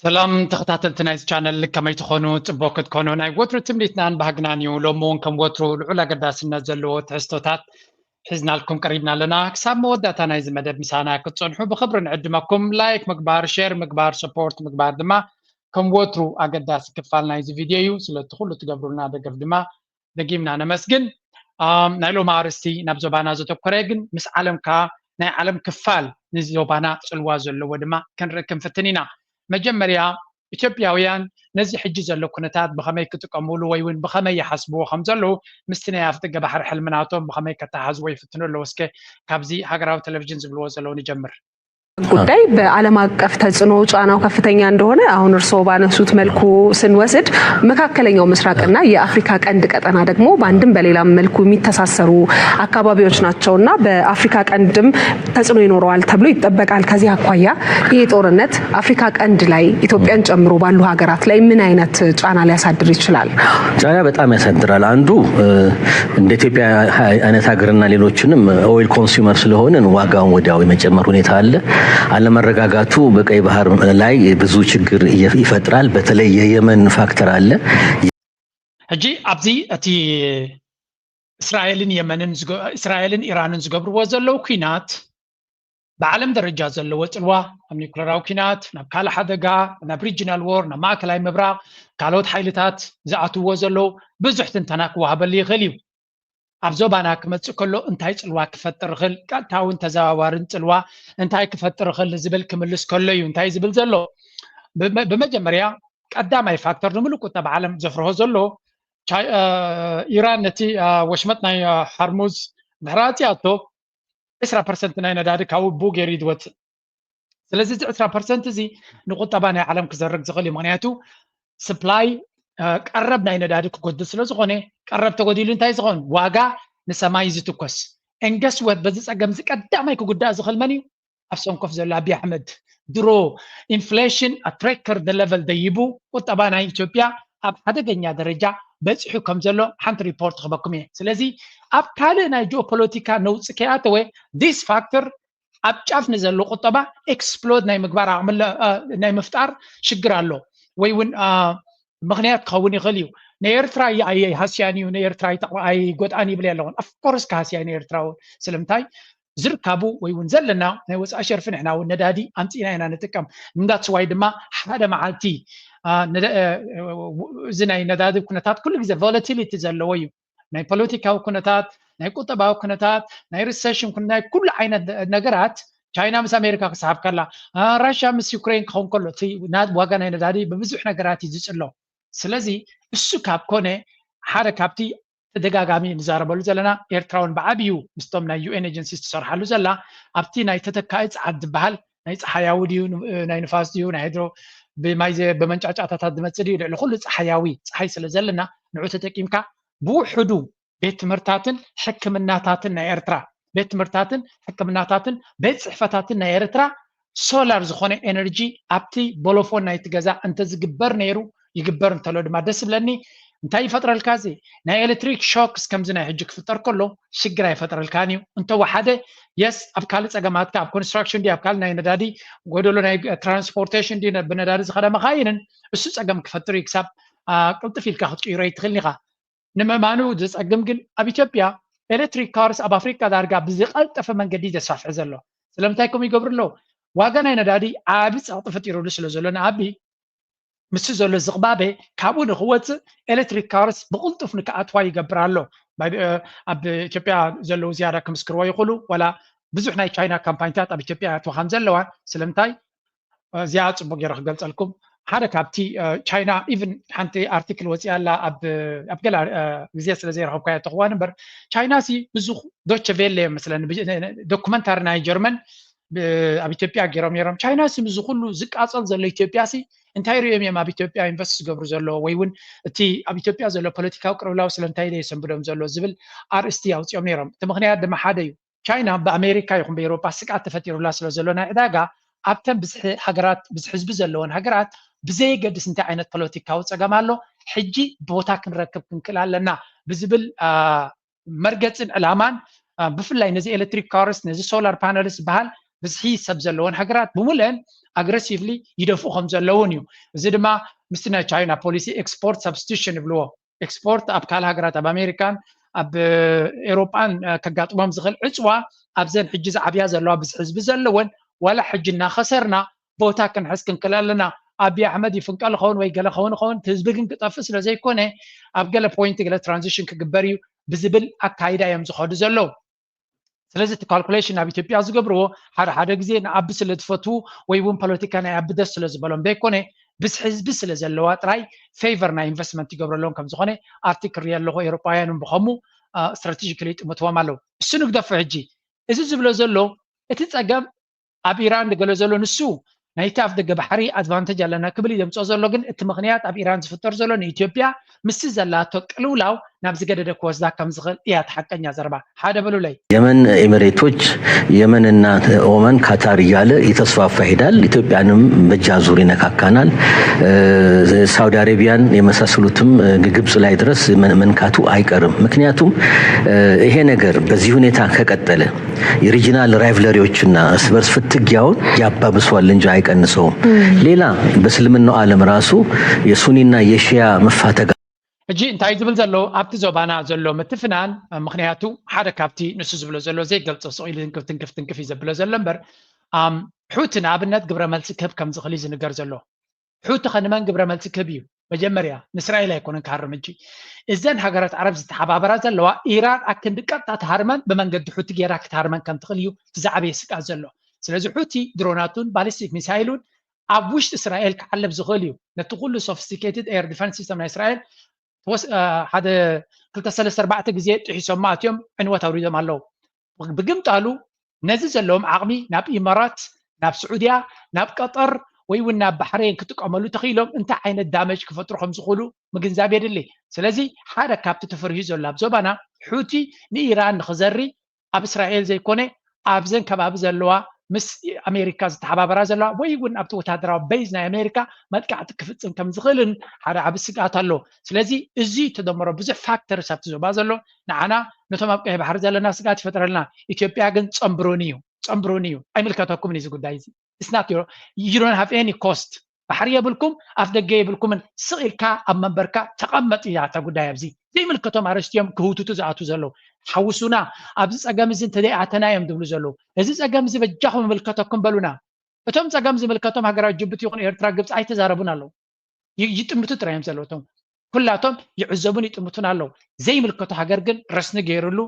ሰላም ተኸታተልቲ ናይዚ ቻነል፣ ከመይ ትኾኑ? ጽቡቕ ክትኮኑ ናይ ወትሩ ትምኒትናን ባህግናን እዩ። ሎሚ እውን ከም ወትሩ ልዑል ኣገዳስነት ዘለዎ ትሕዝቶታት ሒዝናልኩም ቀሪብና ኣለና። ክሳብ መወዳእታ ናይዚ መደብ ምሳና ክትጸንሑ ብኽብሪ ንዕድመኩም። ላይክ ምግባር፣ ሼር ምግባር፣ ሰፖርት ምግባር ድማ ከም ወትሩ ኣገዳሲ ክፋል ናይዚ ቪድዮ እዩ። ስለቲ ኩሉ ትገብሩልና ደገፍ ድማ ደጊምና ነመስግን። ኣም፣ ናይ ሎሚ ኣርእስቲ ናብ ዞባና ዘተኮረ ግን ምስ ዓለም ከኣ ናይ ዓለም ክፋል ንዞባና ጽልዋ ዘለዎ ድማ ክንርኢ ክንፍትን ኢና። መጀመርያ ኢትዮጵያውያን ነዚ ሕጂ ዘሎ ኩነታት ብኸመይ ክጥቀሙሉ ወይ እውን ብኸመይ ይሓስብዎ ከም ዘለዉ ምስቲ ናይ ኣፍደገ ባሕሪ ሕልምናቶም ብኸመይ ከተሓሕዝዎ ይፍትኑ ኣለዉ። እስከ ካብዚ ሃገራዊ ቴሌቪዥን ዝብልዎ ዘለዉ ንጀምር። ጉዳይ በዓለም አቀፍ ተጽዕኖ ጫናው ከፍተኛ እንደሆነ አሁን እርስዎ ባነሱት መልኩ ስንወስድ መካከለኛው ምስራቅና የአፍሪካ ቀንድ ቀጠና ደግሞ በአንድም በሌላም መልኩ የሚተሳሰሩ አካባቢዎች ናቸውና በአፍሪካ ቀንድም ተጽዕኖ ይኖረዋል ተብሎ ይጠበቃል። ከዚህ አኳያ ይህ ጦርነት አፍሪካ ቀንድ ላይ ኢትዮጵያን ጨምሮ ባሉ ሀገራት ላይ ምን አይነት ጫና ሊያሳድር ይችላል? ጫና በጣም ያሳድራል። አንዱ እንደ ኢትዮጵያ አይነት ሀገርና ሌሎችንም ኦይል ኮንሱመር ስለሆንን ዋጋውን ወዲያው የመጨመር ሁኔታ አለ። አለመረጋጋቱ በቀይ ባህር ላይ ብዙ ችግር ይፈጥራል። በተለይ የየመን ፋክተር አለ። ሕጂ ኣብዚ እቲ እስራኤልን የመንን እስራኤልን ኢራንን ዝገብርዎ ዘለዉ ኩናት ብዓለም ደረጃ ዘለዎ ጽልዋ ኣብ ኒኩለራዊ ኩናት፣ ናብ ካልእ ሓደጋ፣ ናብ ሪጅናል ዎር፣ ናብ ማእከላይ ምብራቕ፣ ካልኦት ሓይልታት ዝኣትውዎ ዘለዉ ብዙሕ ትንተና ክወሃበሉ ይኽእል እዩ። ኣብ ዞባና ክመጽእ ከሎ እንታይ ጽልዋ ክፈጥር ይኽእል፣ ቀጥታውን ተዘዋዋርን ጽልዋ እንታይ ክፈጥር ይኽእል ንዝብል ክምልስ ከሎ እዩ እንታይ ዝብል ዘሎ። ብመጀመርያ ቀዳማይ ፋክተር ንምሉእ ቁጠባ ዓለም ዘፍርሆ ዘሎ ኢራን ነቲ ወሽመጥ ናይ ሓርሙዝ ድሕሪ ኣጽያቶ ዕስራ ፐርሰንት ናይ ነዳዲ ካብኡ ብኡ ገይሩ እዩ ዝወፅእ። ስለዚ እዚ ዕስራ ፐርሰንት እዚ ንቁጠባ ናይ ዓለም ክዘርግ ዝኽእል እዩ። ምክንያቱ ስፕላይ ቀረብ ናይ ነዳዲ ክጎድል ስለ ዝኾነ ቀረብ ተጎዲሉ እንታይ ዝኸውን ዋጋ ንሰማይ ዝትኮስ። And guess what? በዚ ፀገም እዚ ቀዳማይ ክጉዳእ ዝኽእል መን እዩ? ኣብ ሰንኮፍ ዘሎ ኣብይ ኣሕመድ ድሮ ኢንፍሌሽን ኣት ሬከርድ ለቨል ደይቡ ቁጠባ ናይ ኢትዮጵያ ኣብ ሓደገኛ ደረጃ በፂሑ ከም ዘሎ ሓንቲ ሪፖርት ክበኩም እየ። ስለዚ ኣብ ካልእ ናይ ጂኦፖለቲካ ነውፂ ከይኣተወ ዲስ ፋክተር ኣብ ጫፍ ንዘሎ ቁጠባ ኤክስፕሎድ ናይ ምግባር ዓቕሚ ናይ ምፍጣር ሽግር ኣሎ ወይ እውን ምክንያት ክኸውን ይኽእል እዩ። ናይ ኤርትራ ኣይሃስያን እዩ፣ ናይ ኤርትራ ኣይጎድኣን ይብል ኣለኹን። ኣፍኮርስ ክሃስያ ናይ ኤርትራ እውን ስለምንታይ ዝርካቡ ወይ እውን ዘለና ናይ ወፃኢ ሸርፊ ንሕና እውን ነዳዲ ኣምፂእና ኢና ንጥቀም። እንዳትስዋይ ድማ ሓደ መዓልቲ እዚ ናይ ነዳዲ ኩነታት ኩሉ ግዜ ቮለቲሊቲ ዘለዎ እዩ። ናይ ፖለቲካዊ ኩነታት፣ ናይ ቁጠባዊ ኩነታት፣ ናይ ሪሰሽን ናይ ኩሉ ዓይነት ነገራት ቻይና ምስ ኣሜሪካ ክሰሓብ ከላ ራሽያ ምስ ዩክሬን ክኸውን ከሎ እቲ ዋጋ ናይ ነዳዲ ብብዙሕ ነገራት እዩ ዝፅሎ። ስለዚ እሱ ካብ ኮነ ሓደ ካብቲ ተደጋጋሚ ንዛረበሉ ዘለና ኤርትራውን ብዓብዩ ምስቶም ናይ ዩኤን ኤጀንሲ ትሰርሓሉ ዘላ ኣብቲ ናይ ተተካኢ ፀዓት ዝበሃል ናይ ፀሓያዊ ድዩ ናይ ንፋስ ድዩ ናይ ሃይድሮ ብማይ ብመንጫጫታታት ዝመፅእ ድዩ ልዕሊ ኩሉ ፀሓያዊ ፀሓይ ስለ ዘለና ንዑ ተጠቂምካ ብውሕዱ ቤት ትምህርታትን ሕክምናታትን ናይ ኤርትራ ቤት ትምህርታትን ሕክምናታትን ቤት ፅሕፈታትን ናይ ኤርትራ ሶላር ዝኾነ ኤነርጂ ኣብቲ ቦሎፎን ናይቲ ገዛ እንተዝግበር ነይሩ ይግበር እንተሎ ድማ ደስ ይብለኒ። እንታይ ይፈጥረልካ እዚ ናይ ኤሌክትሪክ ሾክስ ከምዚ ናይ ሕጂ ክፍጠር ከሎ ሽግር ኣይፈጥረልካን እዩ። እንተወሓደ የስ ኣብ ካልእ ፀገማትካ ኣብ ኮንስትራክሽን ድዩ ኣብ ካልእ ናይ ነዳዲ ጎደሎ ናይ ትራንስፖርቴሽን ድዩ ብነዳዲ ዝኸደ መኻይንን እሱ ፀገም ክፈጥር እዩ። ክሳብ ቅልጥፍ ኢልካ ክትቅይሮ ይትኽእል ኢኻ። ንምእማኑ ዘጸግም ግን ኣብ ኢትዮጵያ ኤሌክትሪክ ካርስ ኣብ ኣፍሪቃ ዳርጋ ብዝቐልጠፈ መንገዲ ዘስፋፍሕ ዘሎ። ስለምንታይ ከምኡ ይገብሩ ኣለዉ? ዋጋ ናይ ነዳዲ ዓቢ ጸቕጢ ፈጢሩሉ ስለ ዘሎ ንኣቢ ምስቲ ዘሎ ዝቕባበ ካብኡ ንኽወጽእ ኤሌክትሪክ ካርስ ብቕልጡፍ ንክኣትዋ ይገብር ኣሎ። ኣብ ኢትዮጵያ ዘለዉ ዝያዳ ክምስክርዎ ይኽእሉ ዋላ ብዙሕ ናይ ቻይና ካምፓኒታት ኣብ ኢትዮጵያ ይኣትዋ ከም ዘለዋ ስለምንታይ እዚኣ ጽቡቅ ገይረ ክገልጸልኩም ሓደ ካብቲ ቻይና ኢቭን ሓንቲ ኣርቲክል ወፂኣ ኣላ ኣብ ገለ ግዜ ስለ ዘይረኸብካዮ ተኽዋን እምበር፣ ቻይና ሲ ብዙ ዶቸ ቬለ እዮም መስለኒ ዶኩመንታሪ ናይ ጀርመን ኣብ ኢትዮጵያ ገይሮም ነይሮም። ቻይና ሲ ምዚ ኩሉ ዝቃፀል ዘሎ ኢትዮጵያ ሲ እንታይ ሪኦም እዮም ኣብ ኢትዮጵያ ኢንቨስት ዝገብሩ ዘለዎ ወይ እውን እቲ ኣብ ኢትዮጵያ ዘሎ ፖለቲካዊ ቅልውላው ስለምንታይ ዶ የሰንብዶም ዘሎ ዝብል ኣርእስቲ ኣውፂኦም ነይሮም። እቲ ምክንያት ድማ ሓደ እዩ። ቻይና ብኣሜሪካ ይኹን ብኤውሮጳ ስግኣት ተፈጢሩላ ስለ ዘሎ ናይ ዕዳጋ ኣብተን ብዝሒ ሃገራት ብዝሒ ህዝቢ ዘለወን ሃገራት ብዘየገድስ እንታይ ዓይነት ፖለቲካዊ ፀገም ኣሎ ሕጂ ቦታ ክንረክብ ክንክእል ኣለና ብዝብል መርገፅን ዕላማን ብፍላይ ነዚ ኤሌክትሪክ ካርስ ነዚ ሶላር ፓነልስ ዝበሃል ብዝሒ ሰብ ዘለወን ሃገራት ብምልአን ኣግረሲቭሊ ይደፍኡ ከም ዘለውን እዩ። እዚ ድማ ምስቲ ናይ ቻይና ፖሊሲ ኤክስፖርት ሳብስቲሽን ይብልዎ። ኤክስፖርት ኣብ ካልእ ሃገራት ኣብ ኣሜሪካን ኣብ ኤውሮጳን ከጋጥሞም ዝኽእል ዕፅዋ ኣብዘን ሕጂ ዝዓብያ ዘለዋ ብዝሒ ህዝቢ ዘለወን ዋላ ሕጂ እናኸሰርና ቦታ ክንሕዝ ክንክእል ኣለና። ኣብይ ኣሕመድ ይፍንቀል ኸውን ወይ ገለ ኸውን ኸውን እቲ ህዝቢ ግን ክጠፍእ ስለ ዘይኮነ ኣብ ገለ ፖይንት ገለ ትራንዚሽን ክግበር እዩ ብዝብል ኣካይዳ እዮም ዝኸዱ ዘለዉ። ስለዚ እቲ ካልኩሌሽን ኣብ ኢትዮጵያ ዝገብርዎ ሓደ ሓደ ግዜ ንኣቢ ስለ ዝፈትዉ ወይ እውን ፖለቲካ ናይ ኣቢ ደስ ስለ ዝበሎም ዘይኮነ ብዝሒ ህዝቢ ስለ ዘለዋ ጥራይ ፌቨር ናይ ኢንቨስትመንት ይገብረሎም ከም ዝኾነ ኣብቲ ክሪኦ ኣለኹ። ኤውሮጳውያን እውን ብኸምኡ ስትራቴጂካሊ ይጥምትዎም ኣለዉ። እሱ ንግደፎ ሕጂ እዚ ዝብሎ ዘሎ እቲ ጸገም ኣብ ኢራን ዝገለ ዘሎ ንሱ ናይቲ ኣፍ ደገ ባሕሪ ኣድቫንተጅ ኣለና ክብል እዩ ዘምፅኦ ዘሎ። ግን እቲ ምኽንያት ኣብ ኢራን ዝፍጠር ዘሎ ንኢትዮጵያ ምስቲ ዘላቶ ቅልውላው ናብ ዝገደደ ክወስዳ ከም ዝኽእል እያ እቲ ሓቀኛ ዘረባ። ሓደ በሉለይ። የመን ኤሚሬቶች፣ የመንና ኦማን፣ ካታር እያለ የተስፋፋ ይሄዳል። ኢትዮጵያንም በእጅ አዙር ይነካካናል። ሳውዲ አረቢያን የመሳሰሉትም ግብጽ ላይ ድረስ መንካቱ አይቀርም። ምክንያቱም ይሄ ነገር በዚህ ሁኔታ ከቀጠለ የሪጂናል ራይቭለሪዎችና እርስ በርስ ፍትጊያውን ያባብሰዋል እንጂ አይቀንሰውም። ሌላ በእስልምናው ዓለም ራሱ የሱኒና የሺያ መፋተጋ ሕጂ እንታይ ዝብል ዘሎ ኣብቲ ዞባና ዘሎ ምትፍናን ምክንያቱ ሓደ ካብቲ ንሱ ዝብሎ ዘሎ ዘይገልጾ ስቕ ኢሉ ትንክፍ ትንክፍ ትንክፍ እዩ ዘብሎ ዘሎ እምበር ሑቲ ንኣብነት ግብረ መልሲ ክህብ ከም ዝኽእል እዩ ዝንገር ዘሎ። ሑቲ ከ ንመን ግብረ መልሲ ክህብ እዩ? መጀመርያ ንእስራኤል ኣይኮነን ክሃርም እንጂ እዘን ሃገራት ዓረብ ዝተሓባበራ ዘለዋ ኢራን ኣክንዲ ቀጥታ ትሃርመን ብመንገዲ ሑቲ ገይራ ክትሃርመን ከም ትኽእል እዩ እቲ ዝዓበየ ስግኣት ዘሎ። ስለዚ ሑቲ ድሮናቱን ባሊስቲክ ሚሳይሉን ኣብ ውሽጢ እስራኤል ክዓልብ ዝኽእል እዩ። ነቲ ኩሉ ሶፊስቲኬትድ ኤር ዲፈንስ ሲስተም ናይ እስራኤል ሓደ ክልተ ሰለስተ ኣርባዕተ ግዜ ጥሒሶማ ኣትዮም ዕንወት ኣውሪዶም ኣለዉ። ብግምጣሉ ነዚ ዘለዎም ዓቕሚ ናብ ኢማራት፣ ናብ ስዑድያ፣ ናብ ቀጠር ወይ እውን ናብ ባሕሬን ክጥቀመሉ ተኽኢሎም እንታይ ዓይነት ዳመጅ ክፈጥሩ ከም ዝኽእሉ ምግንዛብ የድሊ። ስለዚ ሓደ ካብቲ ተፈሪሁ ዘሎ ኣብ ዞባና ሑቲ ንኢራን ንኽዘሪ ኣብ እስራኤል ዘይኮነ ኣብዘን ከባቢ ዘለዋ ምስ ኣሜሪካ ዝተሓባበራ ዘለዋ ወይ እውን ኣብቲ ወታደራዊ ቤዝ ናይ ኣሜሪካ መጥቃዕቲ ክፍፅም ከም ዝኽእልን ሓደ ዓቢ ስግኣት ኣሎ። ስለዚ እዚ ተደምሮ ብዙሕ ፋክተርስ ኣብቲ ዞባ ዘሎ ንዓና ነቶም ኣብ ቀይ ባሕሪ ዘለና ስግኣት ይፈጥረልና። ኢትዮጵያ ግን ፀንብሩን እዩ ፀንብሩን እዩ ኣይምልከተኩምን እዚ ጉዳይ እዚ ስናት ዩሮን ሃፍ ኤኒ ኮስት ባሕሪ የብልኩም ኣፍ ደገ የብልኩምን ስቕ ኢልካ ኣብ መንበርካ ተቐመጥ እያ እታ ጉዳይ ኣብዚ ዘይምልከቶም ኣረስቲ እዮም ክህውትቱ ዝኣቱ ዘለዉ ሓውሱና ኣብዚ ፀገም እዚ እንተዘይኣተና እዮም ዝብሉ ዘለዉ እዚ ፀገም እዚ በጃኹም ይምልከተኩም በሉና እቶም ፀገም ዝምልከቶም ሃገራት ጅቡቲ ይኹን ኤርትራ ግብፂ ኣይተዛረቡን ኣለዉ ይጥምቱ ጥራይ እዮም ዘለዉ እቶም ኩላቶም ይዕዘቡን ይጥምቱን ኣለዉ ዘይምልከቶ ሃገር ግን ረስኒ ገይርሉ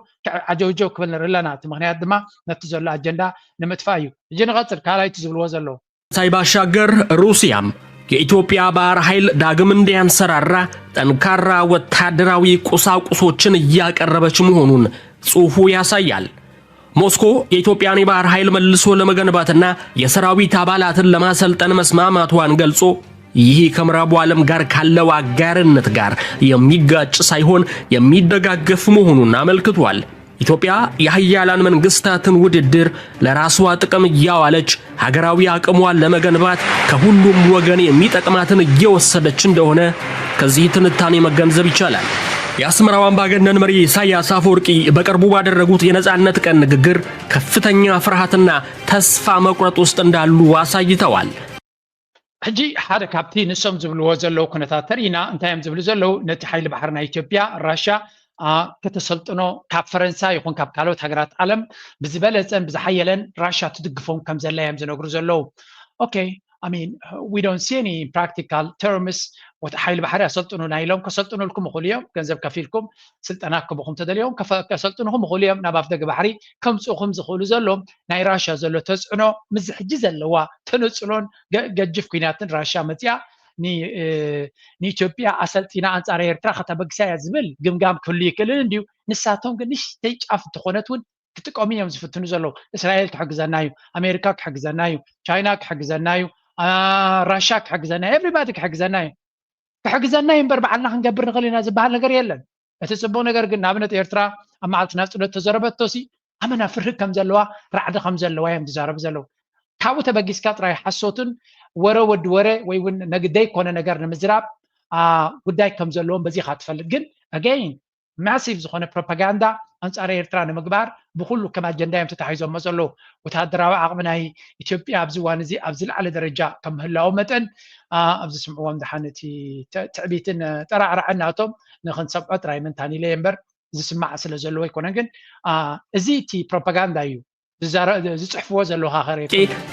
ዓጀውጀው ክብል ንርኢ ኣለና እቲ ምክንያት ድማ ነቲ ዘሎ ኣጀንዳ ንምጥፋእ እዩ እጂ ንቐፅል ካልኣይቲ ዝብልዎ ዘለዉ ሳይ ባሻገር ሩሲያም የኢትዮጵያ ባህር ኃይል ዳግም እንዲያንሰራራ ጠንካራ ወታደራዊ ቁሳቁሶችን እያቀረበች መሆኑን ጽሑፉ ያሳያል። ሞስኮ የኢትዮጵያን የባህር ኃይል መልሶ ለመገንባትና የሰራዊት አባላትን ለማሰልጠን መስማማቷን ገልጾ ይህ ከምዕራቡ ዓለም ጋር ካለው አጋርነት ጋር የሚጋጭ ሳይሆን የሚደጋገፍ መሆኑን አመልክቷል። ኢትዮጵያ የሀያላን መንግስታትን ውድድር ለራሷ ጥቅም እያዋለች ሀገራዊ አቅሟን ለመገንባት ከሁሉም ወገን የሚጠቅማትን እየወሰደች እንደሆነ ከዚህ ትንታኔ መገንዘብ ይቻላል። የአስመራው አምባገነን መሪ ኢሳያስ አፈወርቂ በቅርቡ ባደረጉት የነጻነት ቀን ንግግር ከፍተኛ ፍርሃትና ተስፋ መቁረጥ ውስጥ እንዳሉ አሳይተዋል። ሕጂ ሓደ ካብቲ ንሶም ዝብልዎ ዘለዉ ኩነታት ተርኢና እንታይ እዮም ዝብሉ ዘለዉ ነቲ ሓይሊ ባሕሪ ናይ ኢትዮጵያ ራሻ ከተሰልጥኖ ካብ ፈረንሳ ይኹን ካብ ካልኦት ሃገራት ዓለም ብዝበለፀን ብዝሓየለን ራሻ ትድግፎም ከም ዘላ እዮም ዝነግሩ ዘለዉ okay I mean we don't see any practical terms ሓይሊ ባሕሪ ኣሰልጥኑና ኢሎም ከሰልጥኑልኩም ይኽእሉ እዮም ገንዘብ ከፊልኩም ስልጠና ክቡኹም ተደልዮም ከሰልጥኑኹም ይኽእሉ እዮም ናብ ኣፍደገ ባሕሪ ከምፅኡኹም ዝኽእሉ ዘሎ ናይ ራሻ ዘሎ ተፅዕኖ ምስ ሕጂ ዘለዋ ተነፅሎን ገጅፍ ኩናትን ራሻ መፅያ ንኢትዮጵያ ኣሰልጢና ኣንፃር ኤርትራ ከተበግሳ እያ ዝብል ግምጋም ክህሉ ይክእልን እንድዩ። ንሳቶም ግን ንሽተይ ጫፍ እንተኾነት እውን ክጥቀሙ እዮም ዝፍትኑ ዘለዉ። እስራኤል ክሕግዘና እዩ፣ ኣሜሪካ ክሕግዘና እዩ፣ ቻይና ክሕግዘና እዩ፣ ራሻ ክሕግዘና እዩ፣ ኤቭሪባዲ ክሕግዘና እዩ። ክሕግዘና እዩ እምበር ባዕልና ክንገብር ንኽእል ኢና ዝበሃል ነገር የለን። እቲ ፅቡቅ ነገር ግን ንኣብነት ኤርትራ ኣብ መዓልቲ ናፅነት ተዘረበቶሲ ኣመና ፍርሂ ከም ዘለዋ ራዕዲ ከም ዘለዋ እዮም ዝዛረቡ ዘለዉ። ካብኡ ተበጊስካ ጥራይ ሓሶትን ወረ ወዲ ወረ ወይ እውን ነግደይ ኮነ ነገር ንምዝራብ ጉዳይ ከም ዘለዎም በዚ ኢኻ ትፈልጥ። ግን ኣገይን ማሲቭ ዝኾነ ፕሮፓጋንዳ ኣንፃር ኤርትራ ንምግባር ብኩሉ ከም ኣጀንዳ እዮም ተታሒዞሞ ዘለዉ። ወተሃደራዊ ዓቕሚ ናይ ኢትዮጵያ ኣብዚ እዋን እዚ ኣብ ዝለዓለ ደረጃ ከም ምህላዉ መጠን ኣብዚ ስምዕዎም ደሓን እቲ ትዕቢትን ጠራዕራዕን ናቶም ንክንሰምዖ ጥራይ ምንታን ኢለ እየ እምበር ዝስማዕ ስለ ዘለዎ ኣይኮነን። ግን እዚ እቲ ፕሮፓጋንዳ እዩ ዝፅሕፍዎ ዘለዉ። ካኸሬ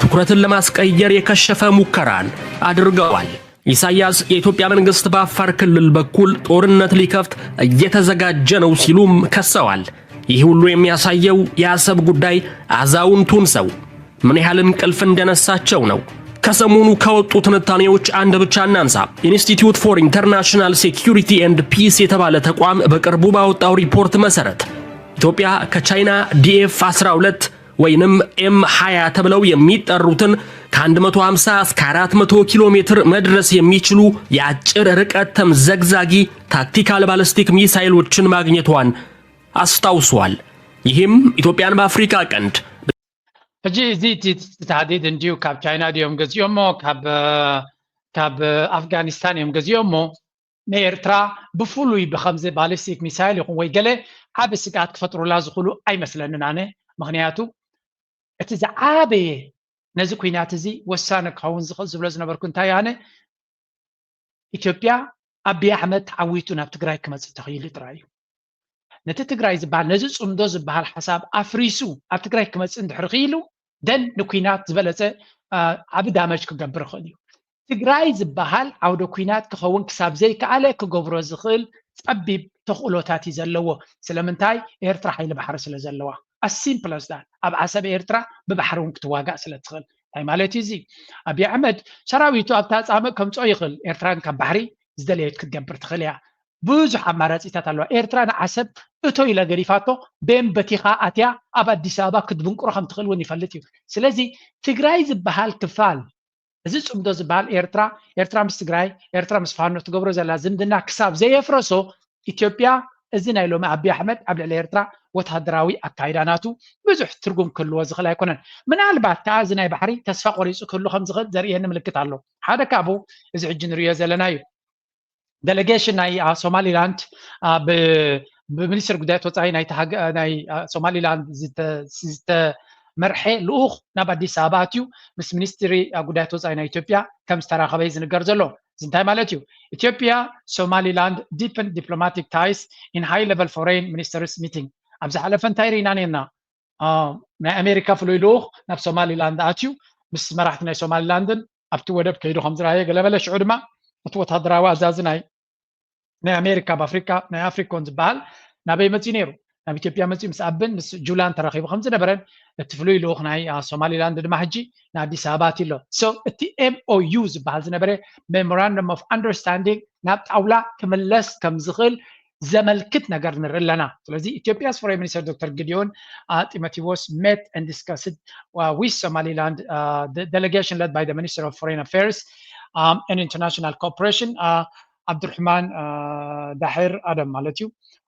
ትኩረትን ለማስቀየር የከሸፈ ሙከራን አድርገዋል። ኢሳያስ የኢትዮጵያ መንግስት በአፋር ክልል በኩል ጦርነት ሊከፍት እየተዘጋጀ ነው ሲሉም ከሰዋል። ይህ ሁሉ የሚያሳየው የአሰብ ጉዳይ አዛውንቱን ሰው ምን ያህል እንቅልፍ እንደነሳቸው ነው። ከሰሞኑ ከወጡ ትንታኔዎች አንድ ብቻ እናንሳ። Institute for International Security and Peace የተባለ ተቋም በቅርቡ ባወጣው ሪፖርት መሰረት ኢትዮጵያ ከቻይና ዲኤፍ አስራ ሁለት ወይንም ኤም ሃያ ተብለው የሚጠሩትን ከአንድ መቶ ሃምሳ እስከ አራት መቶ ኪሎ ሜትር መድረስ የሚችሉ የአጭር ርቀት ተምዘግዛጊ ታክቲካል ባለስቲክ ሚሳይሎችን ማግኘቷን አስታውሷል። ይህም ኢትዮጵያን በአፍሪካ ቀንድ ሕጂ እዚ እቲ ታህዲድ እንድዩ ካብ ቻይና ድዮም ገዚኦሞ ካብ ኣፍጋኒስታን እዮም ገዚኦሞ። ንኤርትራ ብፍሉይ ብከምዚ ባሊስቲክ ሚሳይል ይኹን ወይ ገለ ዓቢ ስግኣት ክፈጥሩላ ዝኽእሉ ኣይመስለንን ኣነ። ምኽንያቱ እቲ ዝዓበየ ነዚ ኩናት እዚ ወሳኒ ክኸውን ዝኽእል ዝብሎ ዝነበርኩ እንታይ ኣነ ኢትዮጵያ ኣቢይ ኣሕመድ ተዓዊቱ ናብ ትግራይ ክመፅእ ተኽኢሉ ጥራይ እዩ። ነቲ ትግራይ ዝበሃል ነዚ ፅምዶ ዝበሃል ሓሳብ ኣፍሪሱ ኣብ ትግራይ ክመፅእ እንድሕር ክኢሉ ደን ንኩናት ዝበለፀ ዓቢ ዳመጅ ክገብር ይኽእል እዩ። ትግራይ ዝበሃል ዓውደ ኩናት ክኸውን ክሳብ ዘይከኣለ ክገብሮ ዝኽእል ፀቢብ ተኽእሎታት እዩ ዘለዎ። ስለምንታይ? ኤርትራ ሓይሊ ባሕሪ ስለ ዘለዋ። ኣሲምፕለስ ዳት ኣብ ዓሰብ ኤርትራ ብባሕሪ እውን ክትዋጋእ ስለ ትኽእል። እንታይ ማለት እዩ እዚ? ኣብይ ኣሕመድ ሰራዊቱ ኣብታ ፃምእ ከምፅኦ ይኽእል። ኤርትራን ካብ ባሕሪ ዝደለየት ክትገብር ትኽእል እያ። ብዙሕ ኣማራፂታት ኣለዋ። ኤርትራ ንዓሰብ እቶ ኢለ ገዲፋቶ ቤን በቲኻ ኣትያ ኣብ ኣዲስ ኣበባ ክትብንቅሮ ከም ትኽእል እውን ይፈልጥ እዩ። ስለዚ ትግራይ ዝበሃል ክፋል እዚ ፅምዶ ዝበሃል ኤርትራ ኤርትራ ምስ ትግራይ ኤርትራ ምስ ፋኖ ትገብሮ ዘላ ዝምድና ክሳብ ዘየፍረሶ ኢትዮጵያ እዚ ናይ ሎሚ ኣብይ ኣሕመድ ኣብ ልዕሊ ኤርትራ ወታደራዊ ኣካይዳ ናቱ ብዙሕ ትርጉም ክህልዎ ዝኽእል ኣይኮነን። ምናልባት ከዓ እዚ ናይ ባሕሪ ተስፋ ቆሪፁ ክህሉ ከም ዝኽእል ዘርእየኒ ምልክት ኣሎ። ሓደ ካብኡ እዚ ሕጂ ንርእዮ ዘለና እዩ። ዴሌጌሽን ናይ ሶማሊላንድ ብሚኒስትር ጉዳያት ወፃኢ ናይ ሶማሊላንድ ዝተመርሐ ልኡኽ ናብ ኣዲስ ኣበባ ኣትዩ ምስ ሚኒስትሪ ጉዳያት ወፃኢ ናይ ኢትዮጵያ ከም ዝተራኸበ ዝንገር ዘሎ። እዚ እንታይ ማለት እዩ? ኢትዮጵያ ሶማሊላንድ deepen diplomatic ties in high level foreign ministers meeting። ኣብ ዝሓለፈ እንታይ ርኢና ነርና? ናይ ኣሜሪካ ፍሉይ ልኡኽ ናብ ሶማሊላንድ ኣትዩ ምስ መራሕቲ ናይ ሶማሊላንድን ኣብቲ ወደብ ከይዱ ከም ዝረኣየ ገለመለ። ሽዑ ድማ እቲ ወታደራዊ ኣዛዚ ናይ ናይ ኣሜሪካ ኣብ ኣፍሪካ ናይ ኣፍሪኮን ዝበሃል ናበይ መፅዩ ነይሩ? ናብ ኢትዮጵያ መፅዩ ምስ ኣብን ምስ ጁላን ተራኺቡ ከም ዝነበረን እቲ ፍሉይ ልኡኽ ናይ ሶማሊላንድ ድማ ሕጂ ንኣዲስ ኣበባ ኣትዩ ኣሎ። So እቲ ኤምኦዩ ዝበሃል ዝነበረ memorandum of understanding ናብ ጣውላ ክምለስ ከም ዝኽእል ዘመልክት ነገር ንርኢ ኣለና። ስለዚ ኢትዮጵያስ ፎሬን ሚኒስተር ዶክተር ጊዲዮን ጢሞቴዎስ met and discussed with Somaliland delegation led by the Minister of Foreign Affairs and International Cooperation Abdurrahman Dahir Adam ማለት እዩ,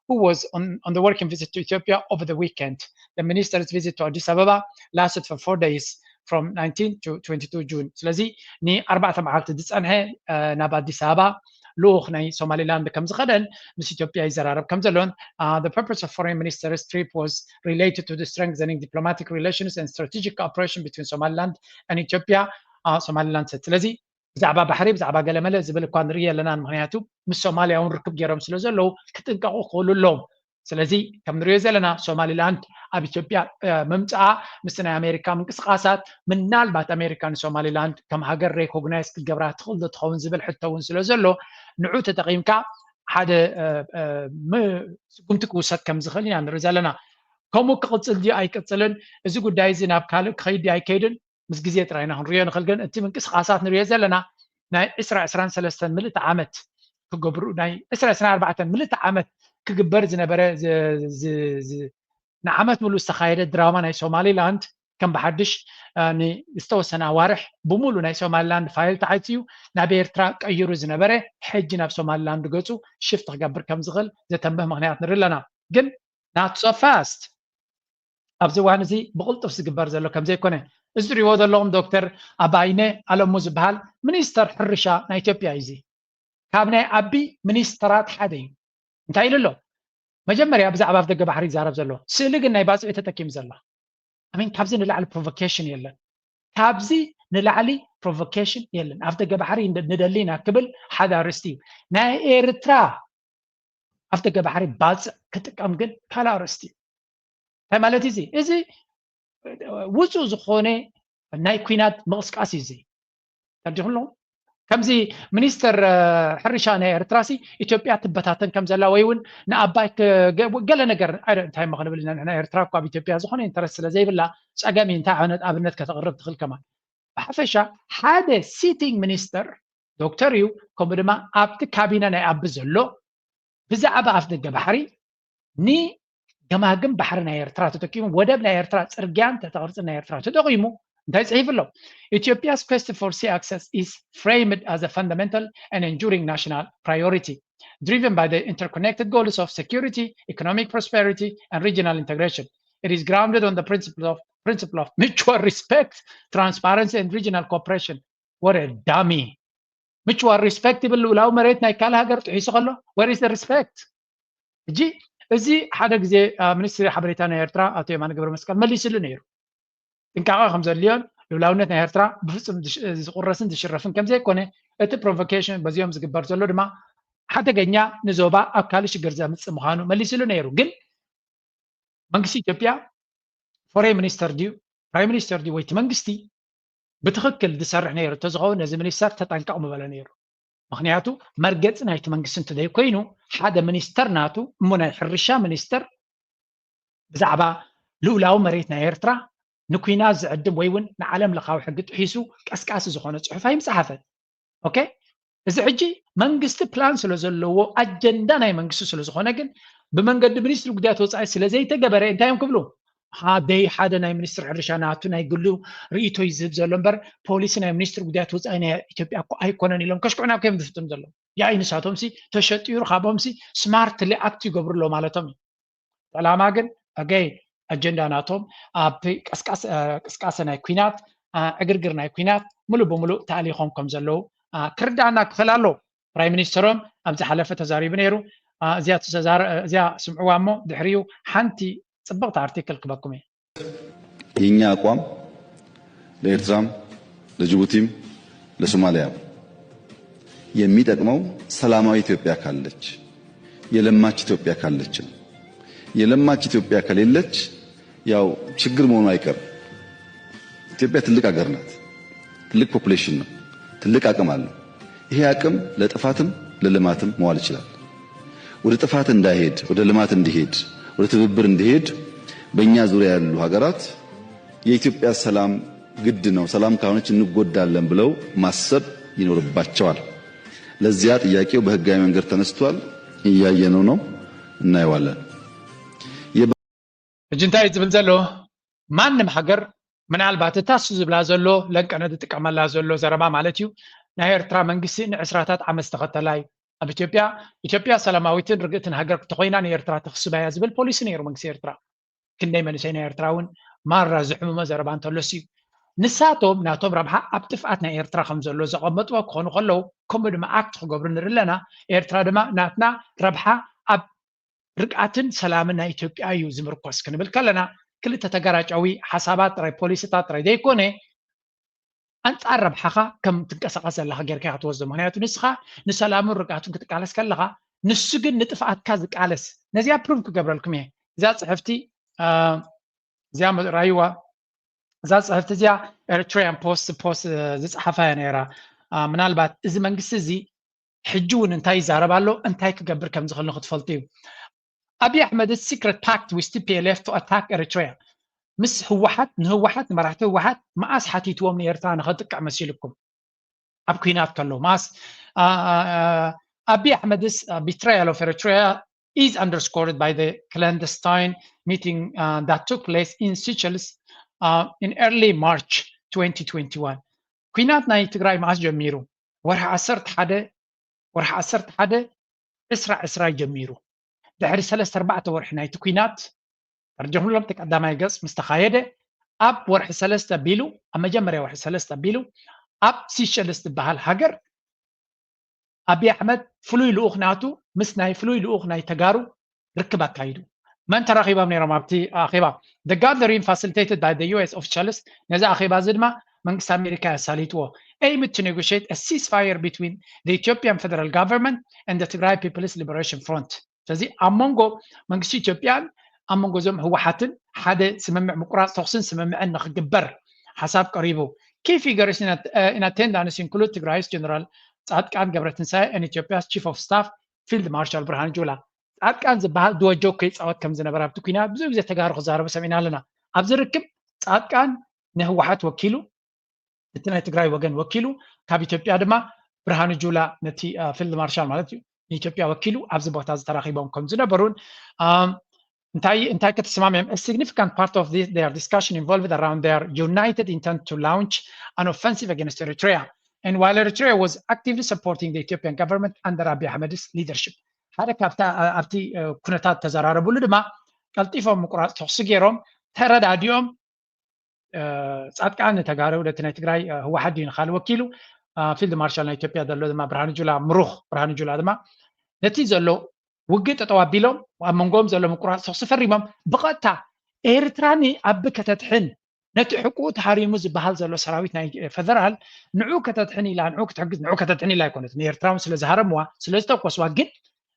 who was on, on the working visit to Ethiopia over the weekend. The minister's visit to Addis Ababa lasted for four days from nineteen to twenty-two June. ስለዚ ንኣርባዕተ መዓልቲ ዝፀንሐ ናብ ኣዲስ ኣበባ ልኡኽ ናይ ሶማሊላንድ ከም ዝኸደን ምስ ኢትዮጵያ ይዘራረብ ከም ዘሎን the purpose of foreign minister's trip was related to the strengthening diplomatic relations and strategic cooperation between Somaliland and Ethiopia. Somaliland said ስለዚ ብዛዕባ ባሕሪ ብዛዕባ ገለመለ ዝብል እኳ ንርኢ ኣለናን። ምክንያቱ ምስ ሶማልያ እውን ርክብ ገይሮም ስለ ዘለዉ ክጥንቀቁ ክኽእሉ ኣለዎም። ስለዚ ከም ንሪኦ ዘለና ሶማሊላንድ ኣብ ኢትዮጵያ ምምፅኣ ምስቲ ናይ ኣሜሪካ ምንቅስቃሳት ምናልባት ኣሜሪካ ንሶማሊላንድ ከም ሃገር ሬኮግናይዝ ክትገብራ ትኽእል ዶ ትኸውን ዝብል ሕቶ እውን ስለ ዘሎ ንዑ ተጠቂምካ ሓደ ስጉምቲ ክውሰድ ከም ዝኽእል ኢና ንርኢ ዘለና። ከምኡ ክቕፅል ድዩ ኣይቅፅልን፣ እዚ ጉዳይ እዚ ናብ ካልእ ክኸይድ ድዩ ኣይከይድን ምስ ግዜ ጥራይ ኢና ክንሪኦ ንኽእል። ግን እቲ ምንቅስቃሳት ንሪኦ ዘለና ናይ ዕስራ ዕስራን ሰለስተን ምልእቲ ዓመት ክገብሩ ናይ ዕስራ ዕስራን ኣርባዕተን ምልእቲ ዓመት ክግበር ዝነበረ ንዓመት ሙሉ ዝተኻየደ ድራማ ናይ ሶማሊላንድ ከም ብሓድሽ ዝተወሰነ ኣዋርሕ ብሙሉ ናይ ሶማሊላንድ ፋይል ተዓፅዩ ናብ ኤርትራ ቀይሩ ዝነበረ ሕጂ ናብ ሶማሊላንድ ገፁ ሽፍት ክገብር ከም ዝኽእል ዘተንብህ ምክንያት ንርኢ ኣለና። ግን not so fast ኣብዚ እዋን እዚ ብቕልጡፍ ዝግበር ዘሎ ከም ዘይኮነ እዚ ትሪእዎ ዘለኹም ዶክተር ኣባይነ ኣለሙ ዝበሃል ሚኒስተር ሕርሻ ናይ ኢትዮጵያ እዩ። እዚ ካብ ናይ ኣቢ ሚኒስተራት ሓደ እዩ። እንታይ ኢሉ ኣሎ? መጀመርያ ብዛዕባ ኣፍ ደገ ባሕሪ ይዛረብ ዘሎ ስእሊ ግን ናይ ባፅዒ ተጠቂሙ ዘሎ ኣሚን ካብዚ ንላዕሊ ፕሮቮኬሽን የለን። ካብዚ ንላዕሊ ፕሮቮኬሽን የለን። ኣፍ ደገ ባሕሪ ንደሊ ኢና ክብል ሓደ ኣርእስቲ እዩ። ናይ ኤርትራ ኣፍ ደገ ባሕሪ ባፅዕ ክጥቀም ግን ካልእ ኣርእስቲ እዩ። እንታይ ማለት እዩ እዚ? እዚ ውፁእ ዝኾነ ናይ ኲናት ምቕስቃስ እዩ እዚ። ተረዲኹም ኣለኹም? ከምዚ ሚኒስተር ሕርሻ ናይ ኤርትራ ሲ ኢትዮጵያ ትበታተን ከም ዘላ ወይ እውን ንኣባይ ገለ ነገር እንታይ እሞ ክንብል ኢና ንሕና ኤርትራ እኮ ኣብ ኢትዮጵያ ዝኾነ ኢንተረስት ስለ ዘይብላ ፀገም እዩ እንታይ ዓይነት ኣብነት ከተቕርብ ትኽእል ከማን ብሓፈሻ ሓደ ሲቲንግ ሚኒስተር ዶክተር እዩ ከምኡ ድማ ኣብቲ ካቢነ ናይ ኣቢ ዘሎ ብዛዕባ ኣፍ ደገ ባሕሪ ንገማግም ባሕሪ ናይ ኤርትራ ተጠቂሙ ወደብ ናይ ኤርትራ ፅርግያን ተተቅርፂ ናይ ኤርትራ ተጠቂሙ እንታይ ፅሒፉ ኣሎ? Ethiopia's quest for sea access is framed as a fundamental and enduring national priority, driven by the interconnected goals of security, economic prosperity, and regional integration. It is grounded on the principle of principle of mutual respect, transparency, and regional cooperation. What a dummy! Mutual respect ይብል ልኡላዊ መሬት ናይ ካልእ ሃገር ጥሒሱ ከሎ where is the respect? ሕጂ እዚ ሓደ ግዜ ሚኒስትሪ ሓበሬታ ናይ ኤርትራ ኣቶ የማነ ገብረ መስቀል መሊስሉ ነይሩ። ጥንቃቐ ከም ዘድልዮን ልኡላውነት ናይ ኤርትራ ብፍጹም ዝቁረስን ዝሽረፍን ከም ዘይኮነ እቲ ፕሮቮኬሽን በዚኦም ዝግበር ዘሎ ድማ ሓደገኛ ንዞባ ኣብ ካልእ ሽግር ዘምጽእ ምዃኑ መሊስሉ ነይሩ። ግን መንግስቲ ኢትዮጵያ ፎሬን ሚኒስተር ድዩ ፕራይም ሚኒስተር ድዩ ወይ እቲ መንግስቲ ብትኽክል ዝሰርሕ ነይሩ እንተዝኸውን ነዚ ሚኒስተር ተጠንቀቕ ምበሎ ነይሩ። ምኽንያቱ መርገፂ ናይቲ መንግስቲ እንተዘይኮይኑ ሓደ ሚኒስተር ናቱ እሞ ናይ ሕርሻ ሚኒስተር ብዛዕባ ልኡላዊ መሬት ናይ ኤርትራ ንኲናት ዝዕድም ወይ እውን ንዓለም ለኻዊ ሕጊ ጥሒሱ ቀስቃሲ ዝኾነ ፅሑፍ ኣይምፅሓፈን። ኦኬ እዚ ሕጂ መንግስቲ ፕላን ስለ ዘለዎ ኣጀንዳ ናይ መንግስቲ ስለ ዝኾነ ግን ብመንገዲ ሚኒስትሪ ጉዳያት ወፃኢ ስለ ዘይተገበረ እንታይ እዮም ክብሉ ሃደይ ሓደ ናይ ሚኒስትሪ ሕርሻ ናቱ ናይ ግሉ ርእይቶ እዩ ዝህብ ዘሎ እምበር ፖሊሲ ናይ ሚኒስትሪ ጉዳያት ወፃኢ ናይ ኢትዮጵያ እኮ ኣይኮነን ኢሎም ከሽኩዕና እዮም ዝፍጥኑ ዘለዉ። ያኢ ንሳቶም ሲ ተሸጢሩ ካብኦም ሲ ስማርትሊ ኣክት ይገብሩ ኣለዉ ማለቶም እዩ። ዕላማ ግን ኣገይ ኣጀንዳ ናቶም ኣብቲ ቅስቃሰ ናይ ኲናት ዕግርግር ናይ ኲናት ሙሉእ ብሙሉእ ተኣሊኾም ከም ዘለዉ ክርዳኣና ክኽእል ኣለዎ። ፕራይም ሚኒስተሮም ኣብ ዝሓለፈ ተዛሪቡ ነይሩ። እዚኣ ስምዕዋ እሞ ድሕሪኡ ሓንቲ ፅብቕቲ ኣርቲክል ክበኩም እየ። የኛ አቋም ለኤርትራም ለጅቡቲም ለሶማሊያም የሚጠቅመው ሰላማዊ ኢትዮጵያ ካለች የለማች ኢትዮጵያ ካለች ነው። የለማች ኢትዮጵያ ከሌለች ያው ችግር መሆኑ አይቀርም። ኢትዮጵያ ትልቅ ሀገር ናት። ትልቅ ፖፑሌሽን ነው። ትልቅ አቅም አለው። ይሄ አቅም ለጥፋትም ለልማትም መዋል ይችላል። ወደ ጥፋት እንዳይሄድ፣ ወደ ልማት እንዲሄድ፣ ወደ ትብብር እንዲሄድ በእኛ ዙሪያ ያሉ ሀገራት የኢትዮጵያ ሰላም ግድ ነው፣ ሰላም ካልሆነች እንጎዳለን ብለው ማሰብ ይኖርባቸዋል። ለዚያ ጥያቄው በህጋዊ መንገድ ተነስቷል፣ እያየነው ነው፣ እናየዋለን። ሕጂ እንታይ እዩ ዝብል ዘሎ? ማንም ሃገር ምናልባት እታ እሱ ዝብላ ዘሎ ለንቀነ ዝጥቀመላ ዘሎ ዘረባ ማለት እዩ ናይ ኤርትራ መንግስቲ ንዕስራታት ዓመት ዝተኸተላ እዩ። ኣብ ኢትዮጵያ ኢትዮጵያ ሰላማዊትን ርግእትን ሃገር ክተኮይና ንኤርትራ ተኽስባ እያ ዝብል ፖሊሲ ነይሩ መንግስቲ ኤርትራ። ክንደይ መንእሰይ ናይ ኤርትራ እውን ማራ ዝሕምሞ ዘረባ እንተሎሲ እዩ። ንሳቶም ናቶም ረብሓ ኣብ ጥፍኣት ናይ ኤርትራ ከም ዘሎ ዘቐመጥዎ ክኾኑ ከለዉ ከምኡ ድማ ኣክት ክገብሩ ንርኢ ኣለና። ኤርትራ ድማ ናትና ረብሓ ኣብ ርግኣትን ሰላምን ናይ ኢትዮጵያ እዩ ዝምርኮስ ክንብል ከለና ክልተ ተጋራጫዊ ሓሳባት ጥራይ ፖሊሲታት ጥራይ ዘይኮነ ኣንፃር ረብሓኻ ከም ትንቀሳቐስ ዘለኻ ጌርካ ኢኻ ትወስዶ። ምክንያቱ ንስኻ ንሰላምን ርግኣቱን ክትቃለስ ከለኻ ንሱ ግን ንጥፍኣትካ ዝቃለስ ነዚኣ ፕሩቭ ክገብረልኩም እየ። እዛ ፅሕፍቲ እዚኣ ራይዋ እዛ ፅሕፍቲ እዚኣ ኤሪትሪያን ፖስት ፖስት ዝፀሓፋ እያ ነይራ። ምናልባት እዚ መንግስቲ እዚ ሕጂ እውን እንታይ ይዛረብ ኣሎ እንታይ ክገብር ከም ዝኽእል ንክትፈልጡ እዩ። ኣብይ ኣሕመድ secret pact with T P L F to attack Eritrea ምስ ህወሓት ንህወሓት ንመራሕቲ ህወሓት መኣስ ሓቲትዎም ንኤርትራ ንኸጥቅዕ መሲልኩም ኣብ ኩናት ከሎ ማስ ኣቢ ኣሕመድስ betrayal of Eritrea is underscored by the clandestine meeting uh, that took place in Seychelles uh, in early March twenty twenty-one. ኩናት ናይ ትግራይ መዓስ ጀሚሩ? ወርሒ ዓሰርተ ሓደ ወርሒ ዓሰርተ ሓደ ዕስራ ዕስራ ጀሚሩ። ድሕሪ ሰለስተ ኣርባዕተ ወርሒ ናይቲ ኩናት ፈርጀ ሁሎም ቀዳማይ ገጽ ምስ ተኻየደ ኣብ ወርሒ ሰለስተ ቢሉ ኣብ መጀመርያ ወርሒ ሰለስተ ቢሉ ኣብ ሲሸልስ ዝበሃል ሃገር ኣቢ ኣሕመድ ፍሉይ ልኡኽ ናቱ ምስ ናይ ፍሉይ ልኡኽ ናይ ተጋሩ ርክብ ኣካይዱ። መን ተራኺቦም ነይሮም ኣብቲ ኣኼባ? The gathering facilitated by the U S officials። ነዚ ኣኼባ እዚ ድማ መንግስቲ ኣሜሪካ ኣሳሊጥዎ። Aimed to negotiate a ceasefire between the Ethiopian federal government and the Tigray People's Liberation Front። ስለዚ ኣብ መንጎ መንግስቲ ኢትዮጵያን ኣብ መንጎ እዞም ህወሓትን ሓደ ስምምዕ ምቁራፅ ተኩስን ስምምዕን ንክግበር ሓሳብ ቀሪቡ። Key figures in attendance include ትግራይስ ጀነራል ፃድቃን ገብረትንሳኤ and Ethiopia's Chief of Staff Field Marshal ብርሃኑ ጁላ። ፃድቃን ዝበሃል ድወ ጆክ ይፃወት ከም ዝነበረ ኣብቲ ኩናት ብዙሕ ግዜ ተጋሩ ክዛረቡ ሰሚዕና ኣለና። ኣብዚ ርክብ ፃድቃን ንህወሓት ወኪሉ እቲ ናይ ትግራይ ወገን ወኪሉ ካብ ኢትዮጵያ ድማ ብርሃኑ ጁላ ነቲ ፊልድ ማርሻል ማለት እዩ ንኢትዮጵያ ወኪሉ ኣብዚ ቦታ ዝተራኺቦም ከም ዝነበሩን እንታይ እንታይ ከተሰማምዮም a significant part of this, their discussion involved around their united intent to launch an offensive against Eritrea and while Eritrea was actively supporting the Ethiopian government under Abiy Ahmed's leadership ሓደ ካብታ ኣብቲ ኩነታት ተዘራረብሉ ድማ ቀልጢፎም ምቁራፅ ተኩሲ ገይሮም ተረዳዲኦም ፃድቃን ንተጋሩ ነቲ ናይ ትግራይ ህወሓት ድዩ ንካል ወኪሉ ፊልድ ማርሻል ናይ ኢትዮጵያ ዘሎ ድማ ብርሃኑ ጁላ ምሩኽ ብርሃኑ ጁላ ድማ ነቲ ዘሎ ውግእ ጠጠው ኣቢሎም ኣብ መንጎኦም ዘሎ ምቁራፅ ተኩሲ ፈሪሞም ብቐጥታ ኤርትራ ንኣቢ ከተድሕን ነቲ ሕቁኡ ተሃሪሙ ዝበሃል ዘሎ ሰራዊት ናይ ፈደራል ንዑ ከተድሕን ኢላ ንዑ ክትሕግዝ ንዑ ከተድሕን ኢላ ኣይኮነት ንኤርትራ እውን ስለ ዝሃረምዋ ስለ ዝተኮስዋ ግን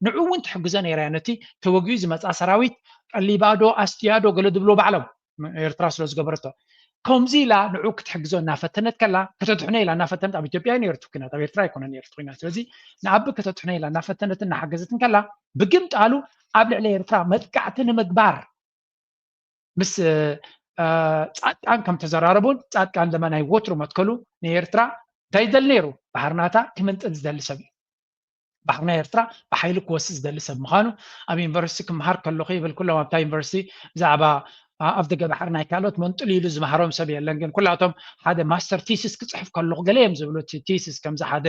ንዑ እውን ትሕግዞ ነይራ እያ ነቲ ተወጊኡ ዝመፃ ሰራዊት ቀሊባዶ ኣስትያዶ ገለ ዝብልዎ ባዕሎም ኤርትራ ስለ ዝገበረቶ ከምዚ ኢላ ንዑ ክትሕግዞ እናፈተነት ከላ ከተድሕኖ ኢላ እናፈተነት ኣብ ኢትዮጵያ ነይሩ ኩናት ኣብ ኤርትራ ኣይኮነ ነይሩ ኩናት ስለዚ ንኣቢ ከተድሕኖ ኢላ እናፈተነትን እናሓገዘትን ከላ ብግምጣሉ ኣብ ልዕሊ ኤርትራ መጥቃዕቲ ንምግባር ምስ ፃድቃን ከም ተዘራረቡን ፃድቃን ድማ ናይ ወትሩ መትከሉ ንኤርትራ እንታይ ይደሊ ነይሩ ባሕርናታ ክምንጥል ዝደሊ ሰብ እዩ ባሕርና ኤርትራ ብሓይሊ ክወስድ ዝደሊ ሰብ ምዃኑ ኣብ ዩኒቨርሲቲ ክምሃር ከለኹ ይብል ኩሎም ኣብታ ዩኒቨርሲቲ ብዛዕባ ኣብ ደገ ባሕሪ ናይ ካልኦት መንጥሉ ኢሉ ዝመሃሮም ሰብ የለን ግን ኩላቶም ሓደ ማስተር ቲስስ ክፅሕፍ ከለኹ ገለ እዮም ዝብሉ እቲ ቲስስ ከምዚ ሓደ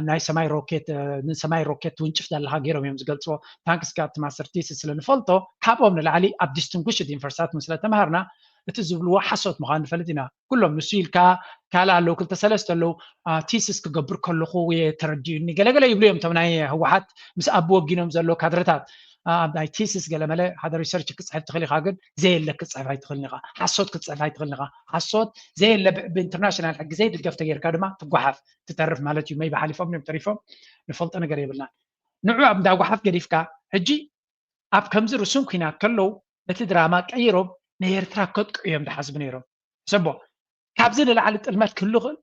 ናይ ሰማይ ሮኬት ንሰማይ ሮኬት ትውንጭፍ ዘለካ ገይሮም እዮም ዝገልፅዎ ታንክስ ጋድ ማስተር ቲስስ ስለ ንፈልጦ ካብኦም ንላዕሊ ኣብ ዲስቲንጉሽድ ዩኒቨርሲታት ምስለ ተምሃርና እቲ ዝብልዎ ሓሶት ምዃኑ ንፈልጥ ኢና ኩሎም ንሱ ኢልካ ካልእ ኣለዉ ክልተ ሰለስተ ኣለዉ ቲስስ ክገብር ከለኹ ተረዲኡኒ ገለገለ ይብሉ እዮም እቶም ናይ ህወሓት ምስ ኣቢ ወጊኖም ዘለዉ ካድረታት ኣብ ናይ ቲስስ ገለመለ ሓደ ሪሰርች ክፅሕፍ ትኽእል ኢኻ ግን ዘየለ ክፅሕፍ ኣይትኽእልን ኢኻ ሓሶት ክትፅሕፍ ኣይትኽእልን ኢኻ ሓሶት ዘየለ ብኢንተርናሽናል ሕጊ ዘይድገፍ ተጌርካ ድማ ትጓሓፍ ትተርፍ ማለት እዩ መይ ብሓሊፎም እዮም ተሪፎም ንፈልጦ ነገር የብልናን ንዑ ኣብ እንዳጓሓፍ ገዲፍካ ሕጂ ኣብ ከምዚ ርሱን ኩናት ከለዉ ነቲ ድራማ ቀይሮም ንኤርትራ ከጥቅዑ እዮም ዝሓስቡ ነይሮም ሰቦ ካብዚ ንላዕሊ ጥልመት ክህሉ ክእል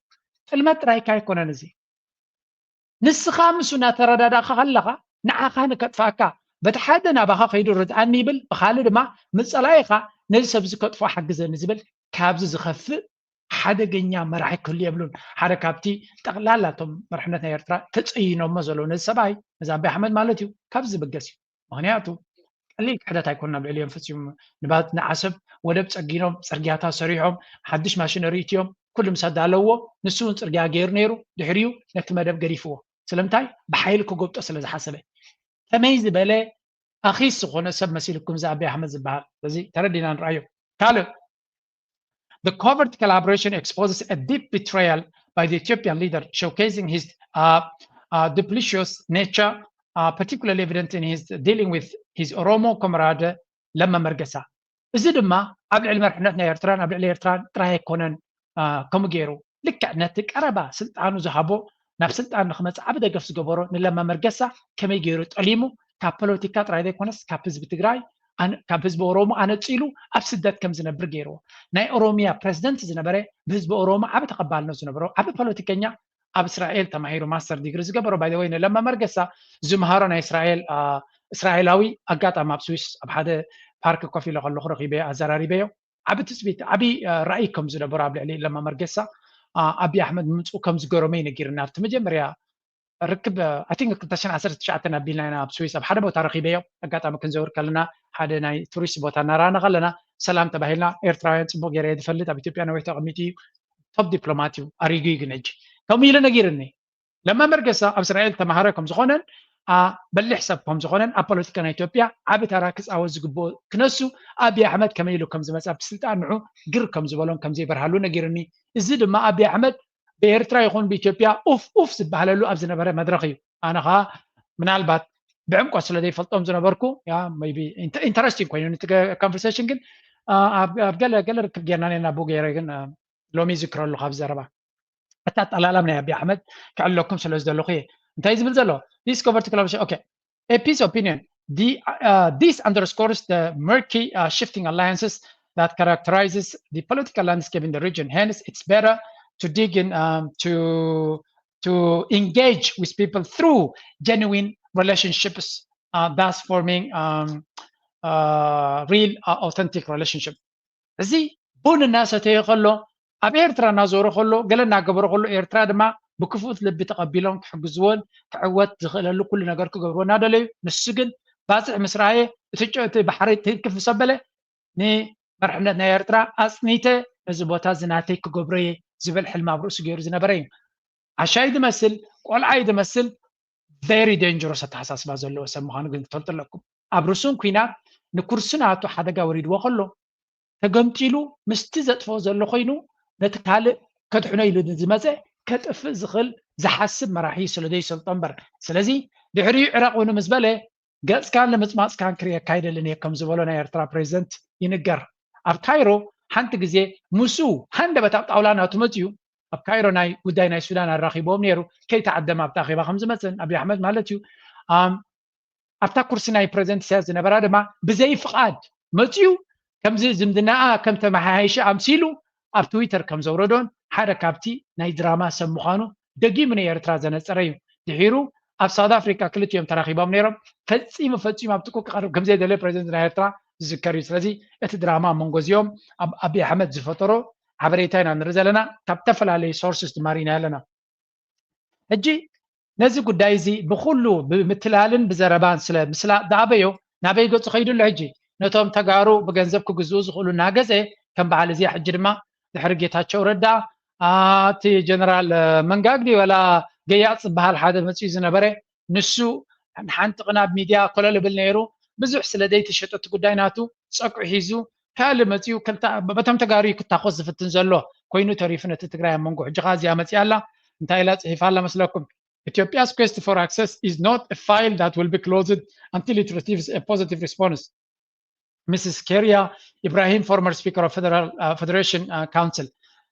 ጥልመት ጥራይካ ኣይኮነን እዚ ንስኻ ምስ እናተረዳዳእካ ከለኻ ንዓኻ ንከጥፋእካ በቲ ሓደ ናባኻ ከይዱ ርድኣኒ ይብል ብካልእ ድማ ምፀላኢኻ ነዚ ሰብ ዝከጥፎ ሓግዘኒ ዝብል ካብዚ ዝኸፍእ ሓደገኛ መራሒ ክህሉ የብሉን ሓደ ካብቲ ጠቕላላ እቶም መርሕነት ናይ ኤርትራ ተፀይኖሞ ዘለዉ ነዚ ሰብኣይ ነዚ ኣቢ ኣሕመድ ማለት እዩ ካብዚ ዝብገስ እዩ ምክንያቱ ቀሊል ክሕደት ኣይኮን ናብ ልዕሊኦም ፈፂሙ ንባት ንዓሰብ ወደብ ፀጊኖም ፅርግያታት ሰሪሖም ሓድሽ ማሽነሪ እትዮም ኩሉ ምስ ኣዳለውዎ ንሱ እውን ፅርግያ ገይሩ ነይሩ ድሕሪኡ ነቲ መደብ ገዲፍዎ ስለምንታይ ብሓይሊ ክጎብጦ ስለ ዝሓሰበ ከመይ ዝበለ ኣኺስ ዝኾነ ሰብ መሲልኩም እዚ ኣቢ ኣሕመድ ዝበሃል እዚ ተረዲና ንረኣዮ ካልእ The covert collaboration exposes a deep betrayal by the Ethiopian leader, showcasing his uh, uh, duplicitous nature, uh, particularly evident in his dealing with his Oromo comrade Lamma Mergesa. እዚ ድማ ኣብ ልዕሊ መርሕነት ናይ ኤርትራን ኣብ ልዕሊ ኤርትራን ጥራይ ኣይኮነን ከምኡ ገይሩ ልክዕ ነቲ ቀረባ ስልጣኑ ዝሃቦ ናብ ስልጣን ንክመፅእ ዓብ ደገፍ ዝገበሮ ንለማ መርገሳ ከመይ ገይሩ ጠሊሙ ካብ ፖለቲካ ጥራይ ዘይኮነስ ካብ ህዝቢ ትግራይ ካብ ህዝቢ ኦሮሞ ኣነፂሉ ኣብ ስደት ከም ዝነብር ገይርዎ ናይ ኦሮሚያ ፕሬዚደንት ዝነበረ ብህዝቢ ኦሮሞ ዓብ ተቐባልነት ዝነበሮ ዓብ ፖለቲከኛ ኣብ እስራኤል ተማሂሩ ማስተር ዲግሪ ዝገበሮ ባይ ወይ ንለማ መርገሳ ዝምሃሮ ናይ እስራኤል እስራኤላዊ ኣጋጣሚ ኣብ ስዊስ ኣብ ሓደ ፓርክ ኮፍ ኢለ ከለኩ ረኪበ ኣዘራሪበዮ ዓብ ትፅቢት ዓብ ራእይ ከም ዝነበሮ ኣብ ልዕሊ ለማ መርገሳ ኣቢ ኣሕመድ ምምፅኡ ከም ዝገረሞ ይነጊርና ኣብቲ መጀመርያ ርክብ ኣይ ቲንክ ክልተ ሽሕን ዓሰርተ ትሽዓተን ኣቢልና ኢና ኣብ ስዊስ ኣብ ሓደ ቦታ ረኺበዮ። ኣጋጣሚ ክንዘውር ከለና ሓደ ናይ ቱሪስት ቦታ እናረኣና ከለና ሰላም ተባሂልና። ኤርትራውያን ፅቡቅ ገይረ ዝፈልጥ ኣብ ኢትዮጵያ ነዊሕ ተቐሚጡ እዩ፣ ቶፕ ዲፕሎማት እዩ፣ ኣሪጉ እዩ። ግን ሕጂ ከምኡ ኢሉ ነጊርኒ። ለማ መርገሳ ኣብ እስራኤል ተማሃረ ከም ዝኾነን በሊሕ ሰብ ከም ዝኾነን ኣብ ፖለቲካ ናይ ኢትዮጵያ ዓቢ ተራ ክፃወት ዝግብኦ ክነሱ ኣቢ ኣሕመድ ከመይ ኢሉ ከም ዝመፀ ኣብቲ ስልጣን ንዑ ግር ከም ዝበሎን ከም ዘይበርሃሉ ነጊርኒ። እዚ ድማ ኣቢ ኣሕመድ ብኤርትራ ይኹን ብኢትዮጵያ ኡፍ ኡፍ ዝበሃለሉ ኣብ ዝነበረ መድረኽ እዩ። ኣነ ኸዓ ምናልባት ብዕምቆት ስለ ዘይፈልጦም ዝነበርኩ ኢንተረስቲንግ ኮይኑ ኮንቨርሴሽን ግን ኣብ ገለ ገለ ርክብ ጌርና ኔና ቡ ገይረ ግን ሎሚ ይዝክረሉ ካብ ዘረባ እቲ ኣጠላላም ናይ ኣቢ ኣሕመድ ክዕለኩም ስለ ዝደለኹ እየ። እንታይ ዝብል ዘሎ discover to collaboration okay a peace opinion the uh, this underscores the murky uh, shifting alliances that characterizes the political landscape in the region. Hence, it's better to dig in um, to to engage with people through genuine relationships, uh, thus forming um, uh, real, uh, authentic relationship. እዚ ቡን እናሰተየ ከሎ ኣብ ኤርትራ እናዞረ ከሎ ገለ እናገበረ ከሎ ኤርትራ ድማ ብክፉት ልቢ ተቐቢሎም ክሕግዝዎን ክዕወት ዝኽእለሉ ኩሉ ነገር ክገብርዎ እናደለዩ ንሱ ግን ባፅዕ ምስ ረኣየ እቲ ባሕሪ ትህልክፍ ምስ ኣበለ ንመርሕነት ናይ ኤርትራ ኣፅኒተ ነዚ ቦታ እዚ ናተይ ክገብሮ እየ ዝብል ሕልሚ ኣብ ርእሱ ገይሩ ዝነበረ እዩ። ዓሻይ ዝመስል ቆልዓይ ዝመስል very dangerous ኣተሓሳስባ ዘለዎ ሰብ ምዃኑ ግን ትፈልጡ ኣለኩም። ኣብ ርሱን ኩናት ንኩርሲ ናቱ ሓደጋ ወሪድዎ ከሎ ተገምጢሉ ምስቲ ዘጥፍኦ ዘሎ ኮይኑ ነቲ ካልእ ከድሕኖ ኢሉ ዝመፀ ከጥፍእ ዝኽእል ዝሓስብ መራሒ ስለ ዘይሰልጦ እምበር። ስለዚ ድሕሪኡ ዕረቕ ውኑ ምስ በለ ገፅካን ንምፅማፅካን ክርእየካ ኣይደልን እየ ከም ዝበሎ ናይ ኤርትራ ፕሬዚደንት ይንገር። ኣብ ካይሮ ሓንቲ ግዜ ምስኡ ሃንደበት ኣብ ጣውላ ናቱ መፅኡ ኣብ ካይሮ ናይ ጉዳይ ናይ ሱዳን ኣራኺቦም ነይሩ። ከይተዓደመ ኣብቲ ኣኼባ ከም ዝመፅእን ኣብይ ኣሕመድ ማለት እዩ ኣብታ ኩርሲ ናይ ፕሬዚደንት ኢሳያስ ዝነበራ ድማ ብዘይ ፍቓድ መፅኡ ከምዚ ዝምድናኣ ከም ተመሓያይሸ ኣምሲሉ ኣብ ትዊተር ከም ዘውረዶን ሓደ ካብቲ ናይ ድራማ ሰብ ምዃኑ ደጊሙ ንኤርትራ ዘነፀረ እዩ። ድሒሩ ኣብ ሳውት ኣፍሪካ ክልቲኦም ተራኺቦም ነይሮም። ፈፂሙ ፈፂሙ ኣብቲ ኩክ ክቐርብ ከም ዘይደለየ ፕሬዚደንት ናይ ኤርትራ ዝዝከር እዩ። ስለዚ እቲ ድራማ ኣብ መንጎ እዚኦም ኣብ ኣብይ ኣሕመድ ዝፈጠሮ ሓበሬታ ኢና ንርኢ ዘለና። ካብ ዝተፈላለዩ ሶርስስ ድማ ርኢና ኣለና። ሕጂ ነዚ ጉዳይ እዚ ብኩሉ ብምትላልን ብዘረባን ስለ ምስላ ዝኣበዮ ናበይ ገፁ ከይዱ ኣሎ? ሕጂ ነቶም ተጋሩ ብገንዘብ ክግዝኡ ዝኽእሉ እናገዘ ከም በዓል እዚኣ ሕጂ ድማ ድሕሪ ጌታቸው ረዳ እቲ ጀነራል መንጋግ ድዩ ወላ ገያፅ ዝበሃል ሓደ መፅኡ ዝነበረ ንሱ ንሓንቲ ቅናብ ሚድያ ኮለል ብል ነይሩ። ብዙሕ ስለ ዘይተሸጠ እቲ ጉዳይ ናቱ ፀቅዑ ሒዙ ካልእ መፂኡ በቶም ተጋሩ ክታኮስ ዝፍትን ዘሎ ኮይኑ ተሪፉ ነቲ ትግራይ ኣብ መንጎ። ሕጂ ከዓ እዚኣ መፂኣ ኣላ። እንታይ ኢላ ፅሒፋ ኣላ መስለኩም? Ethiopia's quest for access is not a file that will be closed until it receives a positive response. Missus Keria Ibrahim, former speaker of Federal uh, Federation uh, Council.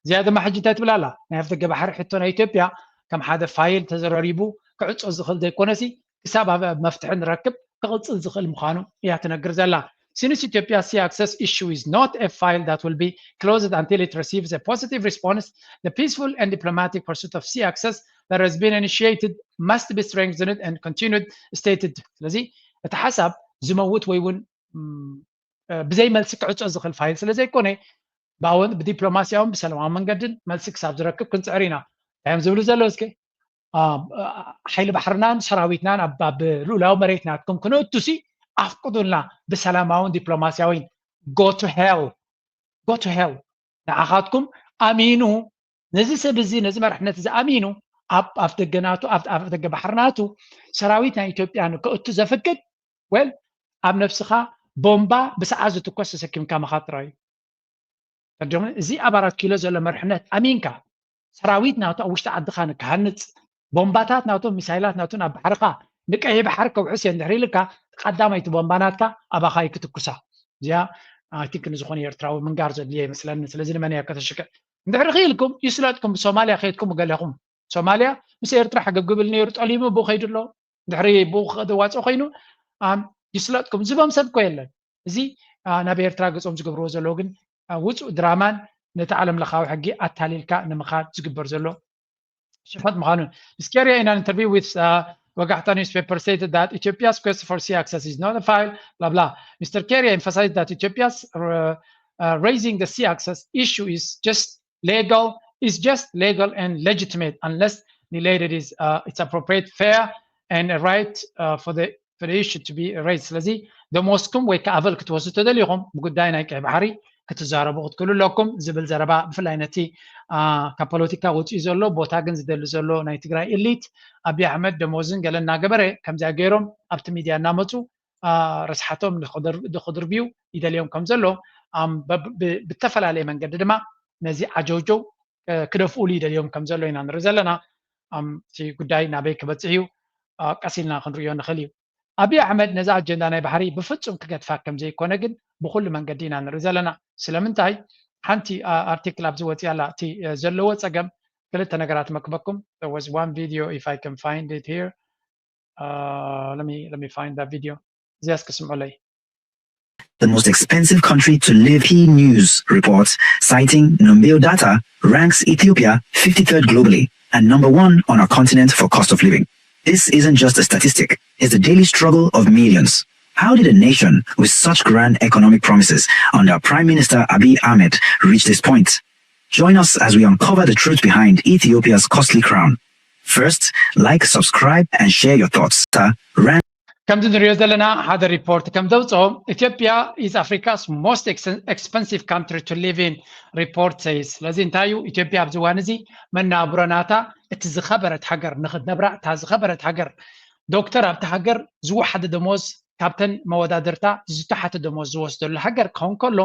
እዚኣ ድማ ሕጂ እንታይ ትብል ኣላ? ናይ ኣፍደገ ባሕሪ ሕቶ ናይ ኢትዮጵያ ከም ሓደ ፋይል ተዘራሪቡ ክዕፆ ዝኽእል ዘይኮነሲ ክሳብ ኣብ መፍትሒ ንረክብ ክቕፅል ዝኽእል ምዃኑ እያ ትነግር ዘላ። Since Ethiopia's sea access issue is not a file that will be closed until it receives a positive response, the peaceful and diplomatic pursuit of sea access that has been initiated must be strengthened and continued, stated. ስለዚ እቲ ሓሳብ ዝመውት ወይ እውን ብዘይ መልሲ ክዕፆ ዝኽእል ፋይል ስለ ዘይኮነ ብኣወን ብዲፕሎማሲያውን ብሰላማዊ መንገድን መልሲ ክሳብ ዝረክብ ክንፅዕር ኢና። እንታይ እዮም ዝብሉ ዘለዉ? እስከ ሓይሊ ባሕርናን ሰራዊትናን ኣብ ልኡላዊ መሬት ናትኩም ክነእቱሲ ኣፍቅዱልና ብሰላማውን ዲፕሎማሲያዊን። Go to hell, go to hell። ንዓኻትኩም ኣሚኑ ነዚ ሰብ እዚ ነዚ መራሕነት እዚ ኣሚኑ ኣብ ኣፍ ደገ ናቱ ኣብ ኣፍ ደገ ባሕሪ ናቱ ሰራዊት ናይ ኢትዮጵያ ንከእቱ ዘፍቅድ ወል ኣብ ነብስኻ ቦምባ ብሰዓት ዝትኮስ ተሰኪምካ ምኻድ ጥራይ እዩ። እዚ ኣብ ኣራት ኪሎ ዘሎ መርሕነት ኣሚንካ ሰራዊት ናቱ ኣብ ውሽጢ ዓድኻ ንክሃንፅ ቦምባታት ናቶም ሚሳይላት ናቱ ናብ ባሕርኻ ንቀይሕ ባሕሪ ከውሕስ እየ እንድሕር ኢልካ ቀዳመይቲ ቦምባ ናትካ ኣባኻ እዩ ክትኩሳ። እዚኣ ኣይ ቲንክ ንዝኾነ ኤርትራዊ ምንጋር ዘድልዮ ይመስለኒ። ስለዚ ንመን እያ ከተሽክዕ? እንድሕር ክኢልኩም ይስለጥኩም ብሶማልያ ከይድኩም ገለኹም ሶማልያ ምስ ኤርትራ ሕግብግብል ነይሩ ጠሊሙ ብኡ ከይዱ ኣሎ። ድሕሪ ብኡ ክዋፅኦ ኮይኑ ይስለጥኩም ዝቦም ሰብ እኮ የለን። እዚ ናብ ኤርትራ ገፆም ዝገብርዎ ዘለዉ ግን ውፁእ ድራማን ነቲ ዓለም ለኻዊ ሕጊ ኣታሊልካ ንምኻድ ዝግበር ዘሎ ሽፈት ምዃኑን። Miskeria in an interview with uh, Wagahta newspaper stated that Ethiopia's quest for sea access is not a file, blah blah. Mister Keria emphasized that Ethiopia's uh, uh, raising the sea access issue is just legal is just legal and legitimate unless related is uh, it's appropriate, fair and a right uh, for the for the issue to be raised. ስለዚ ደሞዝኩም ወይ ከዓ ኣበል ክትወስዱ ተደሊኹም ብጉዳይ ናይ ቀይ ባሕሪ ክትዛረቡ ክትክእሉ ኣለኩም ዝብል ዘረባ ብፍላይ ነቲ ካብ ፖለቲካ ወፂኡ ዘሎ ቦታ ግን ዝደሊ ዘሎ ናይ ትግራይ ኢሊት ኣብይ ኣሕመድ ደሞዝን ገለ እናገበረ ከምዚኣ ገይሮም ኣብቲ ሚድያ እናመፁ ረስሓቶም ንክድርብዩ ይደልዮም ከም ዘሎ ብተፈላለየ መንገዲ ድማ ነዚ ዓጀውጀው ክደፍኡሉ ይደልዮም ከም ዘሎ ኢና ንርኢ ዘለና። እቲ ጉዳይ ናበይ ክበፅሕ እዩ ቀስ ኢልና ክንርእዮ ንኽእል እዩ። ኣብይ ኣሕመድ ነዚ ኣጀንዳ ናይ ባሕሪ ብፍፁም ክገድፋ ከም ዘይኮነ ግን ብኩሉ መንገዲ ኢና ንርኢ ዘለና። ስለምንታይ ሓንቲ ኣርቲክል ኣብዚ ወፂኣ ኣላ እቲ ዘለዎ ፀገም ክልተ ነገራት መክበኩም was one video if I can find it here uh, let me let me find that video እዚያስ ክስምዑለይ The most expensive country to live. P News reports, citing Numbeo data, ranks Ethiopia fifty-third globally and number one on our continent for cost of living. This isn't just a statistic, it's the daily struggle of millions. How did a nation with such grand economic promises under Prime Minister Abiy Ahmed reach this point? Join us as we uncover the truth behind Ethiopia's costly crown. First, like, subscribe, and share your thoughts. Rank ከምዚ ንሪኦ ዘለና ሓደ ሪፖርት ከም ዘውፅኦ ኢትዮጵያ is Africa's most expensive country to live in report says። ስለዚ እንታይ እዩ ኢትዮጵያ ኣብዚ እዋን እዚ መናብሮ ናታ እቲ ዝኸበረት ሃገር ንክትነብራ እታ ዝኸበረት ሃገር ዶክተር ኣብቲ ሃገር ዝወሓደ ደሞዝ ካብተን መወዳድርታ ዝተሓተ ደሞዝ ዝወስደሉ ሃገር ክኸውን ከሎ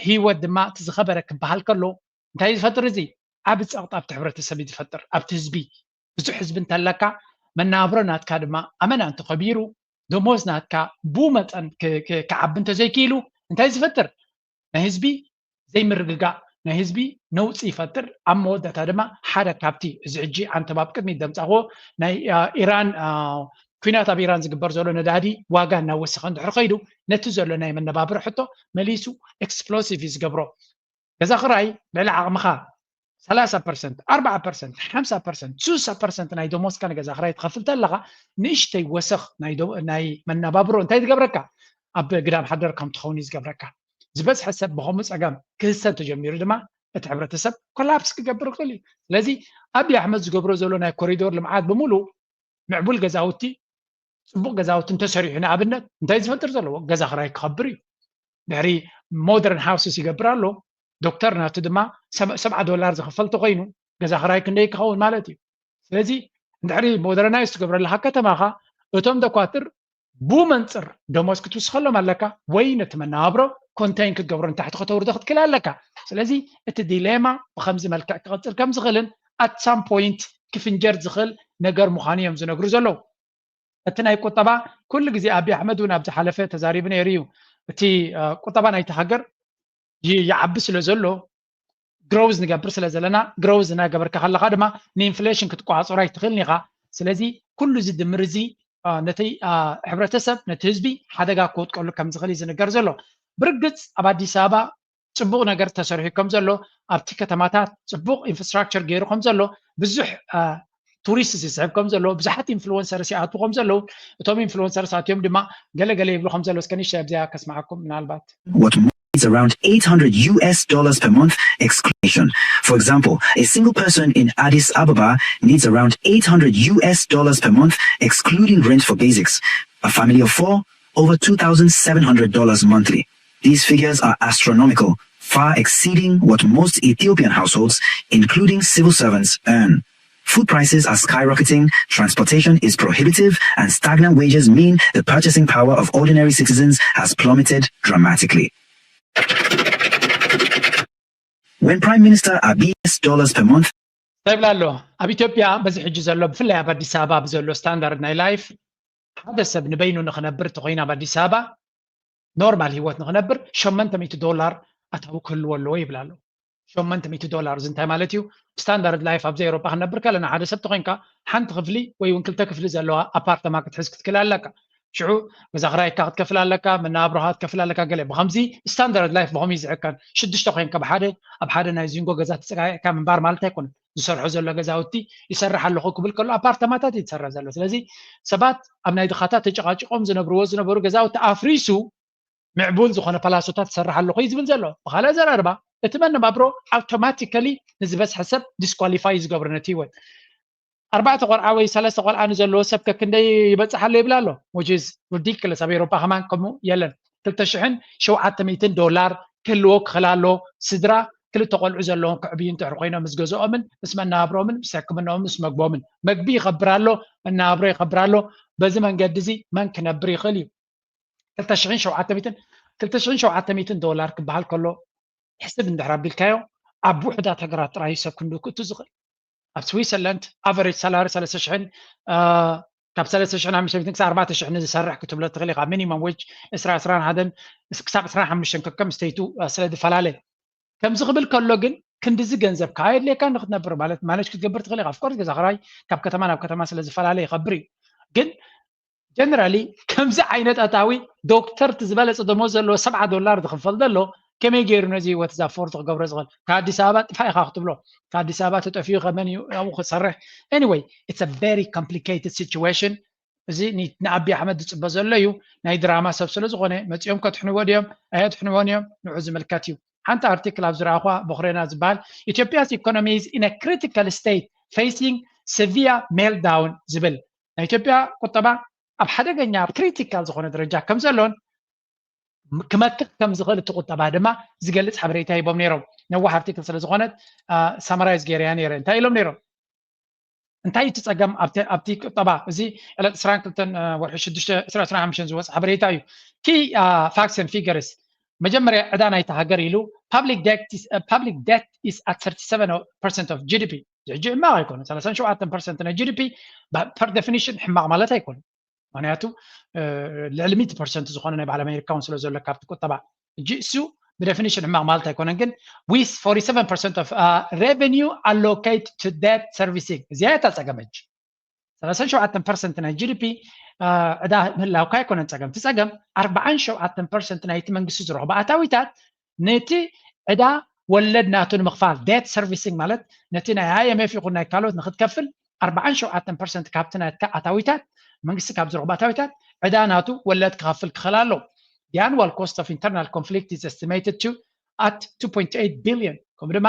ህይወት ድማ እቲ ዝኸበረ ክበሃል ከሎ እንታይ ዝፈጥር እዚ ዓቢ ፀቕጢ ኣብቲ ሕብረተሰብ እዩ ዝፈጥር ኣብቲ ህዝቢ ብዙሕ ህዝቢ እንተለካ መናብሮ ናትካ ድማ ኣመና እንተኸቢሩ ደሞዝ ናትካ ብኡ መጠን ክዓቢ እንተዘይክኢሉ እንታይ ዝፈጥር ናይ ህዝቢ ዘይምርግጋእ ናይ ህዝቢ ነውፂ ይፈጥር ኣብ መወዳእታ ድማ ሓደ ካብቲ እዚ ሕጂ ኣንተባብ ቅድሚት ደምፃኽዎ ናይ ኢራን ኩናት ኣብ ኢራን ዝግበር ዘሎ ነዳዲ ዋጋ እናወሰኸ እንድሕር ከይዱ ነቲ ዘሎ ናይ መነባብሮ ሕቶ መሊሱ explosive እዩ ዝገብሮ ገዛ ክራይ ልዕሊ ዓቕምኻ ሰላሳ ፐርሰንት ኣርባዓ ፐርሰንት ሓምሳ ፐርሰንት ስሳ ፐርሰንት ናይ ደሞዝካ ንገዛ ክራይ ትኸፍል ተለኻ ንእሽተይ ወሰኽ ናይ መነባብሮ እንታይ ዝገብረካ ኣብ ግዳም ሓደር ከም ትኸውን እዩ ዝገብረካ ዝበዝሐ ሰብ ብኸምኡ ፀገም ክህሰ ተጀሚሩ ድማ እቲ ሕብረተሰብ ኮላፕስ ክገብር ይኽእል እዩ ስለዚ ኣብይ ኣሕመድ ዝገብሮ ዘሎ ናይ ኮሪዶር ልምዓት ብምሉእ ምዕቡል ገዛውቲ ፅቡቕ ገዛውቲ እንተሰሪሑ ንኣብነት እንታይ ዝፈጥር ዘለዎ ገዛ ክራይ ክኸብር እዩ ድሕሪ modern houses ይገብር ኣሎ ዶክተር ናቱ ድማ ሰብዓ ዶላር ዝኽፈል ተኮይኑ ገዛ ክራይ ክንደይ ክኸውን ማለት እዩ ስለዚ እንድሕሪ modernize ትገብረለካ ከተማኻ እቶም ደኳትር ብመንፅር ደሞዝ ክትውስኸሎም ኣለካ ወይ ነቲ መነባብሮ contain ክትገብሮ ንታሕቲ ከተውርዶ ክትክእል ኣለካ ስለዚ እቲ ዲሌማ ብከምዚ መልክዕ ክቐፅል ከም ዝኽእልን at some point ክፍንጀር ዝኽእል ነገር ምዃኑ እዮም ዝነግሩ ዘለዉ እቲ ናይ ቁጠባ ኩሉ ግዜ ኣብይ ኣሕመድ እውን ኣብ ዝሓለፈ ተዛሪቡ ነይሩ እዩ እቲ ቁጠባ ናይቲ ሃገር ይዓቢ ስለ ዘሎ growth ንገብር ስለ ዘለና growth እናገበርካ ከለካ ድማ ንinflation ክትቆፃፀሮ ኣይትኽእልን ኢኻ ስለዚ ኩሉ እዚ ድምር እዚ ነቲ ሕብረተሰብ ነቲ ህዝቢ ሓደጋ ክወጥቀሉ ከም ዝኽእል እዩ ዝንገር ዘሎ ብርግፅ ኣብ ኣዲስ ኣበባ ፅቡቕ ነገር ተሰሪሑ ከም ዘሎ ኣብቲ ከተማታት ፅቡቕ infrastructure ገይሩ ከም ዘሎ ብዙሕ tourists ይስሕብ ከም ዘሎ ብዙሓት influencers ይኣትዉ ከም ዘለዉ እቶም influencers ኣትዮም ድማ ገለ ገለ ይብሉ ከም ዘሎ እስከ ንእሽተይ ኣብዚኣ ከስምዓኩም ምናልባት What needs around eight hundred U S dollars per month exclusion. For example, a single person in Addis Ababa needs around eight hundred U S dollars per month excluding rent for basics. A family of four, over two thousand seven hundred dollars monthly. These figures are astronomical, far exceeding what most Ethiopian households, including civil servants, earn. Food prices are skyrocketing, transportation is prohibitive, and stagnant wages mean the purchasing power of ordinary citizens has plummeted dramatically. When Prime Minister Abiy dollars per month ይብላ ኣሎ ኣብ ኢትዮጵያ በዚ ሕጂ ዘሎ ብፍላይ ኣብ ኣዲስ ኣበባ ብዘሎ ስታንዳርድ ናይ life ሓደ ሰብ ንበይኑ ንክነብር እንተኮይኑ ኣብ ኣዲስ ኣበባ normal ሂወት ንክነብር ሸመንተ ሚእቲ ዶላር ኣታዊ ክህልዎ ኣለዎ ይብላ ኣሎ ሸመንተ ሚእቲ ዶላር እዚ እንታይ ማለት እዩ standard life ኣብዚ ኤውሮጳ ክነብር ከለና ሓደ ሰብ ተኮይንካ ሓንቲ ክፍሊ ወይ እውን ክልተ ክፍሊ ዘለዋ ኣፓርተማ ክትሕዝ ክትክእል ኣለካ ሽዑ ገዛ ክራይካ ክትከፍል ኣለካ መነባብሮካ ክትከፍል ኣለካ ገለ ብከምዚ standard life ብከምኡ እዩ ዝዕቀን ሽዱሽተ ኮይንካ ብሓደ ኣብ ሓደ ናይ ዚንጎ ገዛ ተፀቃቂዕካ ምንባር ማለት ኣይኮነን ዝሰርሖ ዘሎ ገዛውቲ ይሰርሕ ኣለኹ ክብል ከሎ ኣፓርተማታት እዩ ዝሰርሕ ዘሎ ስለዚ ሰባት ኣብ ናይ ድኻታት ተጨቃጭቆም ዝነብርዎ ዝነበሩ ገዛውቲ ኣፍሪሱ ምዕቡል ዝኾነ ፓላሶታት ይሰርሕ ኣለኹ እዩ ዝብል ዘሎ ብካልእ ኣዘራርባ እቲ መነባብሮ ኣውቶማቲካሊ ንዝበዝሐ ሰብ ዲስኳሊፋይ ዝገብሮ ነቲ ህይወት። ኣርባዕተ ቆልዓ ወይ ሰለስተ ቆልዓ ንዘለዎ ሰብ ከክንደይ ይበፅሓሎ ይብል ኣሎ። Which is ridiculous። ኣብ ኤሮፓ ከማን ከምኡ የለን። ክልተ ሽሕን ሸውዓተ ሚእትን ዶላር ክህልዎ ክኽእል ኣሎ። ስድራ ክልተ ቆልዑ ዘለዎም ክዕብዩ እንድሕር ኮይኖም ምስ ገዝኦምን ምስ መነባብሮምን ምስ ሕክምናኦም ምስ መግቦምን። መግቢ ይኸብር ኣሎ፣ መነባብሮ ይኸብር ኣሎ። በዚ መንገዲ እዚ መን ክነብር ይኽእል እዩ? ክልተ ሽሕን ሸውዓተ ሚእትን ክልተ ሽሕን ሸውዓተ ሚእትን ዶላር ክበሃል ከሎ ሕስብ እንድሕር ኣቢልካዮ ኣብ ውሑዳት ሃገራት ጥራይ እዩ ሰብ ክንዱ ክእቱ ዝኽእል። ኣብ ስዊዘርላንድ ኣቨሬጅ ሳላሪ ሰለስተ ሽሕን ካብ ሰለስተ ሽሕን ሓሙሽተ ሚእትን ክሳብ ኣርባዕተ ሽሕን ዝሰርሕ ክትብሎ ትኽእል ኢኻ። ሚኒመም ዌጅ ዕስራ ዕስራን ሓደን ክሳብ ዕስራን ሓሙሽተን ከከም ስተይቱ ስለ ዝፈላለ። ከምዚ ክብል ከሎ ግን ክንድዚ ገንዘብ ከዓ የድልየካ ንክትነብር ማለት ማነጅ ክትገብር ትኽእል ኢኻ። ኦፍኮርስ ገዛ ክራይ ካብ ከተማ ናብ ከተማ ስለ ዝፈላለ ይኸብር እዩ። ግን ጀነራሊ ከምዚ ዓይነት ኣታዊ ዶክተር እቲ ዝበለፀ ደሞዝ ዘለዎ ሰብዓ ዶላር ዝኽፈል ዘሎ ከመይ ገይሩ ነዚ ህይወት እዚ ኣፎርድ ክገብሮ ዝኽእል? ካብ ኣዲስ ኣበባ ጥፋእ ኢኻ ክትብሎ፣ ካብ ኣዲስ ኣበባ ተጠፊኡ ከመን እዩ ኣብኡ ክሰርሕ? Anyway, it's a very complicated situation። እዚ ንኣብይ ኣሕመድ ዝፅበ ዘሎ እዩ። ናይ ድራማ ሰብ ስለ ዝኾነ መፂኦም ከትሕንዎ ድዮም ኣየትሕንዎን እዮም ንዑ ዝምልከት እዩ። ሓንቲ ኣርቲክል ኣብ ዝረኣኹዋ ቦኽሬና ዝበሃል Ethiopia's economy is in a critical state, facing severe meltdown ዝብል ናይ ኢትዮጵያ ቁጠባ ኣብ ሓደገኛ ክሪቲካል ዝኾነ ደረጃ ከም ዘሎን ክመክኽ ከም ዝኽእል እቲ ቁጠባ ድማ ዝገልፅ ሓበሬታ ሂቦም ነይሮም። ነዋሕ ኣርቲክል ስለ ዝኾነት ሳማራይዝ ገይረያ ነይረ። እንታይ ኢሎም ነይሮም? እንታይ እቲ ፀገም ኣብቲ ቁጠባ? እዚ ዕለት ዕስራን ክልተን ወርሒ ሽዱሽተ ዕስራ ዕስራን ሓሙሽተን ዝወፅ ሓበሬታ እዩ። Key facts and figures። መጀመርያ ዕዳ ናይቲ ሃገር ኢሉ public debt is at thirty-seven percent of G D P። ሕጂ ሕማቕ ኣይኮነ፣ ሰላሳን ሸውዓተን ፐርሰንት ናይ G D P per definition ሕማቕ ማለት ኣይኮነ። ምክንያቱ ልዕሊ ሚእቲ ፐርሰንት ዝኾነ ናይ በዓል ኣሜሪካ እውን ስለ ዘሎ ካብቲ ቁጠባ። ሕጂ እሱ ብደፊኒሽን ሕማቕ ማለት ኣይኮነን፣ ግን with forty-seven percent of revenue allocate to debt servicing። እዚኣ እታ ፀገም። ሕጂ ሰላሳን ሸውዓተን ፐርሰንት ናይ G D P ዕዳ ምህላውካ ኣይኮነን ፀገም። እቲ ፀገም ኣርባዓን ሸውዓተን ፐርሰንት ናይቲ መንግስቲ ዝረኽቦ ኣታዊታት ነቲ ዕዳ ወለድ ናቱ ንምኽፋል፣ ዴት ሰርቪሲንግ ማለት ነቲ ናይ I M F ይኹን ናይ ካልኦት ንክትከፍል ኣርባዓን ሸውዓተን ፐርሰንት ካብቲ ናትካ ኣታዊታት፣ መንግስቲ ካብ ዝረኽቦ ኣታዊታት ዕዳ ናቱ ወለድ ክኸፍል ክኽእል ኣሎ። The annual cost of internal conflict is estimated to at two point eight billion። ከምኡ ድማ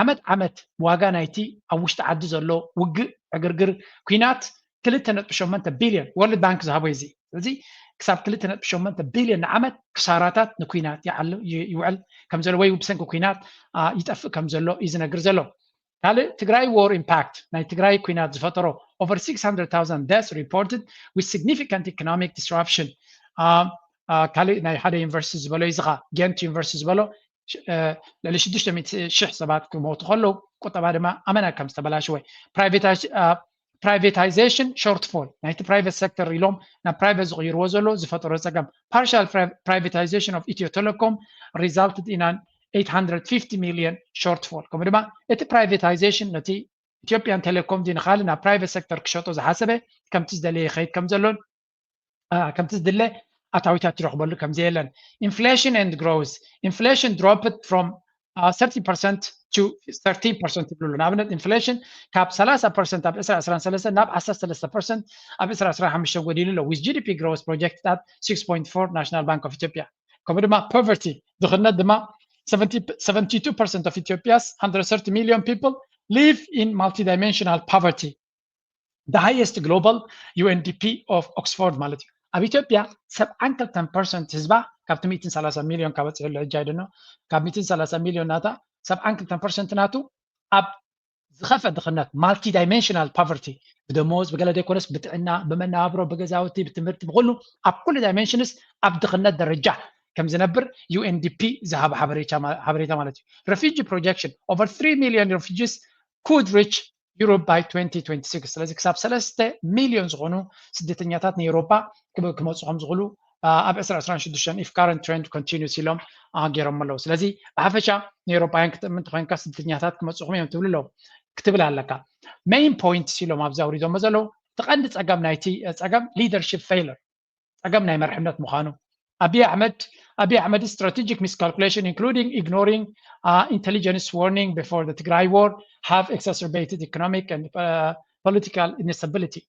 ዓመት ዓመት ዋጋ ናይቲ ኣብ ውሽጢ ዓዲ ዘሎ ውግእ፣ ዕግርግር፣ ኲናት ክልተ ነጥቢ ሸሞንተ ቢልዮን፣ ወርልድ ባንክ ዝሃቦ እዩ። እዚ ስለዚ ክሳብ ክልተ ነጥቢ ሸሞንተ ቢልዮን ንዓመት ክሳራታት ንኲናት ይዓሉ ይውዕል ከም ዘሎ ወይ ብሰንኪ ኲናት ይጠፍእ ከም ዘሎ እዩ ዝነግር ዘሎ። ካልእ ትግራይ ዎር ኢምፓክት፣ ናይ ትግራይ ኲናት ዝፈጠሮ over six hundred thousand deaths reported with significant economic disruption። ካልእ ናይ ሓደ ዩኒቨርሲቲ ዝበሎ እዩ፣ ዝኻ ጌንት ዩኒቨርሲቲ ዝበሎ ልዕሊ ሽዱሽተ ሚእቲ ሽሕ ሰባት ክሞቱ ከለዉ ቁጠባ ድማ ኣመና ከም ዝተበላሸወ። Privatization shortfall፣ ናይቲ ፕራይቬት ሴክተር ኢሎም ናብ ፕራይቬት ዝቕይርዎ ዘሎ ዝፈጠሮ ፀገም። Partial privatization of Ethio Telecom resulted in an eight hundred fifty million shortfall። ከምኡ ድማ እቲ ፕራይቬታይዜሽን ነቲ ኢትዮጵያን ቴሌኮም ድዩ ንኻልእ ናብ ፕራይቬት ሴክተር ክሸጦ ዝሓሰበ ከምቲ ዝደለየ ይኸይድ ከም ዘሎን ከምቲ ዝድለ ኣታዊታት ትረኽበሉ ከም ዘየለን። Inflation and growth፣ inflation dropped from thirty percent to thirteen percent ይብሉ። ንኣብነት ኢንፍሌሽን ካብ ሰላሳ ፐርሰንት ኣብ ዕስራ ዕስራን ሰለስተን ናብ ዓሰርተ ሰለስተ ፐርሰንት ኣብ ዕስራ ዕስራን ሓሙሽተን ጎዲሉ ኣሎ። With G D P growth projected at six point four National Bank of Ethiopia። ከምኡ ድማ ፖቨርቲ፣ ድኽነት ድማ seventy, seventy-two percent of Ethiopia's hundred thirty million people live in multidimensional poverty, the highest global U N D P of Oxford ማለት እዩ። ኣብ ኢትዮጵያ ሰብዓን ክልተን ፐርሰንት ህዝባ ካብቲ ሚእትን ሰላሳን ሚልዮን ካብ በፂሑ ኣሎ ሕጂ ኣይደኖ፣ ካብ ሚእትን ሰላሳን ሚልዮን ናታ ሰብዓን ክልተን ፐርሰንት ናቱ ኣብ ዝኸፈ ድኽነት፣ ማልቲ ዳይሜንሽናል ፓቨርቲ፣ ብደሞዝ ብገለ ዘይኮነስ ብጥዕና፣ ብመነባብሮ፣ ብገዛውቲ፣ ብትምህርቲ፣ ብኩሉ ኣብ ኩሉ ዳይሜንሽንስ ኣብ ድኽነት ደረጃ ከም ዝነብር U N D P ዝሃበ ሓበሬታ ማለት እዩ። Refugee projection, over three million refugees could reach Europe by twenty twenty-six። ስለዚ ክሳብ ሰለስተ ሚልዮን ዝኾኑ ስደተኛታት ንኤውሮፓ ክመፁ ከም ዝኽእሉ ኣብ ዕስራ ዕስራን ሽዱሽተን if current trend continues ኢሎም ገይሮም ኣለዉ። ስለዚ ብሓፈሻ ንኤውሮፓውያን ክትእምን ተኮይንካ ስደተኛታት ክመፁኹም እዮም ትብል ኣለዉ ክትብል ኣለካ። Main points ኢሎም ኣብዚ ኣውሪዶሞ ዘለዉ እቲ ቀንዲ ፀገም ናይቲ ፀገም leadership failure፣ ፀገም ናይ መርሕነት ምዃኑ። Abiy Ahmed, Abiy Ahmed's strategic miscalculation, including ignoring intelligence warning before the Tigray war, have exacerbated economic and political instability።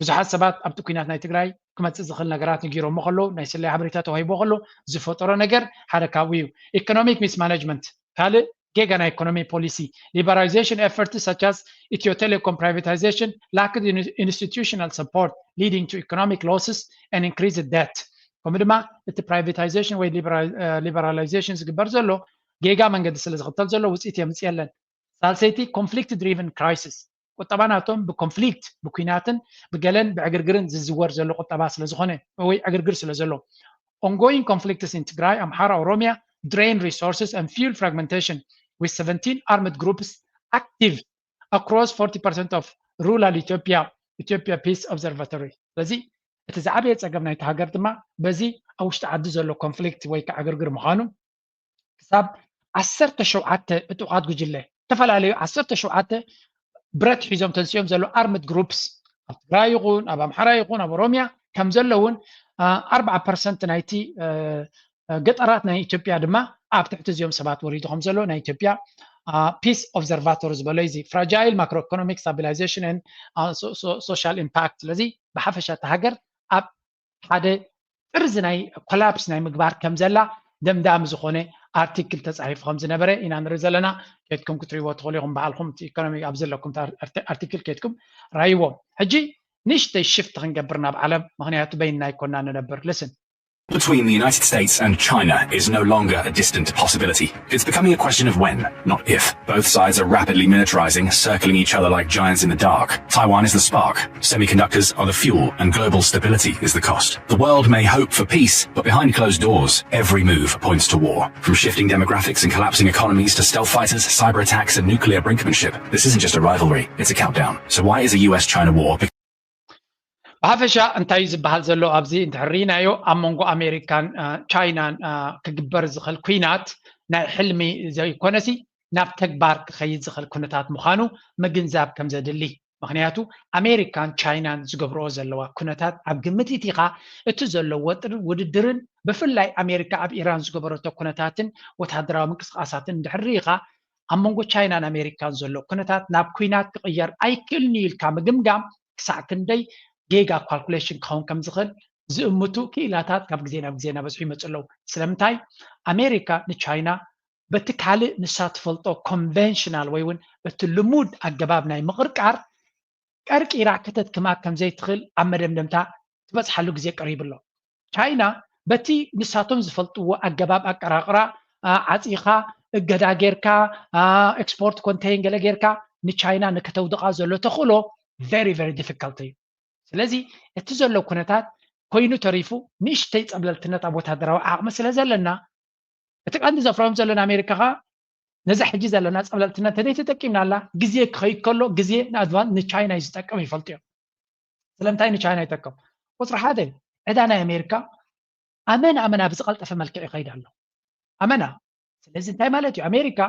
ብዙሓት ሰባት ኣብቲ ኲናት ናይ ትግራይ ክመፅእ ዝኽእል ነገራት ነጊሮሞ ከለዉ፣ ናይ ስለያ ሓበሬታ ተዋሂቦ ከሎ ዝፈጠሮ ነገር ሓደ ካብኡ እዩ። Economic mismanagement፣ ካልእ ጌጋ ናይ ኢኮኖሚ ፖሊሲ፣ liberalization efforts such as ኢትዮ ቴሌኮም privatization lacked institutional support, leading to economic losses and increased debt። ከምኡ ድማ እቲ privatization ወይ liberalization ዝግበር ዘሎ ጌጋ መንገዲ ስለ ዝኽተል ዘሎ ውፅኢት የምፅእ የለን። ሳልሰይቲ conflict driven crisis፣ ቁጠባ ናቶም ብኮንፍሊክት ብኩናትን ብገለን ብዕግርግርን ዝዝወር ዘሎ ቁጠባ ስለ ዝኾነ ወይ ዕግርግር ስለ ዘሎ። Ongoing conflicts in ትግራይ፣ ኣምሓራ፣ ኦሮሚያ drain resources and fuel fragmentation with seventeen armed groups active across forty percent of rural Ethiopia, Ethiopia Peace Observatory። ስለዚ እቲ ዝዓበየ ፀገም ናይቲ ሃገር ድማ በዚ ኣብ ውሽጢ ዓዲ ዘሎ ኮንፍሊክት ወይ ከዓ ዕግርግር ምዃኑ ክሳብ ዓሰርተ ሸውዓተ ዕጡቓት ጉጅለ፣ ዝተፈላለዩ ዓሰርተ ሸውዓተ ብረት ሒዞም ተንስኦም ዘሎ ኣርምድ ግሩፕስ ኣብ ትግራይ ይኹን ኣብ ኣምሓራ ይኹን ኣብ ኦሮሚያ ከም ዘለውን ኣርባዓ ፐርሰንት ናይቲ ገጠራት ናይ ኢትዮጵያ ድማ ኣብ ትሕቲ እዚኦም ሰባት ወሪዱ ከም ዘሎ ናይ ኢትዮጵያ ፒስ ኦብዘርቫቶሪ ዝበሎ እዚ fragile macroeconomic stabilization and social impact። ስለዚ ብሓፈሻ እቲ ሃገር ኣብ ሓደ ጥርዚ ናይ ኮላፕስ ናይ ምግባር ከም ዘላ ደምዳሚ ዝኾነ ኣርቲክል ተፃሒፉ ከም ዝነበረ ኢና ንርኢ ዘለና። ኬድኩም ክትሪእዎ ትኽእሉ ኢኹም። ባዕልኹም እቲ ኢኮኖሚ ኣብ ዘለኩም ኣርቲክል ኬድኩም ራይዎ። ሕጂ ንእሽተይ ሽፍት ክንገብር ናብ ዓለም፣ ምኽንያቱ በይንና ኣይኮና ንነብር። ልስን Between the United States and China is no longer a distant possibility. It's becoming a question of when, not if. Both sides are rapidly militarizing, circling each other like giants in the dark. Taiwan is the spark. Semiconductors are the fuel, and global stability is the cost. The world may hope for peace, but behind closed doors, every move points to war. From shifting demographics and collapsing economies to stealth fighters, cyber attacks, and nuclear brinkmanship, this isn't just a rivalry, it's a countdown. So why is a U S China war? ብሓፈሻ እንታይ እዩ ዝበሃል ዘሎ ኣብዚ እንድሕር ርኢናዮ፣ ኣብ መንጎ ኣሜሪካን ቻይናን ክግበር ዝኽእል ኩናት ናይ ሕልሚ ዘይኮነሲ ናብ ተግባር ክኸይድ ዝኽእል ኩነታት ምዃኑ ምግንዛብ ከም ዘድሊ። ምኽንያቱ ኣሜሪካን ቻይናን ዝገብርኦ ዘለዋ ኩነታት ኣብ ግምት ኢቲኻ እቲ ዘሎ ወጥርን ውድድርን ብፍላይ ኣሜሪካ ኣብ ኢራን ዝገበረቶ ኩነታትን ወታደራዊ ምንቅስቃሳትን እንድሕር ርኢኻ ኣብ መንጎ ቻይናን ኣሜሪካን ዘሎ ኩነታት ናብ ኩናት ክቕየር ኣይክእልን እዩ ኢልካ ምግምጋም ክሳዕ ክንደይ ጌጋ ካልኩሌሽን ክኸውን ከም ዝኽእል ዝእምቱ ክኢላታት ካብ ግዜ ናብ ግዜ እናበዝሑ ይመፁ ኣለዉ። ስለምንታይ ኣሜሪካ ንቻይና በቲ ካልእ ንሳ ትፈልጦ ኮንቨንሽናል ወይ እውን በቲ ልሙድ ኣገባብ ናይ ምቕርቃር ቀርቂራ ከተድክማ ከም ዘይትኽእል ኣብ መደምደምታ ትበፅሓሉ ግዜ ቀሪቡ ኣሎ። ቻይና በቲ ንሳቶም ዝፈልጥዎ ኣገባብ ኣቀራቕራ ዓፂኻ እገዳ ጌርካ ኤክስፖርት ኮንቴይን ገለ ጌርካ ንቻይና ንክተውድቓ ዘሎ ተኽእሎ very very difficult እዩ። ስለዚ እቲ ዘሎ ኩነታት ኮይኑ ተሪፉ ንእሽተይ ፀብለልትነት ኣብ ወታደራዊ ዓቕሚ ስለ ዘለና እቲ ቀንዲ ዘፍረዮም ዘሎ ንኣሜሪካ ከዓ ነዛ ሕጂ ዘለና ፀብለልትነት ተዘይተጠቂምናላ ግዜ ክኸይድ ከሎ ግዜ ንኣድቫን ንቻይና እዩ ዝጠቅም ይፈልጡ እዮም። ስለምንታይ ንቻይና ይጠቅም? ቁፅሪ ሓደ ዕዳ ናይ ኣሜሪካ ኣመና ኣመና ብዝቐልጠፈ መልክዕ ይኸይድ ኣሎ ኣመና። ስለዚ እንታይ ማለት እዩ? ኣሜሪካ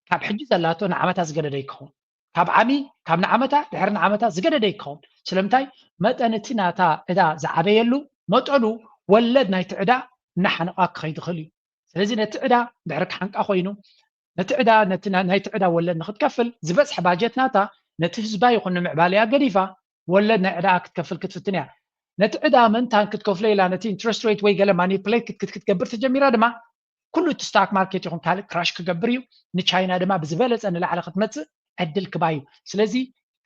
ካብ ሕጂ ዘላቶ ንዓመታ ዝገደደ ይከውን። ካብ ዓሚ ካብ ንዓመታ ድሕሪ ንዓመታ ዝገደደ ይከውን። ስለምንታይ? መጠን እቲ ናታ ዕዳ ዝዓበየሉ መጠኑ ወለድ ናይቲ ዕዳ እናሓነቓ ክኸይድ ይኽእል እዩ። ስለዚ ነቲ ዕዳ ድሕሪ ክሓንቃ ኮይኑ ነቲ ዕዳ ነቲ ናይቲ ዕዳ ወለድ ንክትከፍል ዝበፅሐ ባጀት ናታ ነቲ ህዝባ ይኹን ንምዕባለያ ገዲፋ ወለድ ናይ ዕዳ ክትከፍል ክትፍትን እያ። ነቲ ዕዳ ምእንታን ክትከፍሎ ኢላ ነቲ ኢንትረስት ሬት ወይ ገለ ማኒፕሌት ክትክትክትገብር ተጀሚራ ድማ ኩሉ እቲ ስታክ ማርኬት ይኹን ካልእ ክራሽ ክገብር እዩ። ንቻይና ድማ ብዝበለፀ ንላዕሊ ክትመፅእ ዕድል ክባ እዩ። ስለዚ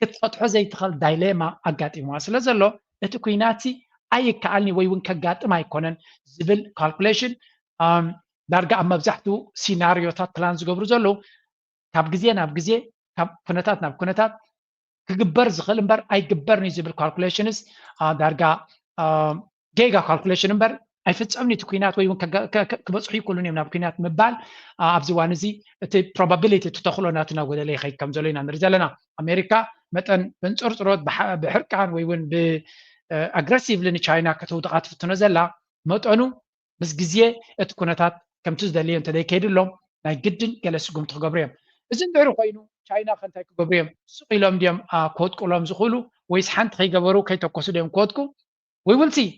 ክትፈትሖ ዘይትኽእል ዳይሌማ ኣጋጢምዋ ስለ ዘሎ እቲ ኩናት ኣይከኣልኒ ወይ እውን ከጋጥም ኣይኮነን ዝብል ካልኩሌሽን ዳርጋ ኣብ መብዛሕትኡ ሲናሪዮታት ፕላን ዝገብሩ ዘለዉ ካብ ግዜ ናብ ግዜ ካብ ኩነታት ናብ ኩነታት ክግበር ዝኽእል እምበር ኣይግበርን እዩ ዝብል ካልኩሌሽንስ ዳርጋ ጌጋ ካልኩሌሽን እምበር ኣይፍፀምን እቲ ኩናት ወይ እውን ክበፅሑ ይክእሉን እዮም ናብ ኩናት ምባል ኣብዚ ዋን እዚ እቲ ፕሮባቢሊቲ እቲ ተኽእሎ ናቱ እናጎደለ ይኸይድ ከም ዘሎ ኢና ንርኢ ዘለና። ኣሜሪካ መጠን ብንፅርፅሮት ብሕርቃን ወይ እውን ብኣግረሲቭሊ ንቻይና ከተውድቓ ትፍትኖ ዘላ መጠኑ ምስ ግዜ እቲ ኩነታት ከምቲ ዝደልዮ እንተዘይከይድሎም ናይ ግድን ገለ ስጉምቲ ክገብሩ እዮም። እዚ እንድሕሪ ኮይኑ ቻይና ከ እንታይ ክገብሩ እዮም? ስቕ ኢሎም ድዮም ክወድቁሎም ዝኽእሉ ወይስ ሓንቲ ከይገበሩ ከይተኮሱ ድዮም ክወድቁ? We will see።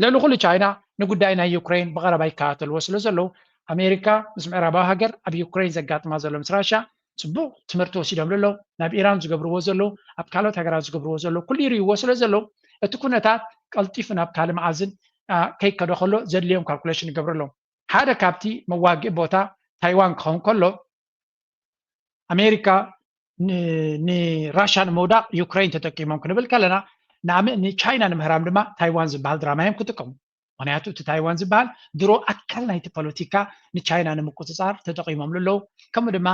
ልዕሊ ኩሉ ቻይና ንጉዳይ ናይ ዩክሬን ብቐረባ ይከታተልዎ ስለ ዘለዉ ኣሜሪካ ምስ ምዕራባዊ ሃገር ኣብ ዩክሬን ዘጋጥማ ዘሎ ምስ ራሻ ፅቡቕ ትምህርቲ ወሲዶምሉ ኣለዉ። ናብ ኢራን ዝገብርዎ ዘለዉ ኣብ ካልኦት ሃገራት ዝገብርዎ ዘለዉ ኩሉ ይርእይዎ ስለ ዘለዉ እቲ ኩነታት ቀልጢፉ ናብ ካልእ መኣዝን ከይከዶ ከሎ ዘድልዮም ካልኩሌሽን ይገብሩ ኣለዉ። ሓደ ካብቲ መዋግኢ ቦታ ታይዋን ክኸውን ከሎ ኣሜሪካ ንራሻ ንምውዳቕ ዩክሬን ተጠቂሞም ክንብል ከለና ንቻይና ንምህራም ድማ ታይዋን ዝበሃል ድራማ እዮም ክጥቀሙ። ምክንያቱ እቲ ታይዋን ዝበሃል ድሮ ኣካል ናይቲ ፖለቲካ ንቻይና ንምቁፅፃር ተጠቂሞምሉ ኣለዉ። ከምኡ ድማ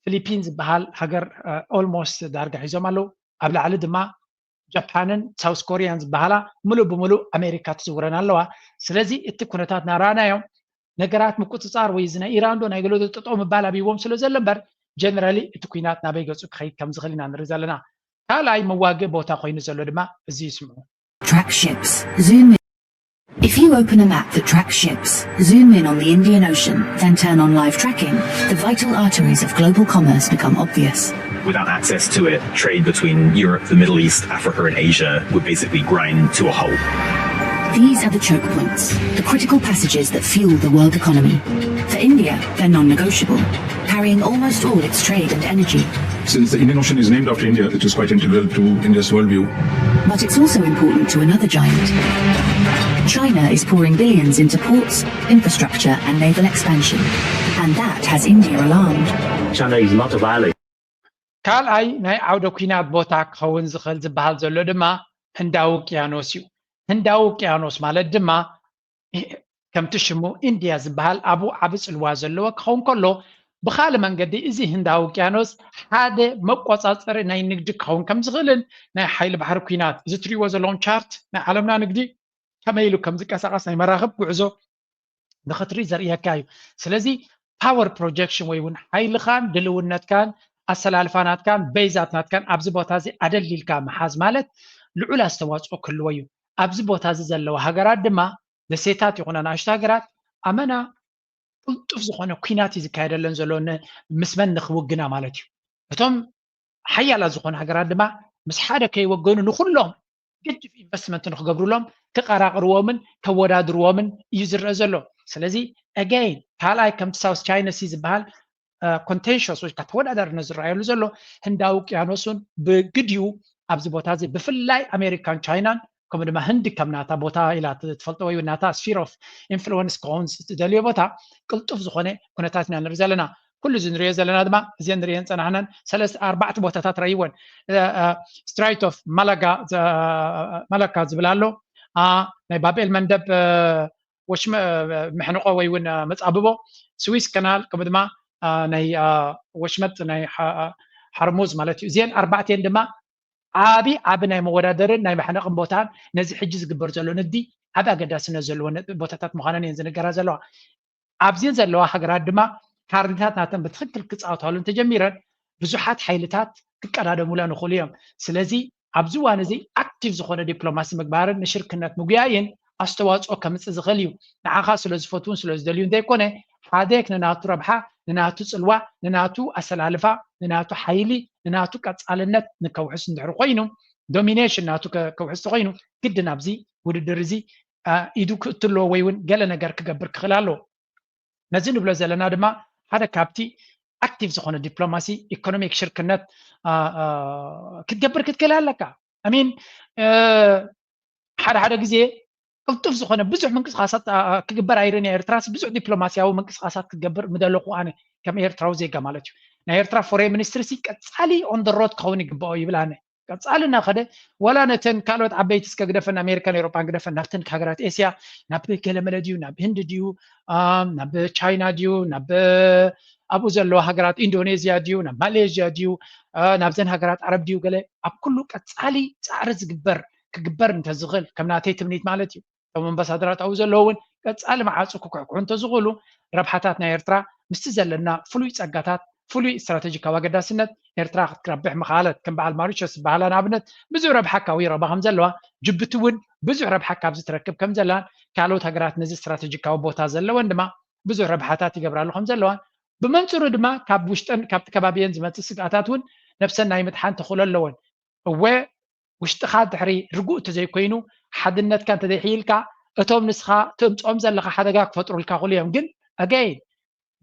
ፊሊፒን ዝበሃል ሃገር ኦልሞስት ዳርጋ ሒዞም ኣለዉ። ኣብ ላዕሊ ድማ ጃፓንን ሳውስ ኮሪያን ዝበሃላ ምሉእ ብምሉእ ኣሜሪካ ትዝውረን ኣለዋ። ስለዚ እቲ ኩነታት እናረኣናዮ ነገራት ምቁፅፃር ወይ እዚ ናይ ኢራን ዶ ናይ ገለ ዶ ጠጠው ምባል ኣብይዎም ስለ ዘሎ እምበር ጀነራሊ እቲ ኩናት ናበይ ገፁ ክኸይድ ከም ዝኽእል ኢና ንርኢ ዘለና። ካልኣይ መዋግእ ቦታ ኮይኑ ዘሎ ድማ እዚ ይስምዑ። Track ships. Zoom in. If you open a map that tracks ships, zoom in on the Indian Ocean, then turn on live tracking, the vital arteries of global commerce become obvious. Without access to it, trade between Europe, the Middle East, Africa, and Asia would basically grind to a halt. These are the choke points, the critical passages that fuel the world economy. For India, they're non negotiable, carrying almost all its trade and energy. Since the Indian Ocean is named after India, it is quite integral to India's worldview. But it's also important to another giant. China is pouring billions into ports, infrastructure, and naval expansion. And that has India alarmed. China is not a violation. ካልኣይ ናይ ዓውደ ኩናት ቦታ ክኸውን ዝኽእል ዝበሃል ዘሎ ድማ ህንዳዊ ውቅያኖስ እዩ። ህንዳዊ ውቅያኖስ ማለት ድማ ከምቲ ሽሙ ኢንድያ ዝበሃል ኣብኡ ዓቢ ጽልዋ ዘለዎ ክኸውን ከሎ ብኻልእ መንገዲ እዚ ህንዳዊ ውቅያኖስ ሓደ መቆጻጸሪ ናይ ንግዲ ክኸውን ከም ዝኽእልን ናይ ሓይሊ ባሕሪ ኩናት እዚ ትሪእዎ ዘለኹም ቻርት ናይ ዓለምና ንግዲ ከመይ ኢሉ ከም ዝቀሳቐስ ናይ መራኽብ ጉዕዞ ንኽትርኢ ዘርእየካ እዩ። ስለዚ power projection ወይ እውን ሓይልኻን ድልውነትካን ኣሰላልፋ ናትካን በይዛት ናትካን ኣብዚ ቦታ እዚ ኣደሊልካ ምሓዝ ማለት ልዑል ኣስተዋፅኦ ክህልዎ እዩ። ኣብዚ ቦታ እዚ ዘለዋ ሃገራት ድማ ደሴታት ይኹና ንኣሽቱ ሃገራት ኣመና ቅልጡፍ ዝኾነ ኩናት እዩ ዝካየደለን ዘሎ ምስ መን ንክውግና ማለት እዩ። እቶም ሓያላት ዝኾኑ ሃገራት ድማ ምስ ሓደ ከይወገኑ ንኩሎም ገጅፍ ኢንቨስትመንት ንክገብሩሎም ክቀራቅርዎምን ከወዳድርዎምን እዩ ዝረአ ዘሎ። ስለዚ again ካልኣይ ከምቲ ሳውስ ቻይና ሲ ዝበሃል contentious ወይ ተወዳዳርነት ዝረኣየሉ ዘሎ ህንዳዊ ውቅያኖስን ብግዲኡ ኣብዚ ቦታ እዚ ብፍላይ ኣሜሪካን ቻይናን ከምኡ ድማ ህንዲ ከም ናታ ቦታ ኢላ ትፈልጦ ወይ ናታ sphere of influence ክኸውን ዝደልዮ ቦታ ቅልጡፍ ዝኾነ ኩነታት ኢና ንርኢ ዘለና። ኩሉ እዚ ንሪኦ ዘለና ድማ እዚአን ንሪአን ፀናሕናን ሰለስተ ኣርባዕተ ቦታታት ረይወን strait of Malacca ዝብል ኣሎ፣ ናይ ባብኤል መንደብ መሕንቆ ወይ እውን መፃብቦ፣ ስዊስ ከናል ከምኡ ድማ ናይ ወሽመጥ ናይ ሓርሙዝ ማለት እዩ። እዚአን ኣርባዕተን ድማ ዓቢ ዓቢ ናይ መወዳደርን ናይ መሕነቕን ቦታን ነዚ ሕጂ ዝግበር ዘሎ ንግዲ ዓቢ ኣገዳስነት ዘለዎ ቦታታት ምዃነን እየን ዝንገራ ዘለዋ። ኣብዚ ዘለዋ ሃገራት ድማ ካርድታት ናተን ብትኽክል ክፃወታሉ እንተጀሚረን ብዙሓት ሓይልታት ክቀዳደሙለን ይኽእሉ እዮም። ስለዚ ኣብዚ እዋን እዚ ኣክቲቭ ዝኾነ ዲፕሎማሲ ምግባርን ንሽርክነት ምጉያይን ኣስተዋፅኦ ከምፅእ ዝኽእል እዩ። ንዓኻ ስለ ዝፈትውን ስለ ዝደልዩ እንተይኮነ ሓደክ ንናቱ ረብሓ፣ ንናቱ ፅልዋ፣ ንናቱ ኣሰላልፋ፣ ንናቱ ሓይሊ፣ ንናቱ ቀፃልነት ንከውሕስ እንድሕር ኮይኑ ዶሚኔሽን ናቱ ከውሕስ ኮይኑ ግድን ኣብዚ ውድድር እዚ ኢዱ ክእትሎ ወይ እውን ገለ ነገር ክገብር ክኽእል ኣለዎ። ነዚ ንብሎ ዘለና ድማ ሓደ ካብቲ ኣክቲቭ ዝኾነ ዲፕሎማሲ ኢኮኖሚክ ሽርክነት ክትገብር ክትክእል ኣለካ። ሚን ሓደ ሓደ ግዜ ቅልጡፍ ዝኾነ ብዙሕ ምንቅስቃሳት ክግበር ኣይርን ኤርትራስ ብዙሕ ዲፕሎማሲያዊ ምንቅስቃሳት ክትገብር ምደለኹ ኣነ ከም ኤርትራዊ ዜጋ ማለት እዩ። ናይ ኤርትራ ፎሬን ሚኒስትሪ ሲ ቀፃሊ on the road ክኸውን ይግብኦ ይብል ኣነ። ቀፃሊ እናኸደ ዋላ ነተን ካልኦት ዓበይቲ እስከ ግደፈን ኣሜሪካን ኤሮፓን ግደፈን ናብተን ሃገራት ኤስያ ናብ ገለመለ ድዩ ናብ ህንዲ ድዩ ናብ ቻይና ድዩ ናብ ኣብኡ ዘለዋ ሃገራት ኢንዶኔዝያ ድዩ ናብ ማሌዥያ ድዩ ናብዘን ሃገራት ዓረብ ድዩ ገለ ኣብ ኩሉ ቀፃሊ ፃዕሪ ዝግበር ክግበር እንተዝኽእል ከም ናተይ ትምኒት ማለት እዩ። እቶም ኣምባሳደራት ኣብኡ ዘለዉ እውን ቀፃሊ መዓፁ ክኩሕኩሑ እንተዝኽእሉ ረብሓታት ናይ ኤርትራ ምስቲ ዘለና ፍሉይ ፀጋታት ፍሉይ ስትራተጂካዊ ኣገዳስነት ኤርትራ ክትረብሕ ምኽኣለት ከም በዓል ማሪሸስ ዝበሃላ ንኣብነት ብዙሕ ረብሓ ካብ ይረባ ከም ዘለዋ ጅቡቲ እውን ብዙሕ ረብሓ ካብዚ ትረክብ ከም ዘላን ካልኦት ሃገራት ነዚ ስትራተጂካዊ ቦታ ዘለወን ድማ ብዙሕ ረብሓታት ይገብራሉ ከም ዘለዋን ብመንፅሩ ድማ ካብ ውሽጠን ካብቲ ከባቢየን ዝመፅእ ስግኣታት እውን ነብሰን ናይ ምድሓን ተኽእሎ ኣለወን። እወ ውሽጥኻ ድሕሪ ርጉእ እንተዘይኮይኑ ሓድነትካ እንተዘይሕይልካ እቶም ንስኻ ትእምፅኦም ዘለኻ ሓደጋ ክፈጥሩልካ ክእሉ እዮም። ግን again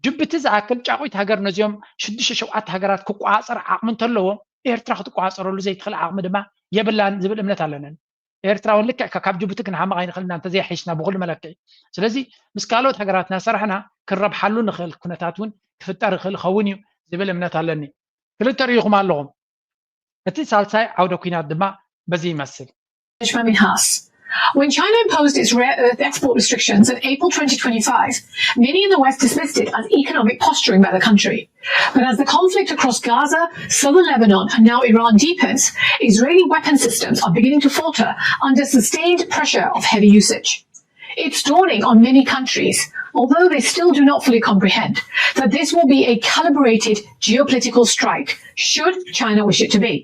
ጅቡቲ ዝኣክል ጫቑት ሃገር ነዚኦም ሽዱሽተ ሸውዓተ ሃገራት ክቆፃፀር ዓቕሚ እንተለዎ ኤርትራ ክትቆፃፀረሉ ዘይትኽእል ዓቕሚ ድማ የብላን ዝብል እምነት ኣለንን። ኤርትራ እውን ልክዕ ካብ ጅቡቲ ክንሓምቕ ኣይንኽእልና እንተዘይሓይሽና ብኩሉ መለክዒ። ስለዚ ምስ ካልኦት ሃገራት እናሰራሕና ክንረብሓሉ ንኽእል ኩነታት እውን ክፍጠር ይኽእል ይኸውን እዩ ዝብል እምነት ኣለኒ። ክልተ ርኢኹም ኣለኹም። እቲ ሳልሳይ ዓውደ ኲናት ድማ በዚ ይመስል። When China imposed its rare earth export restrictions in April twenty twenty-five, many in the West dismissed it as economic posturing by the country. But as the conflict across Gaza, southern Lebanon, and now Iran deepens, Israeli weapon systems are beginning to falter under sustained pressure of heavy usage. It's dawning on many countries, although they still do not fully comprehend, that this will be a calibrated geopolitical strike, should China wish it to be.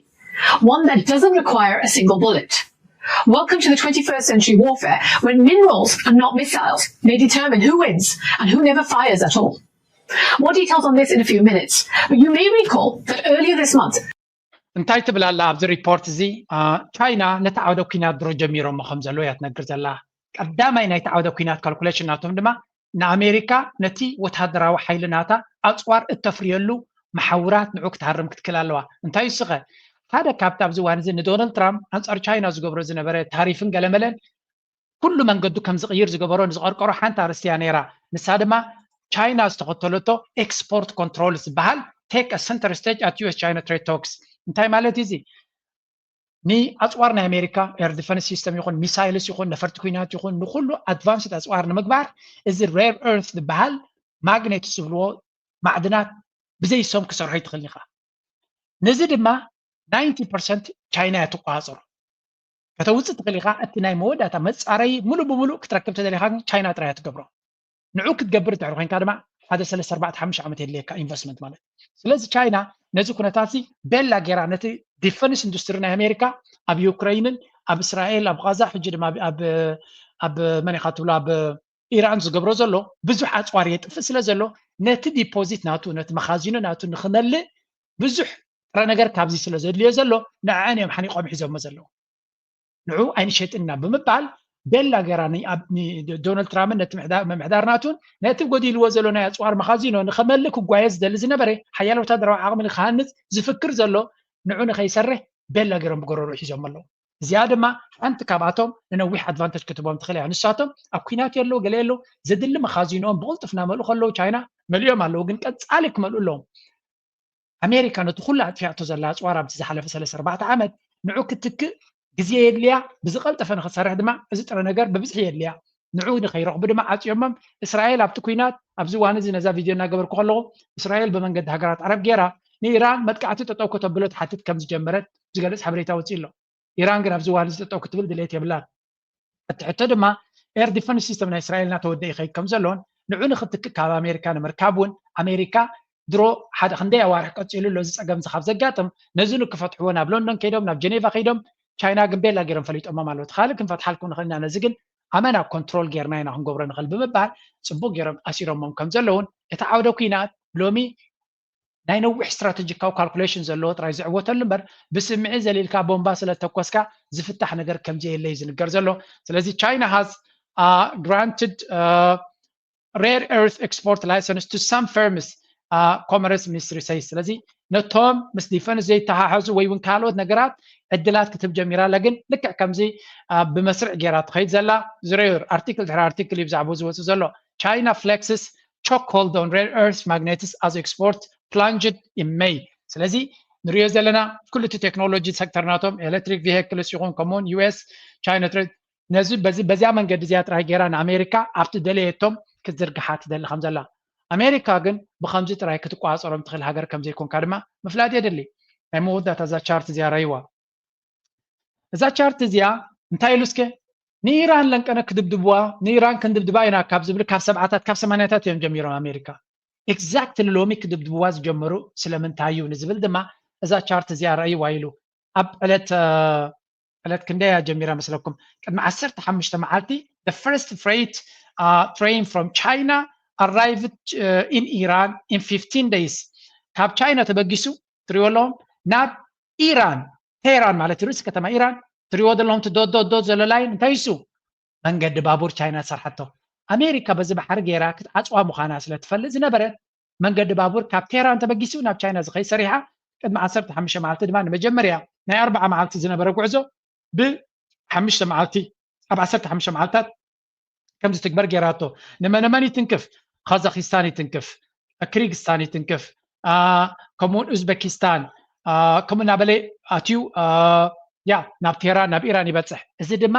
One that doesn't require a single bullet. Welcome to the twenty-first century warfare, when minerals and not missiles may determine who wins and who never fires at all. More details on this in a few minutes, but you may recall that earlier this month, እንታይ ትብል ኣላ ኣብዚ ሪፖርት እዚ? ቻይና ነቲ ዓውደ ኲናት ድሮ ጀሚሮሞ ከም ዘለዉ እያ ትነግር ዘላ። ቀዳማይ ናይቲ ዓውደ ኲናት ካልኩሌሽን ናቶም ድማ ንኣሜሪካ ነቲ ወታደራዊ ሓይሊ ናታ ኣፅዋር እተፍርየሉ መሓውራት ንዑ ክትሃርም ክትክል ኣለዋ። እንታይ እሱኸ ሓደ ካብቲ ኣብዚ እዋን እዚ ንዶናልድ ትራምፕ ኣንፃር ቻይና ዝገብሮ ዝነበረ ታሪፍን ገለመለን ኩሉ መንገዱ ከም ዝቕይር ዝገበሮ ንዝቐርቀሮ ሓንቲ ኣርእስቲ እያ ነይራ። ንሳ ድማ ቻይና ዝተኸተለቶ ኤክስፖርት ኮንትሮል ዝበሃል take a center stage at U S China trade talks። እንታይ ማለት እዩ እዚ? ንኣፅዋር ናይ ኣሜሪካ ኤር ዲፈንስ ሲስተም ይኹን ሚሳይልስ ይኹን ነፈርቲ ኩናት ይኹን ንኩሉ ኣድቫንስድ ኣፅዋር ንምግባር እዚ rare earth ዝበሃል ማግኔት ዝብልዎ ማዕድናት ብዘይሶም ክሰርሖ ይትኽእል ኢኻ። ነዚ ድማ ናይንቲ ፐርሰንት ቻይና እያ ትቆፃፀሮ። ከተውፅእ ትኽእል ኢኻ። እቲ ናይ መወዳእታ መፃረይ ሙሉእ ብሙሉእ ክትረክብ ተደሊኻ ግን ቻይና ጥራይ እያ ትገብሮ። ንዑ ክትገብር እንድሕር ኮይንካ ድማ ሓደ ሰለስተ ኣርባዕተ ሓሙሽተ ዓመት የድልየካ ኢንቨስትመንት ማለት። ስለዚ ቻይና ነዚ ኩነታት እዚ ቤላ ጌራ ነቲ ዲፈንስ ኢንዱስትሪ ናይ ኣሜሪካ ኣብ ዩክረይንን ኣብ እስራኤል ኣብ ቃዛ ሕጂ ድማ ኣብ መን ኢኻ ትብሎ ኣብ ኢራን ዝገብሮ ዘሎ ብዙሕ ኣፅዋር የጥፍእ ስለ ዘሎ ነቲ ዲፖዚት ናቱ ነቲ መኻዚኖ ናቱ ንክመልእ ብዙሕ ጥረ ነገር ካብዚ ስለ ዘድልዮ ዘሎ ንዕዐን እዮም ሓኒቆም ሒዞሞ ዘለዉ። ንዑ ኣይንሸጥን ኢና ብምባል ቤላ ገይራ ዶናልድ ትራምፕን ነቲ ምምሕዳር ናቱን ነቲ ጎዲልዎ ዘሎ ናይ ኣፅዋር መኻዚኖ ንኸመልእ ክጓየ ዝደሊ ዝነበረ ሓያል ወታደራዊ ዓቕሚ ንክሃንፅ ዝፍክር ዘሎ ንዑ ንኸይሰርሕ ቤላ ገይሮም ብጎረሮ ሒዞም ኣለዉ። እዚኣ ድማ ሓንቲ ካብኣቶም ንነዊሕ ኣድቫንተጅ ክትቦም ትኽእል እያ። ንሳቶም ኣብ ኩናት የለዉ ገለ የለዉ ዘድሊ መኻዚኖኦም ብቕልጡፍ እናመልኡ ከለዉ ቻይና መሊኦም ኣለዉ፣ ግን ቀፃሊ ክመልኡ ኣለዎም። ኣሜሪካ ነቲ ኩሉ ኣጥፊኣቶ ዘላ ኣፅዋር ኣብቲ ዝሓለፈ ሰለስተ ኣርባዕተ ዓመት ንዑ ክትክእ ግዜ የድልያ፣ ብዝቐልጠፈ ንክትሰርሕ ድማ እዚ ጥረ ነገር ብብዝሒ የድልያ። ንዑ ንከይረኽቡ ድማ ዓፅዮሞም እስራኤል ኣብቲ ኩናት ኣብዚ እዋን እዚ ነዛ ቪድዮ እናገበርኩ ከለኹ እስራኤል ብመንገዲ ሃገራት ዓረብ ገይራ ንኢራን መጥቃዕቲ ጠጠው ከተብሎ ትሓትት ከም ዝጀመረት ዝገልፅ ሓበሬታ ወፂኡ ኣሎ። ኢራን ግን ኣብዚ እዋን እዚ ጠጠው ክትብል ድሌት የብላን። እቲ ሕቶ ድማ ኤር ዲፈንስ ሲስተም ናይ እስራኤል እናተወደአ ይኸይድ ከም ዘሎን ንዑ ንክትክእ ካብ ኣሜሪካ ንምርካብ እውን ኣሜሪካ ድሮ ሓደ ክንደይ ኣዋርሕ ቀፂሉ ኣሎ እዚ ፀገም እዚ ካብ ዘጋጥም ነዚ ንክፈትሕዎ ናብ ሎንዶን ከይዶም ናብ ጀኔቫ ከይዶም ቻይና ግን ቤላ ገይሮም ፈሊጦሞም ኣለዉ። እቲ ካልእ ክንፈትሓልኩም ንኽእል ኢና፣ ነዚ ግን ኣመና ኮንትሮል ጌርና ኢና ክንገብሮ ንኽእል ብምባል ፅቡቅ ገይሮም ኣሲሮሞም ከም ዘለውን እቲ ዓውደ ኩናት ሎሚ ናይ ነዊሕ ስትራተጂካዊ ካልኩሌሽን ዘለዎ ጥራይ ዝዕወተሉ እምበር ብስምዒ ዘሊልካ ቦምባ ስለ ተኮስካ ዝፍታሕ ነገር ከም ዘየለ እዩ ዝንገር ዘሎ። ስለዚ ቻይና has granted rare earth export license to some firms, ኮመርስ ሚኒስትሪ ሰይስ። ስለዚ ነቶም ምስ ዲፈንስ ዘይተሓሓዙ ወይ እውን ካልኦት ነገራት ዕድላት ክትህብ ጀሚራ ኣላ። ግን ልክዕ ከምዚ ብመስርዕ ገይራ ትኸይድ ዘላ ዝረዩ ኣርቲክል ድሕሪ ኣርቲክል እዩ ብዛዕባኡ ዝወፅእ ዘሎ። China flexes chokehold on rare earth magnets as export plunged in May. ስለዚ ንሪኦ ዘለና ኩሉ እቲ ቴክኖሎጂ ሴክተር ናቶም ኤሌክትሪክ ቪሄክልስ ይኹን ከምኡውን ዩ ኤስ ቻይና ትሬድ ነዚ በዚያ መንገዲ እዚኣ ጥራይ ገይራ ንኣሜሪካ ኣብቲ ደለየቶም ክትዝርግሓ ትደሊ ከም ዘላ ኣሜሪካ ግን ብከምዚ ጥራይ ክትቋፀሮም ትኽእል ሃገር ከም ዘይኮንካ ድማ ምፍላጥ የድሊ። ናይ መወዳእታ እዛ ቻርት እዚኣ ረይዋ። እዛ ቻርት እዚኣ እንታይ ኢሉ እስከ ንኢራን ለንቀነ ክድብድብዋ ንኢራን ክንድብድባ ኢና ካብ ዝብል ካብ ሰብዓታት ካብ ሰማንያታት እዮም ጀሚሮም ኣሜሪካ ኤግዛክትሊ ሎሚ ክድብድብዋ ዝጀመሩ ስለምንታይ እዩ ንዝብል ድማ እዛ ቻርት እዚኣ ረእይዋ ኢሉ ኣብ ዕለት ዕለት ክንደይ እያ ጀሚራ መስለኩም ቅድሚ ዓሰርተ ሓሙሽተ መዓልቲ the first freight train from China arrived in Iran in fifteen days ካብ ቻይና ተበጊሱ ትሪዎ ኣለዎም ናብ ኢራን ቴህራን ማለት ርእሲ ከተማ ኢራን ትሪዎ ዘለኹም ዶት ዶት ዶት ዘሎ ላይን እንታይ እሱ መንገዲ ባቡር ቻይና ዝሰርሓቶ ኣሜሪካ በዚ ባሕሪ ገይራ ክትዓፅዋ ምዃና ስለ ትፈልጥ ዝነበረት መንገዲ ባቡር ካብ ቴህራን ተበጊሱ ናብ ቻይና ዝኸይድ ሰሪሓ ቅድሚ ዓሰርተ ሓሙሽተ መዓልቲ ድማ ንመጀመርያ ናይ ኣርባዓ መዓልቲ ዝነበረ ጉዕዞ ብ ሓሙሽተ መዓልቲ ኣብ ዓሰርተ ሓሙሽተ መዓልታት ከም ዝትግበር ገይራቶ። ንመነመን ይትንክፍ? ካዛኪስታን ይትንክፍ፣ ክሪግስታን ይትንክፍ፣ ከምኡውን ኡዝበኪስታን፣ ከምኡ እናበለ ኣትዩ ያ ናብ ቴህራን ናብ ኢራን ይበፅሕ። እዚ ድማ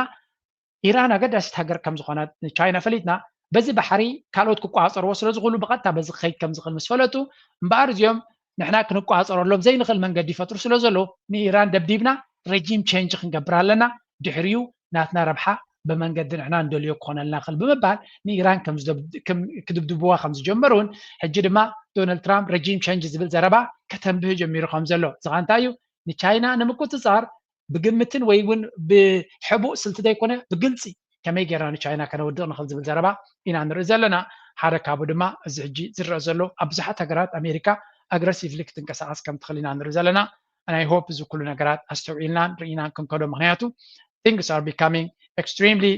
ኢራን ኣገዳሲት ሃገር ከም ዝኾነት ንቻይና ፈሊጥና፣ በዚ ባሕሪ ካልኦት ክቋፀርዎ ስለ ዝኽእሉ ብቐጥታ በዚ ክኸይድ ከም ዝኽእል ምስ ፈለጡ እምበኣር እዚኦም ንሕና ክንቋፀረሎም ዘይንኽእል መንገዲ ይፈጥሩ ስለ ዘለዉ ንኢራን ደብዲብና ረጂም ቸንጅ ክንገብር ኣለና፣ ድሕሪኡ ናትና ረብሓ ብመንገዲ ንሕና እንደልዮ ክኾነልና ክእል ብምባል ንኢራን ክድብድብዋ ከም ዝጀመሩን ሕጂ ድማ ዶናልድ ትራምፕ ረጂም ቸንጅ ዝብል ዘረባ ከተንብህ ጀሚሩ ከም ዘሎ ዝኻ እንታይ እዩ ንቻይና ንምቁፅፃር ብግምትን ወይ እውን ብሕቡእ ስልቲ ዘይኮነ ብግልፂ ከመይ ጌርና ንቻይና ከነወድቕ ንኽእል ዝብል ዘረባ ኢና ንርኢ ዘለና። ሓደ ካብኡ ድማ እዚ ሕጂ ዝረአ ዘሎ ኣብ ብዙሓት ሃገራት ኣሜሪካ ኣግረሲቭሊ ክትንቀሳቐስ ከም ትኽእል ኢና ንርኢ ዘለና። ናይ ሆፕ እዚ ኩሉ ነገራት ኣስተውዒልናን ርኢናን ክንከዶ ምክንያቱ things are becoming extremely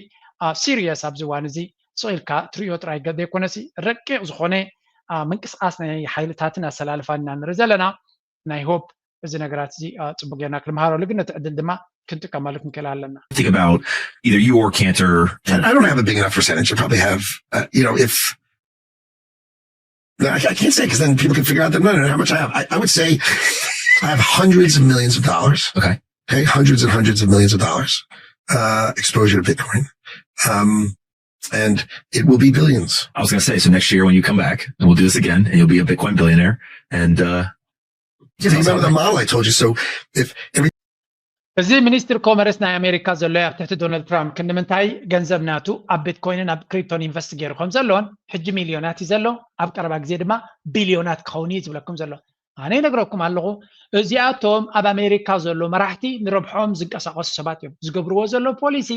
serious ኣብዚ እዋን እዚ ስቕ ኢልካ ትሪኦ ጥራይ ዘይኮነሲ ረቂቕ ዝኾነ ምንቅስቃስ ናይ ሓይልታትን ኣሰላልፋን ኢና ንርኢ ዘለና። ናይ ሆፕ እዚ ነገራት እዚ ፅቡቅ ጌርና ክንምሃረሉ ግን ነቲ ዕድል ድማ ክንጥቀመሉ ክንክእል ኣለና። Think about either you or Cantor. I don't have a big enough percentage. I probably have, uh, you know, if I can't say because then people can figure out the no, no, how much I have. I, I would say I have hundreds of millions of dollars. Okay. Okay, hundreds and hundreds of millions of dollars uh, exposure to Bitcoin. Um, and it will be billions. I was going to say, so next year when you come back, and we'll do this again, and you'll be a Bitcoin billionaire. And uh, you remember the model I told you. So if every እዚ ሚኒስትር ኮመርስ ናይ ኣሜሪካ ዘሎ ኣብ ትሕቲ ዶናልድ ትራምፕ ክንዲ ምንታይ ገንዘብ ናቱ ኣብ ቢትኮይንን ኣብ ክሪፕቶን ኢንቨስት ገይሩ ከም ዘሎን ሕጂ ሚልዮናት እዩ ዘሎ ኣብ ቀረባ ግዜ ድማ ቢልዮናት ክኸውን እዩ ዝብለኩም ዘሎ ኣነ ይነግረኩም ኣለኹ እዚኣቶም ኣብ ኣሜሪካ ዘሎ መራሕቲ ንረብሖም ዝንቀሳቀሱ ሰባት እዮም ዝገብርዎ ዘሎ ፖሊሲ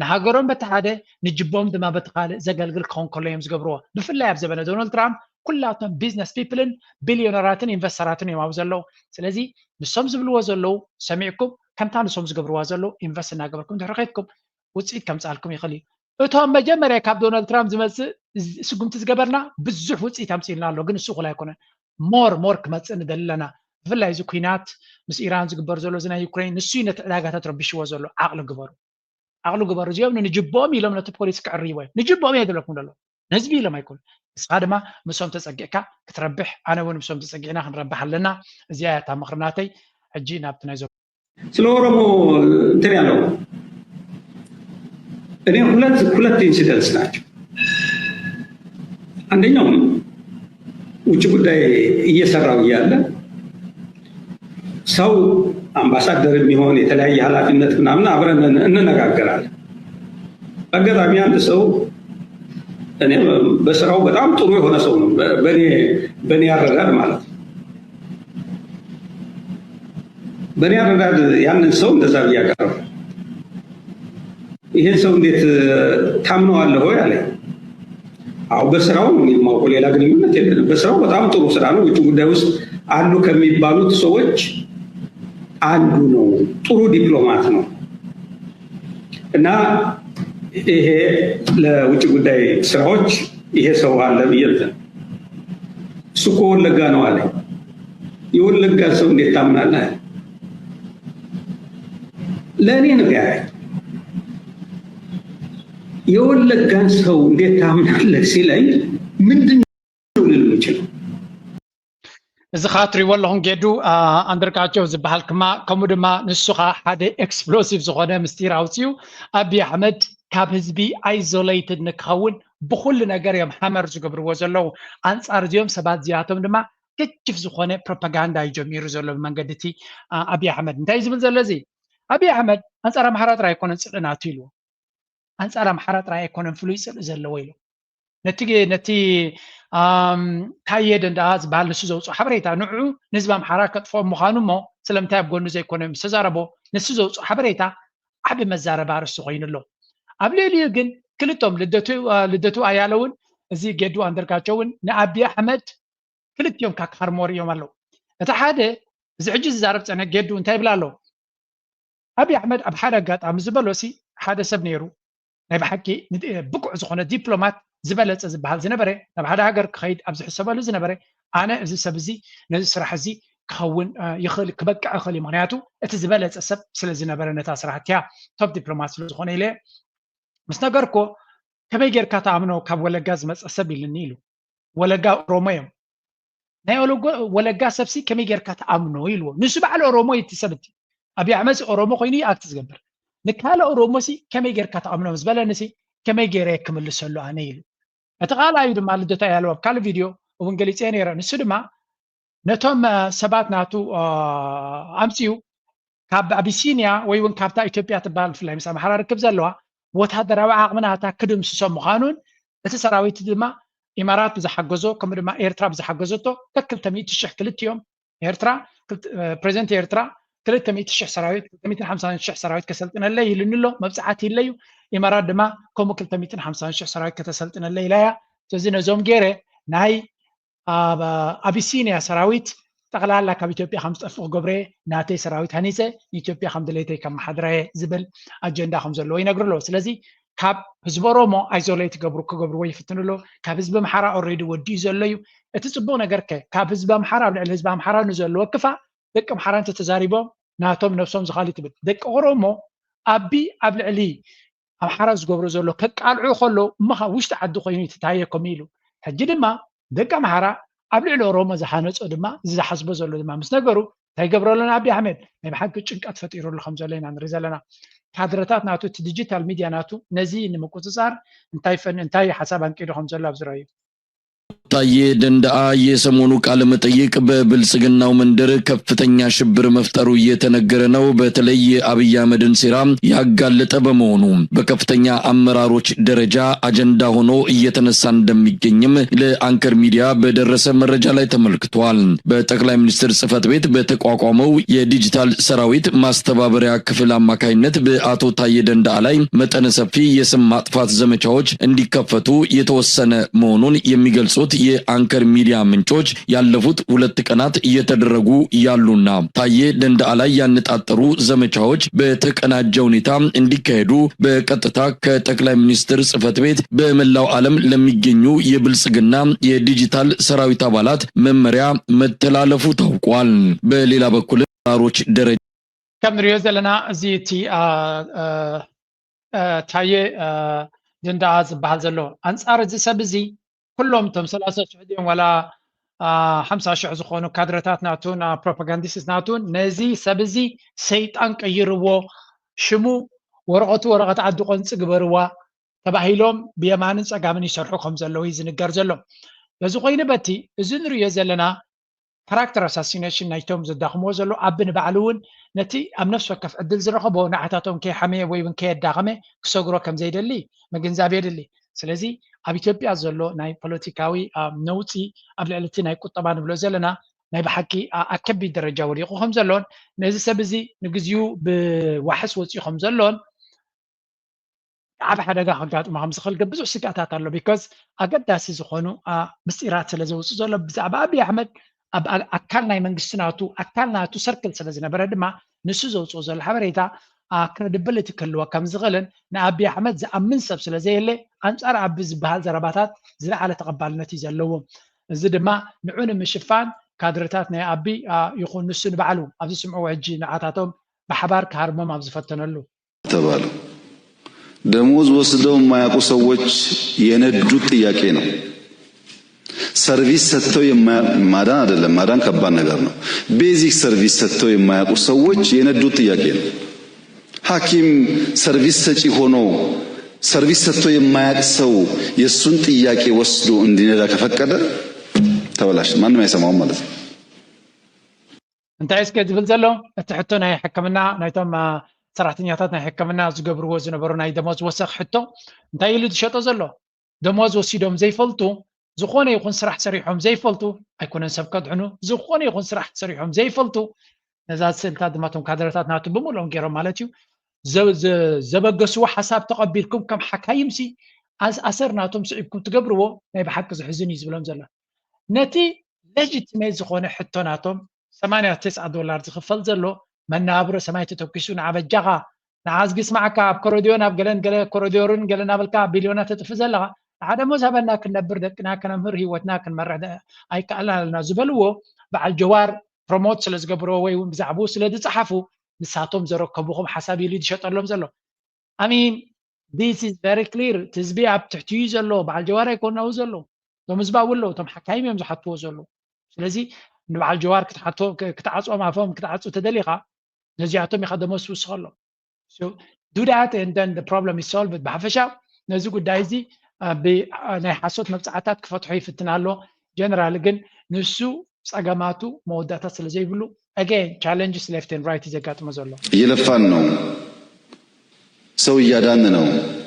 ንሃገሮም በቲ ሓደ ንጅቦም ድማ በቲ ካልእ ዘገልግል ክኸውን ከሎ እዮም ዝገብርዎ ብፍላይ ኣብ ዘበነ ዶናልድ ትራምፕ ኩላቶም ቢዝነስ ፒፕልን ቢልዮነራትን ኢንቨስተራትን እዮም ኣብ ዘለዉ ስለዚ ንሶም ዝብልዎ ዘለዉ ሰሚዕኩም ከምታ ንሶም ዝገብርዋ ዘለዉ ኢንቨስት እናገበርኩም ድሕሪ ከይድኩም ውፅኢት ከምፅኣልኩም ይኽእል እዩ እቶም መጀመርያ ካብ ዶናልድ ትራምፕ ዝመፅእ ስጉምቲ ዝገበርና ብዙሕ ውፅኢት ኣምፅእልና ኣሎ ግን እሱ እኹል ኣይኮነን more more ክመፅእ ንደሊ ኣለና ብፍላይ እዚ ኩናት ምስ ኢራን ዝግበር ዘሎ እዚ ናይ ዩክሬን ንሱ ነቲ ዕዳጋታት ረቢሽዎ ዘሎ ዓቕሊ ግበሩ ዓቕሊ ግበሩ እዚኦም ንጅብኦም ኢሎም ነቲ ፖሊሲ ክዕርይዎ እዮም ንጅብኦም እየ ዝብለኩም ዘሎ ንህዝቢ ኢሎም ኣይኮኑ ንስኻ ድማ ምሶም ተፀጊዕካ ክትረብሕ ኣነ እውን ምሶም ተፀጊዕና ክንረብሕ ኣለና እዚኣ እያ እታ ምኽሪ ናተይ ሕጂ ናብቲ ናይ ዞ ስለ ኦሮሞ እንትን ያለው እኔ ሁለት ሁለት ኢንሲደንትስ ናቸው አንደኛው ውጭ ጉዳይ እየሰራው እያለ ሰው አምባሳደር የሚሆን የተለያየ ኃላፊነት ምናምን አብረን እንነጋገራለን። በአጋጣሚ አንድ ሰው እኔ በስራው በጣም ጥሩ የሆነ ሰው ነው፣ በእኔ አረዳድ ማለት ነው። በእኔ አረዳድ ያንን ሰው እንደዛ ብዬ አቀረብኩ። ይሄን ሰው እንዴት ታምነዋለህ ወይ አለኝ። አዎ በስራው ነው የማውቀው፣ ሌላ ግንኙነት የለንም። በስራው በጣም ጥሩ ስራ ነው። ውጭ ጉዳይ ውስጥ አሉ ከሚባሉት ሰዎች አንዱ ነው። ጥሩ ዲፕሎማት ነው እና ይሄ ለውጭ ጉዳይ ስራዎች ይሄ ሰው አለ ብዬ እንትን እሱ እኮ ወለጋ ነው አለኝ። የወለጋ ሰው እንዴት ታምናለህ? ለእኔ ነው ያለኝ። የወለጋን ሰው እንዴት ታምናለህ ሲለኝ ምንድን ነው ልል የምችለው? እዚ ኸዓ ትሪእዎ ኣለኹም ጌዱ ኣንደርጋቸው ዝበሃል ክማ ከምኡ ድማ ንሱ ኸዓ ሓደ ኤክስፕሎሲቭ ዝኾነ ምስጢር ኣውፅኡ ኣብይ ኣሕመድ ካብ ህዝቢ ኣይዞሌትድ ንክኸውን ብኩሉ ነገር እዮም ሃመር ዝገብርዎ ዘለዉ ኣንፃር እዚኦም ሰባት እዚኣቶም ድማ ገጅፍ ዝኾነ ፕሮፓጋንዳ እዩ ጀሚሩ ዘሎ ብመንገዲ እቲ ኣብይ ኣሕመድ እንታይ ዝብል ዘሎ እዚ ኣብይ ኣሕመድ ኣንፃር ኣምሓራ ጥራይ ኣይኮነን ፅልኢ ናቱ ኢልዎ ኣንፃር ኣምሓራ ጥራይ ኣይኮነን ፍሉይ ፅልኢ ዘለዎ ኢሉ ነቲ ነቲ ታየ ደንደኣ ዝበሃል ንሱ ዘውፅኦ ሓበሬታ ንዑ ንህዝቢ ኣምሓራ ከጥፍኦ ምዃኑ እሞ ስለምንታይ ኣብ ጎኑ ዘይኮነ ምስ ተዛረቦ ንሱ ዘውፅኦ ሓበሬታ ዓቢ መዛረቢ ኣርእስቲ ኮይኑ ኣሎ ኣብ ልዕሊኡ ግን ክልቶም ልደቱ ኣያለውን እዚ ጌዱ ኣንደርጋቸውን ንኣብይ ኣሕመድ ክልቲኦም ካካር ሞሪኦም ኣለዉ እቲ ሓደ እዚ ሕጂ ዝዛረብ ፀነ ጌዱ እንታይ ይብል ኣሎ ኣብይ ኣሕመድ ኣብ ሓደ ኣጋጣሚ ዝበሎ ሲ ሓደ ሰብ ነይሩ ናይ ብሓቂ ብቁዕ ዝኾነ ዲፕሎማት ዝበለፀ ዝበሃል ዝነበረ ናብ ሓደ ሃገር ክኸይድ ኣብ ዝሕሰበሉ ዝነበረ ኣነ እዚ ሰብ እዚ ነዚ ስራሕ እዚ ክኸውን ይኽእል፣ ክበቅዕ ይኽእል እዩ። ምክንያቱ እቲ ዝበለፀ ሰብ ስለ ዝነበረ ነታ ስራሕቲያ ቶፕ ዲፕሎማት ስለ ዝኾነ ኢለ ምስ ነገርኮ፣ ከመይ ጌርካ ትኣምኖ ካብ ወለጋ ዝመፀ ሰብ ኢልኒ ኢሉ። ወለጋ ኦሮሞ እዮም። ናይ ወለጋ ሰብሲ ከመይ ጌርካ ትኣምኖ ኢልዎ። ንሱ ባዕሉ ኦሮሞ እዩ እቲ ሰብ እቲ። ኣብይ ኣሕመድ ኦሮሞ ኮይኑ እዩ ኣክት ዝገብር። ንካልእ ኦሮሞ ሲ ከመይ ጌርካ ትኣምኖ ምስ በለኒ ሲ ከመይ ጌረ ክምልሰሉ ኣነ ኢሉ። እቲ ካልኣዩ ድማ ልደታ ያለው ኣብ ካልእ ቪድዮ እውን ገሊፀ ነይረ። ንሱ ድማ ነቶም ሰባት ናቱ ኣምፅኡ ካብ ኣቢሲኒያ ወይ እውን ካብታ ኢትዮጵያ ትበሃል ብፍላይ ምስ ኣምሓራ ርክብ ዘለዋ ወታደራዊ ዓቕሚ ናታ ክድምስሶ ምዃኑን እቲ ሰራዊት ድማ ኢማራት ብዝሓገዞ ከምኡ ድማ ኤርትራ ብዝሓገዘቶ ከክልተ ሚእቲ ሽሕ ክልቲኦም ኤርትራ ፕሬዚደንት ኤርትራ ክልተ ሚእቲ ሽሕ ሰራዊት ክልተ ሚእትን ሓምሳን ሽሕ ሰራዊት ከሰልጥነለይ ኢሉኒ ኣሎ። መብፅዓት ኢለዩ ኢማራት ድማ ከምኡ ክልተ ሚእትን ሓምሳን ሽሕ ሰራዊት ከተሰልጥነለይ ኢላያ። ስለዚ ነዞም ገይረ ናይ ኣብ ኣቢሲኒያ ሰራዊት ጠቕላላ ካብ ኢትዮጵያ ከም ዝጠፍእ ክገብረ ናተይ ሰራዊት ሃኒፀ ንኢትዮጵያ ከም ድሌተይ ከመሓድራየ ዝብል ኣጀንዳ ከም ዘለዎ ይነግሩ ኣለዎ። ስለዚ ካብ ህዝቢ ኦሮሞ ኣይዞሌት ክገብሩ ክገብርዎ ይፍትኑ ኣለዉ። ካብ ህዝቢ ኣምሓራ ኦልሬዲ ወዲኡ ዘሎ እዩ። እቲ ፅቡቕ ነገር ከ ካብ ህዝቢ ኣምሓራ ኣብ ልዕሊ ህዝቢ ኣምሓራ ንዘለዎ ክፋ ደቂ ኣምሓራ እንተተዛሪቦም ናቶም ነብሶም ዝኻሊ ትብል ደቂ ኦሮሞ ኣቢ ኣብ ልዕሊ ኣምሓራ ዝገብሮ ዘሎ ከቃልዑ ከሎ እሞ ካብ ውሽጢ ዓዲ ኮይኑ እዩ ተታየ ከምኡ ኢሉ። ሕጂ ድማ ደቂ ኣምሓራ ኣብ ልዕሊ ኦሮሞ ዝሃነጾ ድማ እዚ ዝሓስቦ ዘሎ ድማ ምስ ነገሩ እንታይ ይገብረሉን ኣቢ ኣሕመድ ናይ ብሓቂ ጭንቀት ፈጢሩሉ ከም ዘሎ ኢና ንርኢ ዘለና። ካድረታት ናቱ እቲ ዲጂታል ሚድያ ናቱ ነዚ ንምቁፅፃር እንታይ ፈን እንታይ ሓሳብ ኣንቂዱ ከም ዘሎ ኣብዚ ረኣዩ። ታዬ ደንደኣ የሰሞኑ ቃለ መጠይቅ በብልጽግናው መንደር ከፍተኛ ሽብር መፍጠሩ እየተነገረ ነው። በተለይ የአብይ አህመድን ሴራ ያጋለጠ በመሆኑ በከፍተኛ አመራሮች ደረጃ አጀንዳ ሆኖ እየተነሳ እንደሚገኝም ለአንከር ሚዲያ በደረሰ መረጃ ላይ ተመልክቷል። በጠቅላይ ሚኒስትር ጽህፈት ቤት በተቋቋመው የዲጂታል ሰራዊት ማስተባበሪያ ክፍል አማካይነት በአቶ ታዬ ደንደአ ላይ መጠነ ሰፊ የስም ማጥፋት ዘመቻዎች እንዲከፈቱ የተወሰነ መሆኑን የሚገልጹት የአንከር ሚዲያ ምንጮች ያለፉት ሁለት ቀናት እየተደረጉ ያሉና ታዬ ደንደአ ላይ ያነጣጠሩ ዘመቻዎች በተቀናጀ ሁኔታ እንዲካሄዱ በቀጥታ ከጠቅላይ ሚኒስትር ጽህፈት ቤት በመላው ዓለም ለሚገኙ የብልጽግና የዲጂታል ሰራዊት አባላት መመሪያ መተላለፉ ታውቋል። በሌላ በኩል አመራሮች ደረጃ ከም ንሪኦ ዘለና እዚ እቲ ታየ ደንደኣ ዝበሃል ዘሎ ኣንፃር እዚ ሰብ እዚ ኩሎም እቶም ሰላሳ ሽሕ ድዮም ዋላ ሓምሳ ሽሕ ዝኾኑ ካድረታት ናቱን ፕሮፓጋንዲስት ናቱን ነዚ ሰብ እዚ ሰይጣን ቀይርዎ ሽሙ ወረቐቱ ወረቐት ዓዲ ቆንፂ ግበርዋ ተባሂሎም ብየማንን ፀጋምን ይሰርሑ ከም ዘለዉ እዩ ዝንገር ዘሎ። በዚ ኮይኑ በቲ እዚ ንሪኦ ዘለና ካራክተር ኣሳሲኔሽን ናይቶም ዘዳኽምዎ ዘሎ ኣቢ ንባዕሉ እውን ነቲ ኣብ ነፍሲ ወከፍ ዕድል ዝረኸቦ ንዓታቶም ከይሓመየ ወይ እውን ከየዳኸመ ክሰግሮ ከም ዘይደሊ ምግንዛብ የድሊ። ስለዚ ኣብ ኢትዮጵያ ዘሎ ናይ ፖለቲካዊ ነውፂ ኣብ ልዕሊ እቲ ናይ ቁጠባ ንብሎ ዘለና ናይ ብሓቂ ኣብ ከቢድ ደረጃ ወዲቑ ከም ዘሎን ነዚ ሰብ እዚ ንግዚኡ ብዋሕስ ወፂኡ ከም ዘሎን ዓብ ሓደጋ ከጋጥሞ ከም ዝኽእል ግን ብዙሕ ስጋታት ኣሎ። ቢኮዝ ኣገዳሲ ዝኾኑ ምስጢራት ስለ ዘውፅእ ዘሎ ብዛዕባ ኣብይ ኣሕመድ ኣብ ኣካል ናይ መንግስቲ ናቱ ኣካል ናቱ ሰርክል ስለ ዝነበረ ድማ ንሱ ዘውፅኦ ዘሎ ሓበሬታ ክረዲብሊቲ ክህልዎ ከም ዝኽእልን ንኣብይ ኣሕመድ ዝኣምን ሰብ ስለ ዘየለ ኣንፃር ኣቢ ዝበሃል ዘረባታት ዝለዓለ ተቐባልነት እዩ ዘለዎ። እዚ ድማ ንዑ ንምሽፋን ካድረታት ናይ ኣቢ ይኹን ንሱ ንባዕሉ ኣብዚ ስምዕዎ ሕጂ ንዓታቶም ብሓባር ክሃርሞም ኣብ ዝፈተነሉ ተባሉ። ደሞዝ ወስደው የማያውቁ ሰዎች የነዱት ጥያቄ ነው። ሰርቪስ ሰጥተው የማያ- ማዳን አይደለም፣ ማዳን ከባድ ነገር ነው። ቤዚክ ሰርቪስ ሰጥተው የማያውቁ ሰዎች የነዱት ጥያቄ ነው። ሐኪም ሰርቪስ ሰጪ ሆኖ ሰርቪስ ሰጥቶ የማያውቅ ሰው የእሱን ጥያቄ ወስዶ እንዲነዳ ከፈቀደ ተበላሽ፣ ማንም አይሰማውም ማለት ነው። እንታይ እስከ ዝብል ዘሎ እቲ ሕቶ ናይ ሕክምና ናይቶም ሰራሕተኛታት ናይ ሕክምና ዝገብርዎ ዝነበሩ ናይ ደሞዝ ወሰኽ ሕቶ እንታይ ኢሉ ዝሸጦ ዘሎ ደሞዝ ወሲዶም ዘይፈልጡ ዝኾነ ይኹን ስራሕ ሰሪሖም ዘይፈልጡ ኣይኮነን ሰብ ከድሕኑ ዝኾነ ይኹን ስራሕ ሰሪሖም ዘይፈልጡ ነዛ ስእልታት ድማ ቶም ካድረታት ናቱ ብምልኦም ገይሮም ማለት እዩ ዘበገስዎ ሓሳብ ተቐቢልኩም ከም ሓካይምሲ ኣሰር ናቶም ስዒብኩም ትገብርዎ ናይ ብሓቂ ዝሕዝን እዩ ዝብሎም ዘሎ ነቲ ሌጂቲሜት ዝኾነ ሕቶ ናቶም ሰማንያ ተስዓ ዶላር ዝኽፈል ዘሎ መናብሮ ሰማይ ተተኪሱ ንዓ በጃኻ ንዓ ኣዝጊ ስማዕካ ኣብ ኮረድዮን ኣብ ገለን ገለ ኮረድዮርን ገለ እናበልካ ቢልዮናት ተጥፊ ዘለኻ ንዓ ደሞዝ ሃበና ክንነብር ደቅና ከነምህር ህይወትና ክንመርሕ ኣይከኣልናን ኣለና ዝበልዎ በዓል ጀዋር ፕሮሞት ስለ ዝገብርዎ ወይ እውን ብዛዕባኡ ስለ ዝፀሓፉ ንሳቶም ዘረከቡኹም ሓሳብ ኢሉ ዝሸጠሎም ዘሎ። I mean, this is very clear። እቲ ህዝቢ ኣብ ትሕቲ እዩ ዘሎ። በዓል ጀዋር ኣይኮን ኣብኡ ዘሎ። እቶም ህዝቢ ኣብኡ ኣለዉ። እቶም ሓካይም እዮም ዝሓትዎ ዘለዉ። ስለዚ ንበዓል ጀዋር ክትሓቶ ክትዓፅኦም ኣፎም ክትዓፁ ተደሊኻ ነዚኣቶም ኢኻ ደሞዝ ትውስኸሎም። So do that and then the problem is solved። ብሓፈሻ ነዚ ጉዳይ እዚ ናይ ሓሶት መብፃዕታት ክፈትሖ ይፍትን ኣሎ። ጀነራል ግን ንሱ ፀገማቱ መወዳእታ ስለ ዘይብሉ again challenges left and right ዘጋጥሞ ዘሎ። እየለፋን ነው። ሰው እያዳን ነው።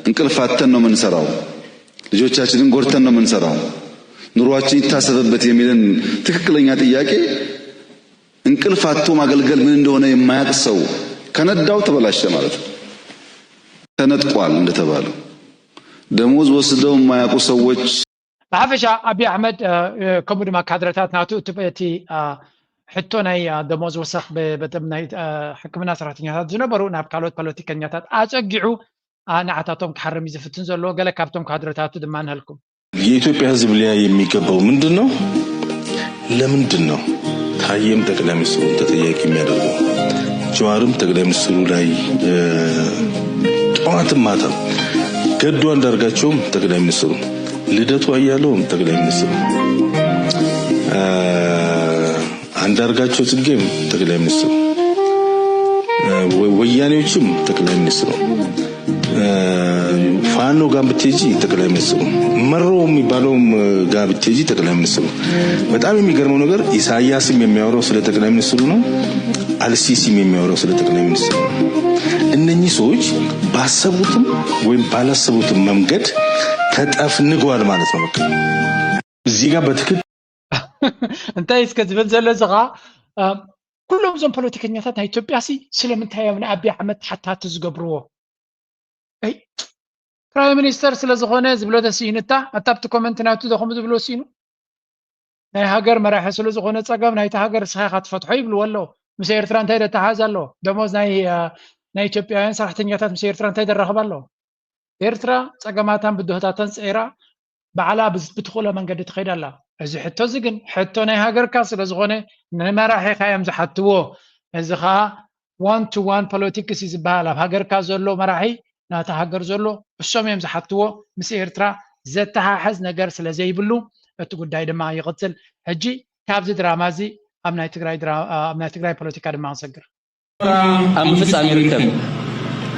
እንቅልፍ አተን ነው የምንሰራው። ልጆቻችንን ጎድተን ነው የምንሰራው። ኑሯችን ይታሰብበት የሚልን ትክክለኛ ጥያቄ እንቅልፍ አጥቶ ማገልገል ምን እንደሆነ የማያውቅ ሰው ከነዳው ተበላሸ ማለት ነው። ተነጥቋል እንደተባለው ደሞዝ ወስደው የማያውቁ ሰዎች ብሓፈሻ ኣብይ ኣሕመድ ከምኡ ድማ ካድረታት ናቱ እቲ ሕቶ ናይ ደሞዝ ወሰኽ በቶም ናይ ሕክምና ሰራሕተኛታት ዝነበሩ ናብ ካልኦት ፖለቲከኛታት ኣፀጊዑ ንዓታቶም ክሓርም እዩ ዝፍትን ዘሎ። ገለ ካብቶም ካድረታቱ ድማ ንሀልኩም። የኢትዮጵያ ሕዝብ ሊያይ የሚገባው ምንድን ነው? ለምንድን ነው ታዬም ጠቅላይ ሚኒስትሩን ተጠያቂ የሚያደርገው? ጀዋርም ጠቅላይ ሚኒስትሩ ላይ ጠዋትም ማታም፣ ገዱ አንዳርጋቸውም ጠቅላይ ሚኒስትሩ፣ ልደቱ አያሌውም ጠቅላይ ሚኒስትሩ፣ አንዳርጋቸው ጽጌም ጠቅላይ ሚኒስትሩ፣ ወያኔዎችም ጠቅላይ ሚኒስትሩ፣ ፋኖ ጋር ብትሄጂ ጠቅላይ ሚኒስትሩ፣ መሮ የሚባለውም ጋር ብትሄጂ ጠቅላይ ሚኒስትሩ። በጣም የሚገርመው ነገር ኢሳያስም የሚያወራው ስለ ጠቅላይ ሚኒስትሩ ነው። አልሲሲም የሚያወራው ስለ ጠቅላይ ሚኒስትሩ ነው። እነኚህ ሰዎች ባሰቡትም ወይም ባላሰቡትም መንገድ ተጠፍንገዋል ማለት ነው። በቃ እዚህ ጋር በትክክል እንታይ እስከ ዝብል ዘሎ እዚ ኸዓ ኩሎም እዞም ፖለቲከኛታት ናይ ኢትዮጵያ ሲ ስለምንታይ እዮም ንኣብይ ኣሕመድ ተሓታቲ ዝገብርዎ? ፕራይም ሚኒስተር ስለ ዝኾነ ዝብሎ ተስኢኑ እታ ኣብቲ ኮመንት ናቱ ዶ ከምኡ ዝብሎ ስኢኑ ናይ ሃገር መራሒ ስለ ዝኾነ ጸገም ናይቲ ሃገር እስኻ ኢኻ ትፈትሖ ይብልዎ ኣለዉ። ምስ ኤርትራ እንታይ ደተሓዝ ኣለዎ? ደሞዝ ናይ ናይ ኢትዮጵያውያን ሰራሕተኛታት ምስ ኤርትራ እንታይ ደራኸብ ኣለዎ? ኤርትራ ጸገማታን ብድሆታታን ጸይራ ባዕላ ብትኽእሎ መንገዲ ትኸይድ ኣላ። እዚ ሕቶ እዚ ግን ሕቶ ናይ ሃገርካ ስለ ዝኾነ ንመራሒኻ እዮም ዝሓትዎ። እዚ ኸኣ one to one politics እዩ ዝበሃል። ኣብ ሃገርካ ዘሎ መራሒ ናታ ሃገር ዘሎ እሶም እዮም ዝሓትዎ። ምስ ኤርትራ ዘተሓሕዝ ነገር ስለ ዘይብሉ እቲ ጉዳይ ድማ ይቕጽል። ሕጂ ካብዚ ድራማ እዚ ኣብ ናይ ትግራይ ድራ- ኣብ ናይ ትግራይ ፖለቲካ ድማ ክንሰግር። ኣብ ምፍጻም ይርከብ።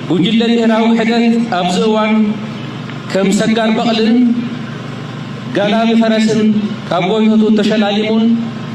ጉጅለ ብሄራዊ ውሕደት ኣብዚ እዋን ከም ሰጋር በቕልን ጋላቢ ፈረስን ካብ ጎይቶቱ ተሸላሊሙን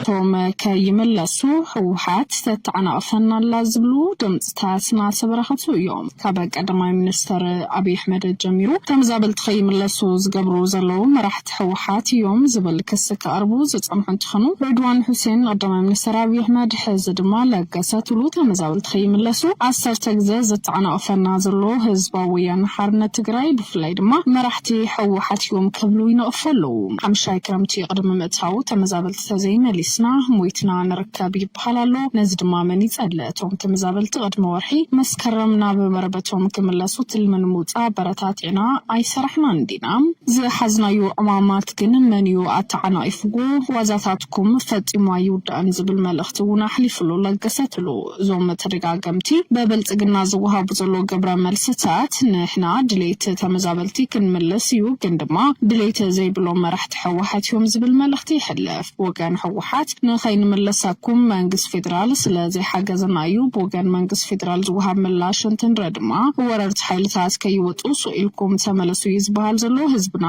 ቶም ከይምለሱ ህወሓት ተተዓናቕፈና ኣላ ዝብሉ ድምፅታት እናተበራኸቱ እዮም። ካብ ቀዳማይ ሚኒስተር ኣብይ ኣሕመድ ጀሚሩ ተመዛበልቲ ከይምለሱ ዝገብሩ ዘለዉ መራሕቲ ህወሓት እዮም ዝብል ክሲ ክቐርቡ ዝፀንሑ እንትኾኑ ሬድዋን ሁሴን ንቀዳማይ ሚኒስተር ኣብይ ኣሕመድ ሕዚ ድማ ለገሰ ትብሉ ተመዛበልቲ ከይምለሱ ዓሰርተ ግዜ ዘተዓናቕፈና ዘሎ ህዝባዊ ወያነ ሓርነት ትግራይ ብፍላይ ድማ መራሕቲ ህወሓት እዮም ክብሉ ይነቕፉ ኣለዉ። ሓምሻይ ክረምቲ ቅድሚ ምእታዉ ተመዛበልቲ ተዘይመሊስና ሞይትና ንርከብ ይበሃል ኣሎ። ነዚ ድማ መን ይጸልእ? እቶም ተመዛበልቲ ቅድሚ ወርሒ መስከረም ናብ መረበቶም ክምለሱ ትልሚ ንምውጻእ ኣበረታቲዕና ኣይሰራሕናን ዲና? ዝሓዝናዮ ዕማማት ግን መን እዩ ኣተዓናቒፍዎ? ዋዛታትኩም ፈጺሙ ኣይውዳእን ዝብል መልእኽቲ እውን ኣሕሊፉሉ ለገሰ ትብሉ። እዞም ተደጋገምቲ ብብልጽግና ዝወሃቡ ዘሎ ግብረ መልስታት ንሕና ድሌት ተመዛበልቲ ክንምልስ እዩ፣ ግን ድማ ድሌት ዘይብሎም መራሕቲ ህወሓት እዮም ዝብል መልእኽቲ የሕልፍ። ብወገን ህወሓት ንኸይንምለሰኩም መንግስቲ ፌደራል ስለ ዘይሓገዘና እዩ። ብወገን መንግስቲ ፌደራል ዝወሃብ ምላሽ እንትንርኢ ድማ ወረርቲ ሓይልታት ከይወፁ ስቕ ኢልኩም ተመለሱ እዩ ዝበሃል ዘሎ። ህዝብና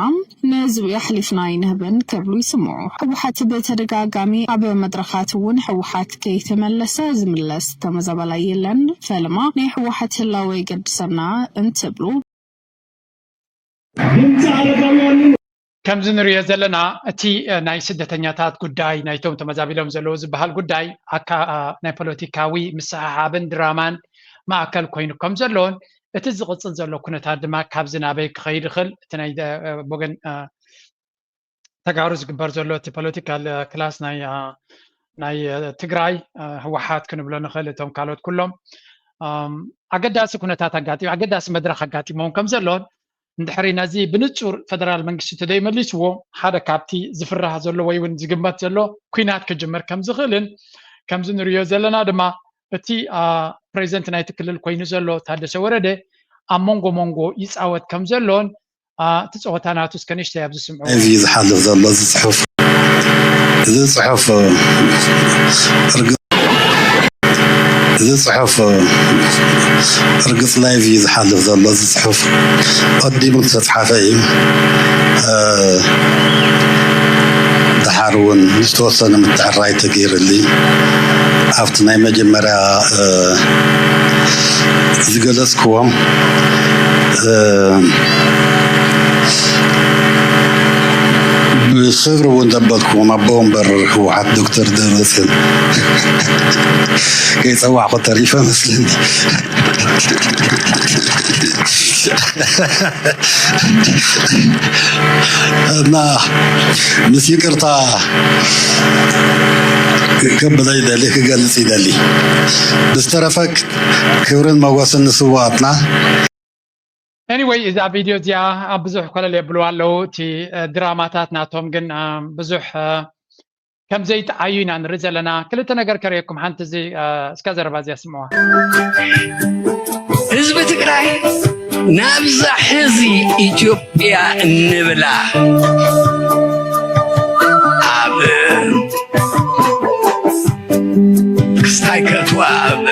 ንህዝቢ ኣሕሊፍና ኣይንህብን ክብሉ ይስምዑ። ህወሓት ብተደጋጋሚ ኣብ መድረኻት እውን ህወሓት ከይተመለሰ ዝምለስ ተመዛባላይ የለን፣ ፈለማ ናይ ህወሓት ህላወ የገድሰና እንትብሉ ከምዚ ንሪኦ ዘለና እቲ ናይ ስደተኛታት ጉዳይ ናይቶም ተመዛቢሎም ዘለዉ ዝበሃል ጉዳይ ናይ ፖለቲካዊ ምስሕሓብን ድራማን ማእከል ኮይኑ ከም ዘሎን እቲ ዝቕጽል ዘሎ ኩነታት ድማ ካብዚ ናበይ ክኸይድ ይኽእል እቲ ናይ ወገን ተጋሩ ዝግበር ዘሎ እቲ ፖለቲካል ክላስ ናይ ናይ ትግራይ ህወሓት ክንብሎ ንኽእል እቶም ካልኦት ኩሎም ኣገዳሲ ኩነታት ኣጋጢ ኣገዳሲ መድረኽ ኣጋጢሞም ከም ዘሎን እንድሕሪ ነዚ ብንጹር ፈደራል መንግስቲ ተዘይመሊስዎ ሓደ ካብቲ ዝፍራህ ዘሎ ወይ እውን ዝግመት ዘሎ ኲናት ክጅምር ከም ዝኽእልን ከምዚ ንሪኦ ዘለና ድማ እቲ ፕሬዚደንት ናይቲ ክልል ኮይኑ ዘሎ ታደሰ ወረደ ኣብ መንጎ መንጎ ይፃወት ከም ዘሎን እቲ ፀወታ ናቱ እስከ ንእሽተይ ኣብዚ ስምዑ። እዚ ዝሓልፍ ዘሎ እዚ ፅሑፍ እዚ ፅሑፍ እዚ ፅሑፍ ርግፅ ላይቭ እዩ ዝሓልፍ ዘሎ። እዚ ፅሑፍ ቀዲሙ ዝተፅሓፈ እዩ። ደሓር እውን ዝተወሰነ ምትዕራይ ተገይርልኝ። ኣብቲ ናይ መጀመርያ ዝገለፅክዎም ብክብሪ እውን ዘበልክዎም ኣቦ ወንበር ህወሓት ዶክተር ደብረፅዮን ከይፀዋዕኮ ተሪፈ መስለኒ። እና ምስ ይቅርታ ክብለ ይደሊ ክገልፅ ይደሊ። ብዝተረፈ ክብርን መጎስን ንስዋኣትና። Anyway፣ እዛ ቪድዮ እዚኣ ኣብ ብዙሕ ኮለል የብልዋ ኣለዉ። እቲ ድራማታት ናቶም ግን ብዙሕ ከም ዘይጠዓዩ ኢና ንርኢ ዘለና። ክልተ ነገር ከርእየኩም፣ ሓንቲ እዚ እስካ ዘረባ እዚኣ ስምዋ። ህዝቢ ትግራይ ናብዛ ሕዚ ኢትዮጵያ እንብላ ኣብ ክስታይ ከእትዋ ኣብ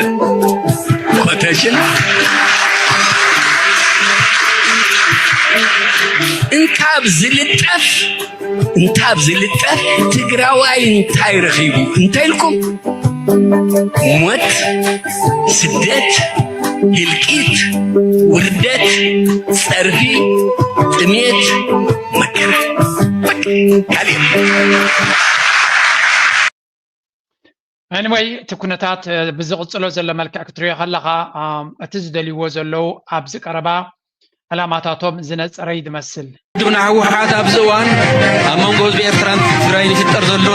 ኮተሽን እንካብ ዝልጠፍ እንታብ ዝልጠፍ ትግራዋይ እንታይ ረኺቡ እንተኢልኩም ሞት፣ ስደት፣ ህልቂት፣ ውርደት፣ ጸርፊ፣ ጥሜት፣ መከራ። ካልእ Anyway፣ እቲ ኩነታት ብዝቕጽሎ ዘሎ መልክዕ ክትሪኦ ከለኻ እቲ ዝደልይዎ ዘለዉ ኣብዚ ቀረባ ዕላማታቶም ዝነጸረ እዩ ዝመስል። ውድብና ህወሓት ኣብዚ እዋን ኣብ መንጎ ህዝቢ ኤርትራን ትግራይን ይፍጠር ዘሎ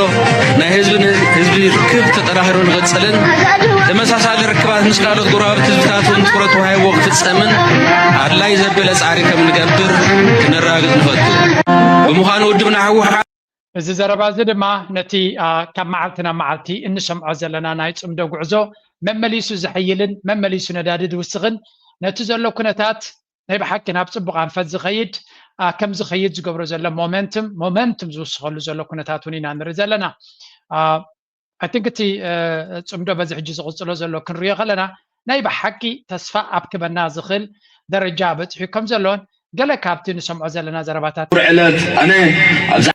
ናይ ህዝቢ ንህዝቢ ርክብ ተጠናኺሩ ንኽቕፅልን ተመሳሳሊ ርክባት ምስ ካልኦት ጎረባብቲ ህዝብታት እውን ትኹረት ተዋሂብዎ ክፍፀምን ኣድላይ ዘበለ ፃዕሪ ከም ንገብር ክነረጋግፅ ንፈቱ። ብምዃኑ ውድብና ህወሓት እዚ ዘረባ እዚ ድማ ነቲ ካብ መዓልቲ ናብ መዓልቲ እንሰምዖ ዘለና ናይ ፅምዶ ጉዕዞ መመሊሱ ዝሕይልን መመሊሱ ነዳዲ ዝውስኽን ነቲ ዘሎ ኩነታት ናይ ብሓቂ ናብ ፅቡቕ ኣንፈት ዝኸይድ ከም ዝኸይድ ዝገብሮ ዘሎ ሞመንትም ሞመንትም ዝውስኸሉ ዘሎ ኩነታት እውን ኢና ንርኢ ዘለና። I think እቲ ፅምዶ በዚ ሕጂ ዝቕፅሎ ዘሎ ክንሪኦ ከለና ናይ ብሓቂ ተስፋ ኣብ ክበና ዝኽእል ደረጃ በፂሑ ከም ዘሎን ገለ ካብቲ ንሰምዖ ዘለና ዘረባታት ዕለት ኣነ ኣብዚ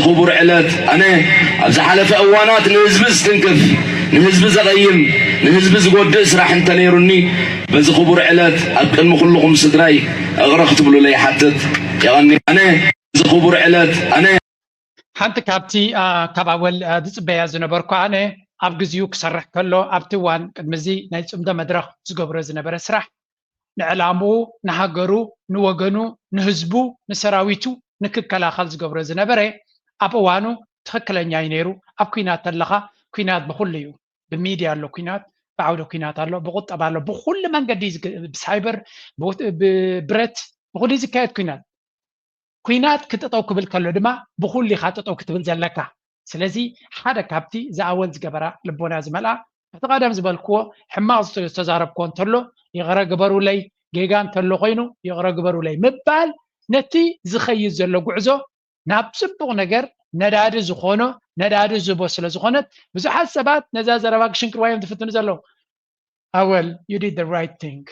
ክቡር ዕለት ኣነ ኣብ ዝሓለፈ እዋናት ንህዝቢ ዝትንክፍ፣ ንህዝቢ ዘቐይም፣ ንህዝቢ ዝጎድእ ስራሕ እንተነይሩኒ በዚ ክቡር ዕለት ኣብ ቅድሚ ኩልኹም ስድራይ እቕረ ክትብሉለይ ይሓትት። የቐኒ ኣነ እዚ ክቡር ዕለት ኣነ ሓንቲ ካብቲ ካብ ኣወል ዝፅበያ ዝነበርኩ ኣነ ኣብ ግዚኡ ክሰርሕ ከሎ ኣብቲ እዋን ቅድሚ እዚ ናይ ፅምዶ መድረኽ ዝገብሮ ዝነበረ ስራሕ ንዕላምኡ፣ ንሃገሩ፣ ንወገኑ፣ ንህዝቡ፣ ንሰራዊቱ ንክከላኸል ዝገብሮ ዝነበረ ኣብ እዋኑ ትኽክለኛ እዩ ነይሩ። ኣብ ኲናት ተለኻ ኲናት ብኹሉ እዩ። ብሚድያ ኣሎ ኲናት፣ ብዓውደ ኲናት ኣሎ፣ ብቁጠባ ኣሎ፣ ብኹሉ መንገዲ ብሳይበር፣ ብብረት፣ ብኹሉ ዝካየድ ኲናት። ኲናት ክጥጠው ክብል ከሎ ድማ ብኹሉ ኢኻ ጥጠው ክትብል ዘለካ። ስለዚ ሓደ ካብቲ ዝኣወል ዝገበራ ልቦና ዝመልኣ እቲ ቀደም ዝበልክዎ ሕማቕ ዝተዛረብክዎ እንተሎ ይቕረ ግበሩለይ፣ ጌጋ እንተሎ ኮይኑ ይቕረ ግበሩለይ ምባል ነቲ ዝኸይድ ዘሎ ጉዕዞ ናብ ፅቡቕ ነገር ነዳዲ ዝኾኖ ነዳዲ ዝቦ ስለ ዝኾነት ብዙሓት ሰባት ነዛ ዘረባ ክሽንክርዋ እዮም ዝፍትኑ ዘለዉ። ኣወል you did the right thing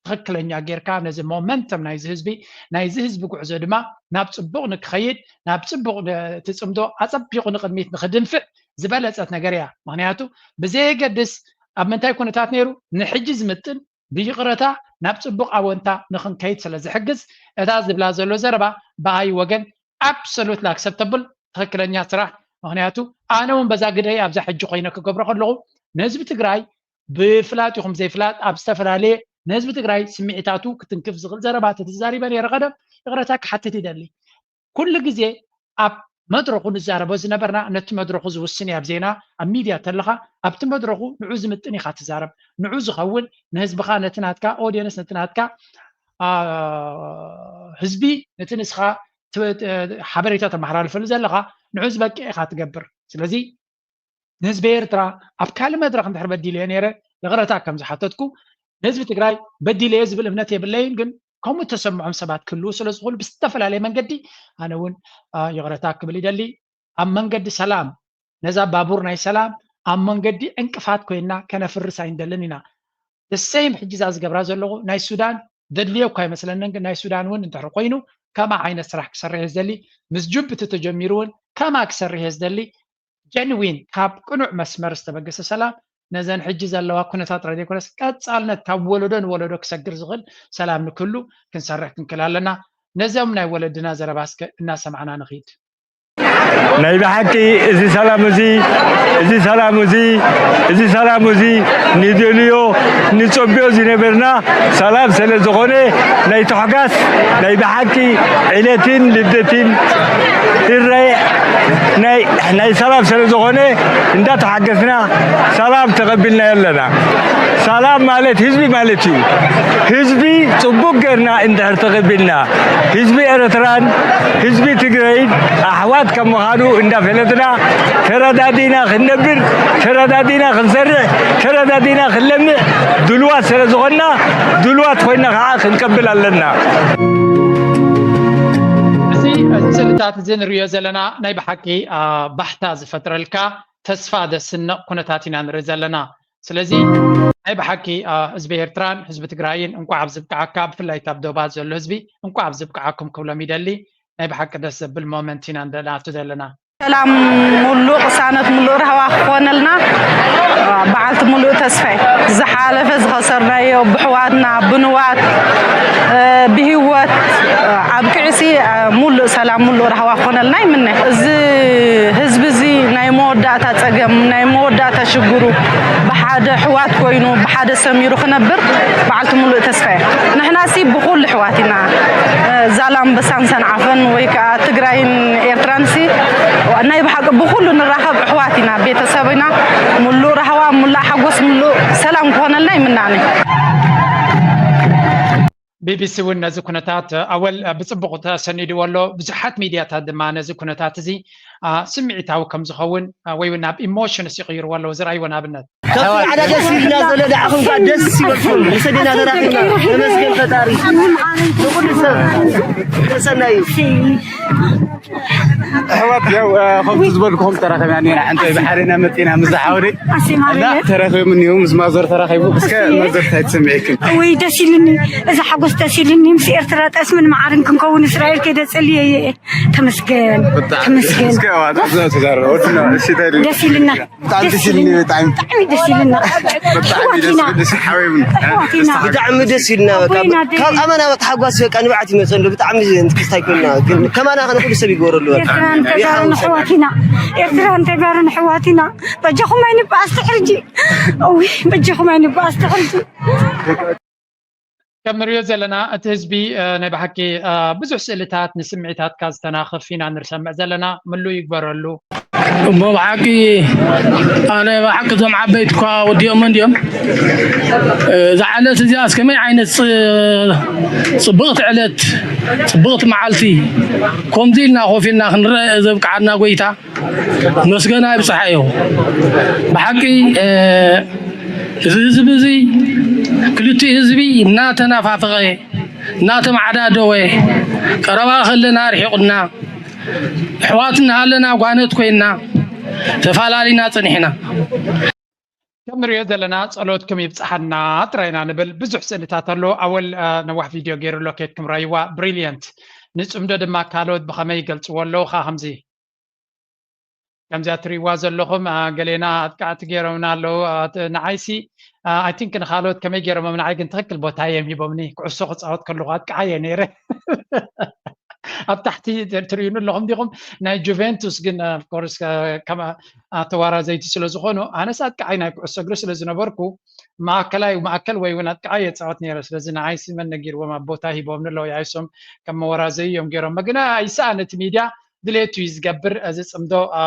ትኽክለኛ ጌርካ ነዚ ሞመንተም ናይዚ ህዝቢ ናይዚ ህዝቢ ጉዕዞ ድማ ናብ ፅቡቕ ንክኸይድ ናብ ፅቡቕ እቲ ፅምዶ ኣፀቢቑ ንቕድሚት ንክድንፍዕ ዝበለፀት ነገር እያ። ምክንያቱ ብዘየገድስ ኣብ ምንታይ ኩነታት ነይሩ ንሕጂ ዝምጥን ብይቕረታ ናብ ፅቡቕ ኣወንታ ንክንከይድ ስለ ዝሕግዝ እታ ዝብላ ዘሎ ዘረባ ብኣይ ወገን absolutely acceptable ትኽክለኛ ስራሕ። ምክንያቱ ኣነ እውን በዛ ግደይ ኣብዛ ሕጂ ኮይነ ክገብሮ ከለኹ ንህዝቢ ትግራይ ብፍላጥ ይኹም ዘይፍላጥ ኣብ ዝተፈላለየ ንህዝቢ ትግራይ ስምዒታቱ ክትንክፍ ዝኽእል ዘረባ ተተዛሪበ ነይረ። ቀደም ይቕረታ ክሓትት ይደሊ። ኩሉ ግዜ ኣብ መድረኹ ንዛረቦ ዝነበርና ነቲ መድረኹ ዝውስን እያ። ኣብ ዜና ኣብ ሚድያ ተለኻ ኣብቲ መድረኹ ንዑ ዝምጥን ኢኻ ትዛረብ። ንዑ ዝኸውን ንህዝብኻ ነቲ ናትካ ኦዲየንስ ነቲ ናትካ ህዝቢ ነቲ ንስኻ ሓበሬታ ተመሓላልፈሉ ዘለኻ ንዑ ዝበቅዕ ኢኻ ትገብር። ስለዚ ንህዝቢ ኤርትራ ኣብ ካልእ መድረኽ እንድሕር በዲለዮ ነይረ፣ ይቕረታ ከም ዝሓተትኩ፣ ንህዝቢ ትግራይ በዲለዮ ዝብል እምነት የብለይን። ግን ከምኡ እተሰምዖም ሰባት ክህልዉ ስለ ዝኽእሉ፣ ብዝተፈላለየ መንገዲ ኣነ እውን፣ አ፣ ይቕረታ ክብል ይደሊ። ኣብ መንገዲ ሰላም፣ ነዛ ባቡር ናይ ሰላም ኣብ መንገዲ ዕንቅፋት ኮይና ከነፍርስ ኣይንደልን ኢና። The same ሕጂ እዛ ዝገብራ ዘለኹ ናይ ሱዳን ዘድልዮ እኳ ኣይመስለንን፣ ግን ናይ ሱዳን እውን እንድሕር ኮይኑ ከምኣ ዓይነት ስራሕ ክሰርሕ እየ ዝደሊ። ምስ ጁብቲ ተጀሚሩ እውን ከምኣ ክሰርሕ እየ ዝደሊ። ጀንዊን ካብ ቅኑዕ መስመር ዝተበገሰ ሰላም ነዘን ሕጂ ዘለዋ ኩነታት ጥራይ ዘይኮነስ ቀጻልነት ካብ ወለዶ ንወለዶ ክሰግር ዝኽእል ሰላም ንክህሉ ክንሰርሕ ክንክእል ኣለና። ነዚኦም ናይ ወለድና ዘረባ እስከ እናሰማዕና ንኺድ። ናይ ብሓቂ እዚ ሰላም እዚ፣ እዚ ሰላም እዚ፣ እዚ ሰላም እዚ ንደልዮ ንጸብዮ ዝነበርና ሰላም ስለ ዝኾነ ናይ ታሕጓስ ናይ ብሓቂ ዕለትን ልደትን ይረአ ናይ፣ ናይ ሰላም ስለ ዝኾነ እንዳተሓገስና ሰላም ተቐቢልና ኣለና። ሰላም ማለት ህዝቢ ማለት እዩ። ህዝቢ ጽቡቕ ጌርና እንድሕር ተቐቢልና ህዝቢ ኤርትራን ህዝቢ ትግራይን ኣሕዋት ከም ምዃኑ እንዳፈለጥና ተረዳዲና ክንነብር፣ ተረዳዲና ክንሰርሕ፣ ተረዳዲና ክንለምዕ ድልዋት ስለ ዝኾንና ድልዋት ኮይና ከዓ ክንቀብል ኣለና። እዚ፣ እዚ ስእልታት እዚ ንሪኦ ዘለና ናይ ብሓቂ፣ አ፣ ባህታ ዝፈጥረልካ ተስፋ ዘስንቕ ኩነታት ኢና ንርኢ ዘለና። ስለዚ ናይ ብሓቂ፣ አ፣ ህዝቢ ኤርትራን ህዝቢ ትግራይን እንቋዕ ኣብዚ ብቅዓካ፣ ብፍላይ ካብ ዶባት ዘሎ ህዝቢ እንቋዕ ኣብዚ ብቅዓኩም ክብሎም ይደሊ። ናይ ብሓቂ ደስ ዘብል ሞመንት ኢና ንደናቱ ዘለና። ሰላም ሙሉእ ቅሳነት ሙሉእ ራህዋ ክኾነልና በዓልቲ ሙሉእ ተስፋ እየ። ዝሓለፈ ዝኸሰርናዮ ብሕዋትና ብንዋት፣ እ፣ ብህይወት፣ እ፣ ኣብቂዕሲ፣ እ፣ ሙሉእ ሰላም ሙሉእ ራህዋ ክኾነልና ይምነ። እዚ ህዝቢ እዚ ናይ መወዳእታ ጸገም ናይ መወዳእታ ሽግሩ ብሓደ ሕዋት ኮይኑ ብሓደ ሰሚሩ ክነብር በዓልቲ ሙሉእ ተስፋ እየ። ንሕናሲ ብኹሉ ሕዋት ኢና። እ፣ ዛላምበሳን ሰንዓፈን ወይ ከዓ ትግራይን ኤርትራንሲ ናይ ብሓቂ ብኹሉ ንራኸብ ኣሕዋት ኢና፣ ቤተሰብ ኢና። ሙሉእ ራህዋ፣ ሙላእ ሓጎስ፣ ሙሉእ ሰላም ክኾነልና ይምናኒ። ቢቢሲ እውን ነዚ ኩነታት ኣወል ብጽቡቕ ተሰኒድዎ ኣሎ። ብዙሓት ሚድያታት ድማ ነዚ ኩነታት እዚ፣ አ፣ ስምዒታዊ ከም ዝኸውን፣ አ፣ ወይ እውን ናብ ኢሞሽንስ ይቕይርዎ ኣለዉ። ዝረኣይዎ ንኣብነት። ካብቲ ጻዕዳ ደስ ኢልና ዘሎ ንዓኹም ከኣ ደስ ይበልኩም። ምስ ኣዴና ተራኺብና። ተመስገን ፈጣሪ። ንኹሉ ሰብ ተሰናዩ። ኣሕዋት፣ ያው፣ እ፣ ከምቲ ዝበልኩኹም ተራኺብና እኒና፣ ሓንቲ ባሕሪና መፂና ምስ ዝሓወደይ ኣሴ እና ማርያም። ተራኺቦም እኒሁ፣ ምስ ማዞር ተራኺቡ። እስከ ኣሴ። ማዞር እንታይ ትስምዒክን? ወይ ደስ ኢሉኒ፣ እዚ ሓጎስ ደስ ኢሉኒ። ምስ ኤርትራ ጠስምን መዓርን ክንከውን እስራኤል ከይደ ጸልየ እየ። ተመስገን፣ ብጣዕሚ ተመስገን። እስከ፣ እዋ፣ እዛ ትዛረብ፣ ወድና፣ እሺ፣ እንታይ ኢሉ? ደስ ኢልና። ብጣዕሚ ደስ ደስ ኢልና። ኢልና። ብጣዕሚ ደስ ኢልና። ብጣዕሚ ደስ ኣሕዋትና። ኢልና። ሓቢብና። ኣሕዋትና። ብጣዕሚ ደስ ኢልና። በቃ፣ ኣቦይና ካብ ደስ ኣመና በቃ፣ ሓጓስ በቃ፣ ንብዓት ይመጸ ኣሎ። ብጣዕሚ እንት ክስታይ ኮይና። ግን ከማና ከነ ኩሉ ሰብ ይግበረሉ በቃ። ኤርትራን ተጋሩን ኣሕዋትና። ኤርትራን ተጋሩን ኣሕዋትና። በጃኹም ኣይንበኣስ ትሕርጂ። እውይ፣ በጃኹም ኣይንበኣስ ትሕርጂ። ከም ንሪኦ ዘለና፣ እቲ ህዝቢ፣ እ፣ ናይ ብሓቂ፣ እ፣ ብዙሕ ስእልታት ንስምዒታትካ ዝተናኽፍ ኢና ንሰምዕ ዘለና። ምሉእ ይግበረሉ። እሞ ብሓቂ ኣነ ብሓቂ እዞም ዓበይቲ እኳ ወዲኦሞ እንድዮም። እ፣ እዛ ዕለት እዚኣስ ከመይ ዓይነት ጽ-፣ ጽብቕቲ ዕለት፣ ጽብቕቲ መዓልቲ፣ ከምዚ ኢልና ኮፍ ኢልና ክንረአ ዘብቅዓና ጎይታ። መስገና ይብጽሓዮ። ብሓቂ፣ እ፣ እዚ ህዝቢ እዚ፣ ክልቲኡ ህዝቢ እናተናፋፈቐ፣ እናተማዕዳደወ፣ ቀረባ ከለና ርሒቑና፣ ኣሕዋት እናሃለና ጓነት ኮይንና፣ ተፋላሊና ጸኒሕና። ከም ንሪኦ ዘለና ጸሎትኩም ይብጽሓና ጥራይና ንብል። ብዙሕ ስእልታት ኣሎ። ኣወል፣ እ፣ ነዋሕ ቪድዮ ገይሩ ኣሎ፣ ኬድኩም ራይዋ። ብሪልየንት። ንጽምዶ ድማ ካልኦት ብኸመይ ይገልጽዎ ኣለዉ? ከኣ ከምዚ ከምዚኣ ትሪእዋ ዘለኹም፣ አ፣ ገሌና ኣጥቃዕቲ ገይሮምና ኣለዉ። አ፣ ት-፣ ንዓይሲ፣ አ፣ I think ንኻልኦት ከመይ ገይሮሞም፣ ንዓይ ግን ትኽክል ቦታ እዮም ሂቦምኒ። ኩዕሶ ክጻወት ከለኹ ኣጥቃዓየ ነይረ። ኣብ ታሕቲ ት-፣ ትርእዩኒ ኣለኹም ዲኹም? ናይ ጁቬንቱስ ግን፣ አ፣ of course፣ አ፣ ከም፣ አ፣ ተዋራዘይቲ ስለ ዝኾኑ፣ ኣነስ ኣጥቃዓይ ናይ ኩዕሶ እግሪ ስለ ዝነበርኩ፣ ማእከላይ፣ ማእከል ወይ እውን ኣጥቃዓይ የጻወት ነይረ። ስለዚ ንዓይሲ መን ነጊርዎም ኣብ ቦታ ሂቦምኒ ኣለዉ። ይዓይሶም ከም መወራዘዩ እዮም ገይሮም። ግን ኣይሰኣን እቲ ሚድያ ድሌቱ እዩ ዝገብር። እዚ ጽምዶ፣ አ፣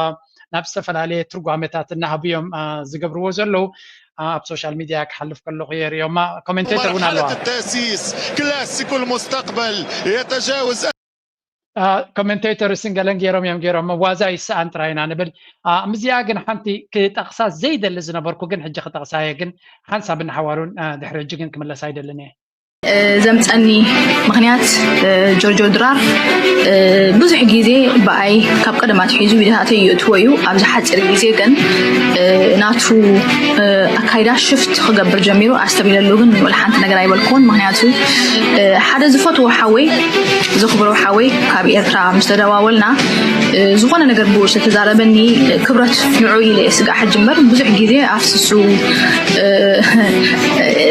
ናብ ዝተፈላለየ ትርጓሜታት እናሃቡ እዮም፣ አ፣ ዝገብርዎ ዘለዉ። አ፣ ኣብ ሶሻል ሚድያ ክሓልፍ ከለኹ የርእዮማ። ኮሜንቴተር እውን ኣለዋ። مرحلة التأسيس، كلاسيكو المستقبل يتجاوز ኮሜንቴተርስን ገለን ገይሮም እዮም ገይሮም፣ ዋዛ ይስኣን ጥራይ ኢና ንብል። ምስዚኣ ግን ሓንቲ ክጠቕሳ ዘይደሊ ዝነበርኩ ግን ሕጂ ክጠቕሳ እየ፣ ግን ሓንሳብ እናሓዋሩን ድሕሪ ሕጂ ግን ክምለስ ኣይደልን እየ። ዘምፀኒ ምክንያት ጆርጆ ድራር ብዙሕ ግዜ ብኣይ ካብ ቀደም ኣትሒዙ ቪድዮታተይ የእትዎ እዩ። ኣብዚ ሓፂር ግዜ ግን ናቱ ኣካይዳ ሽፍት ክገብር ጀሚሩ ኣስተቢለሉ፣ ግን ወላ ሓንቲ ነገር ኣይበልኩዎን። ምክንያቱ ሓደ ዝፈትዎ ሓወይ ዘኽብሮ ሓወይ ካብ ኤርትራ ምስ ተደዋወልና ዝኾነ ነገር ብኡ ዝተዛረበኒ ክብረት ንዑ ኢለ እየ ስጋዕ ሕጂ እምበር ብዙሕ ግዜ ኣፍስሱ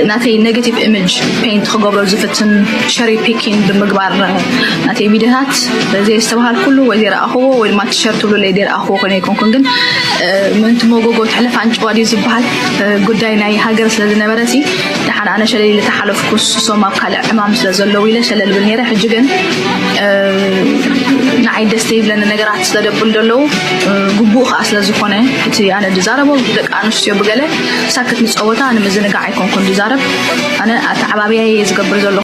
ናተይ negative image paint ክገብሮ ዝፍትን cherry picking ብምግባር ናተይ ቪድዮታት ዘየስተባሃልኩሉ ወይ ዘይረኣኽዎ ወይ ድማ ቲሸርት ትብሉለይ ዘይረኣኽዎ ኮይነ ኣይኮንኩን፣ ግን ምእንቲ መጎጎ ትሕለፍ ኣንጭዋ ድዩ ዝበሃል ጉዳይ ናይ ሃገር ስለ ዝነበረ ሲ ደሓን ኣነ ሸለል ኢለ ተሓለፍኩ፣ እሶም ኣብ ካልእ ዕማም ስለ ዘለዉ ኢለ ሸለል ብል ነይረ። ሕጂ ግን ንዓይ ደስ ዘይብለኒ ነገራት ስለ ደብሉ ዘለዉ ግቡእ ከዓ ስለ ዝኾነ እቲ ኣነ ዝዛረቦ ደቂ ኣንስትዮ ብገለ ሳክት ንፀወታ ንምዝንጋዕ ኣይኮንኩን ዝዛረብ። ኣነ ኣተዓባብያ እየ ዝገብር ዘለኹ።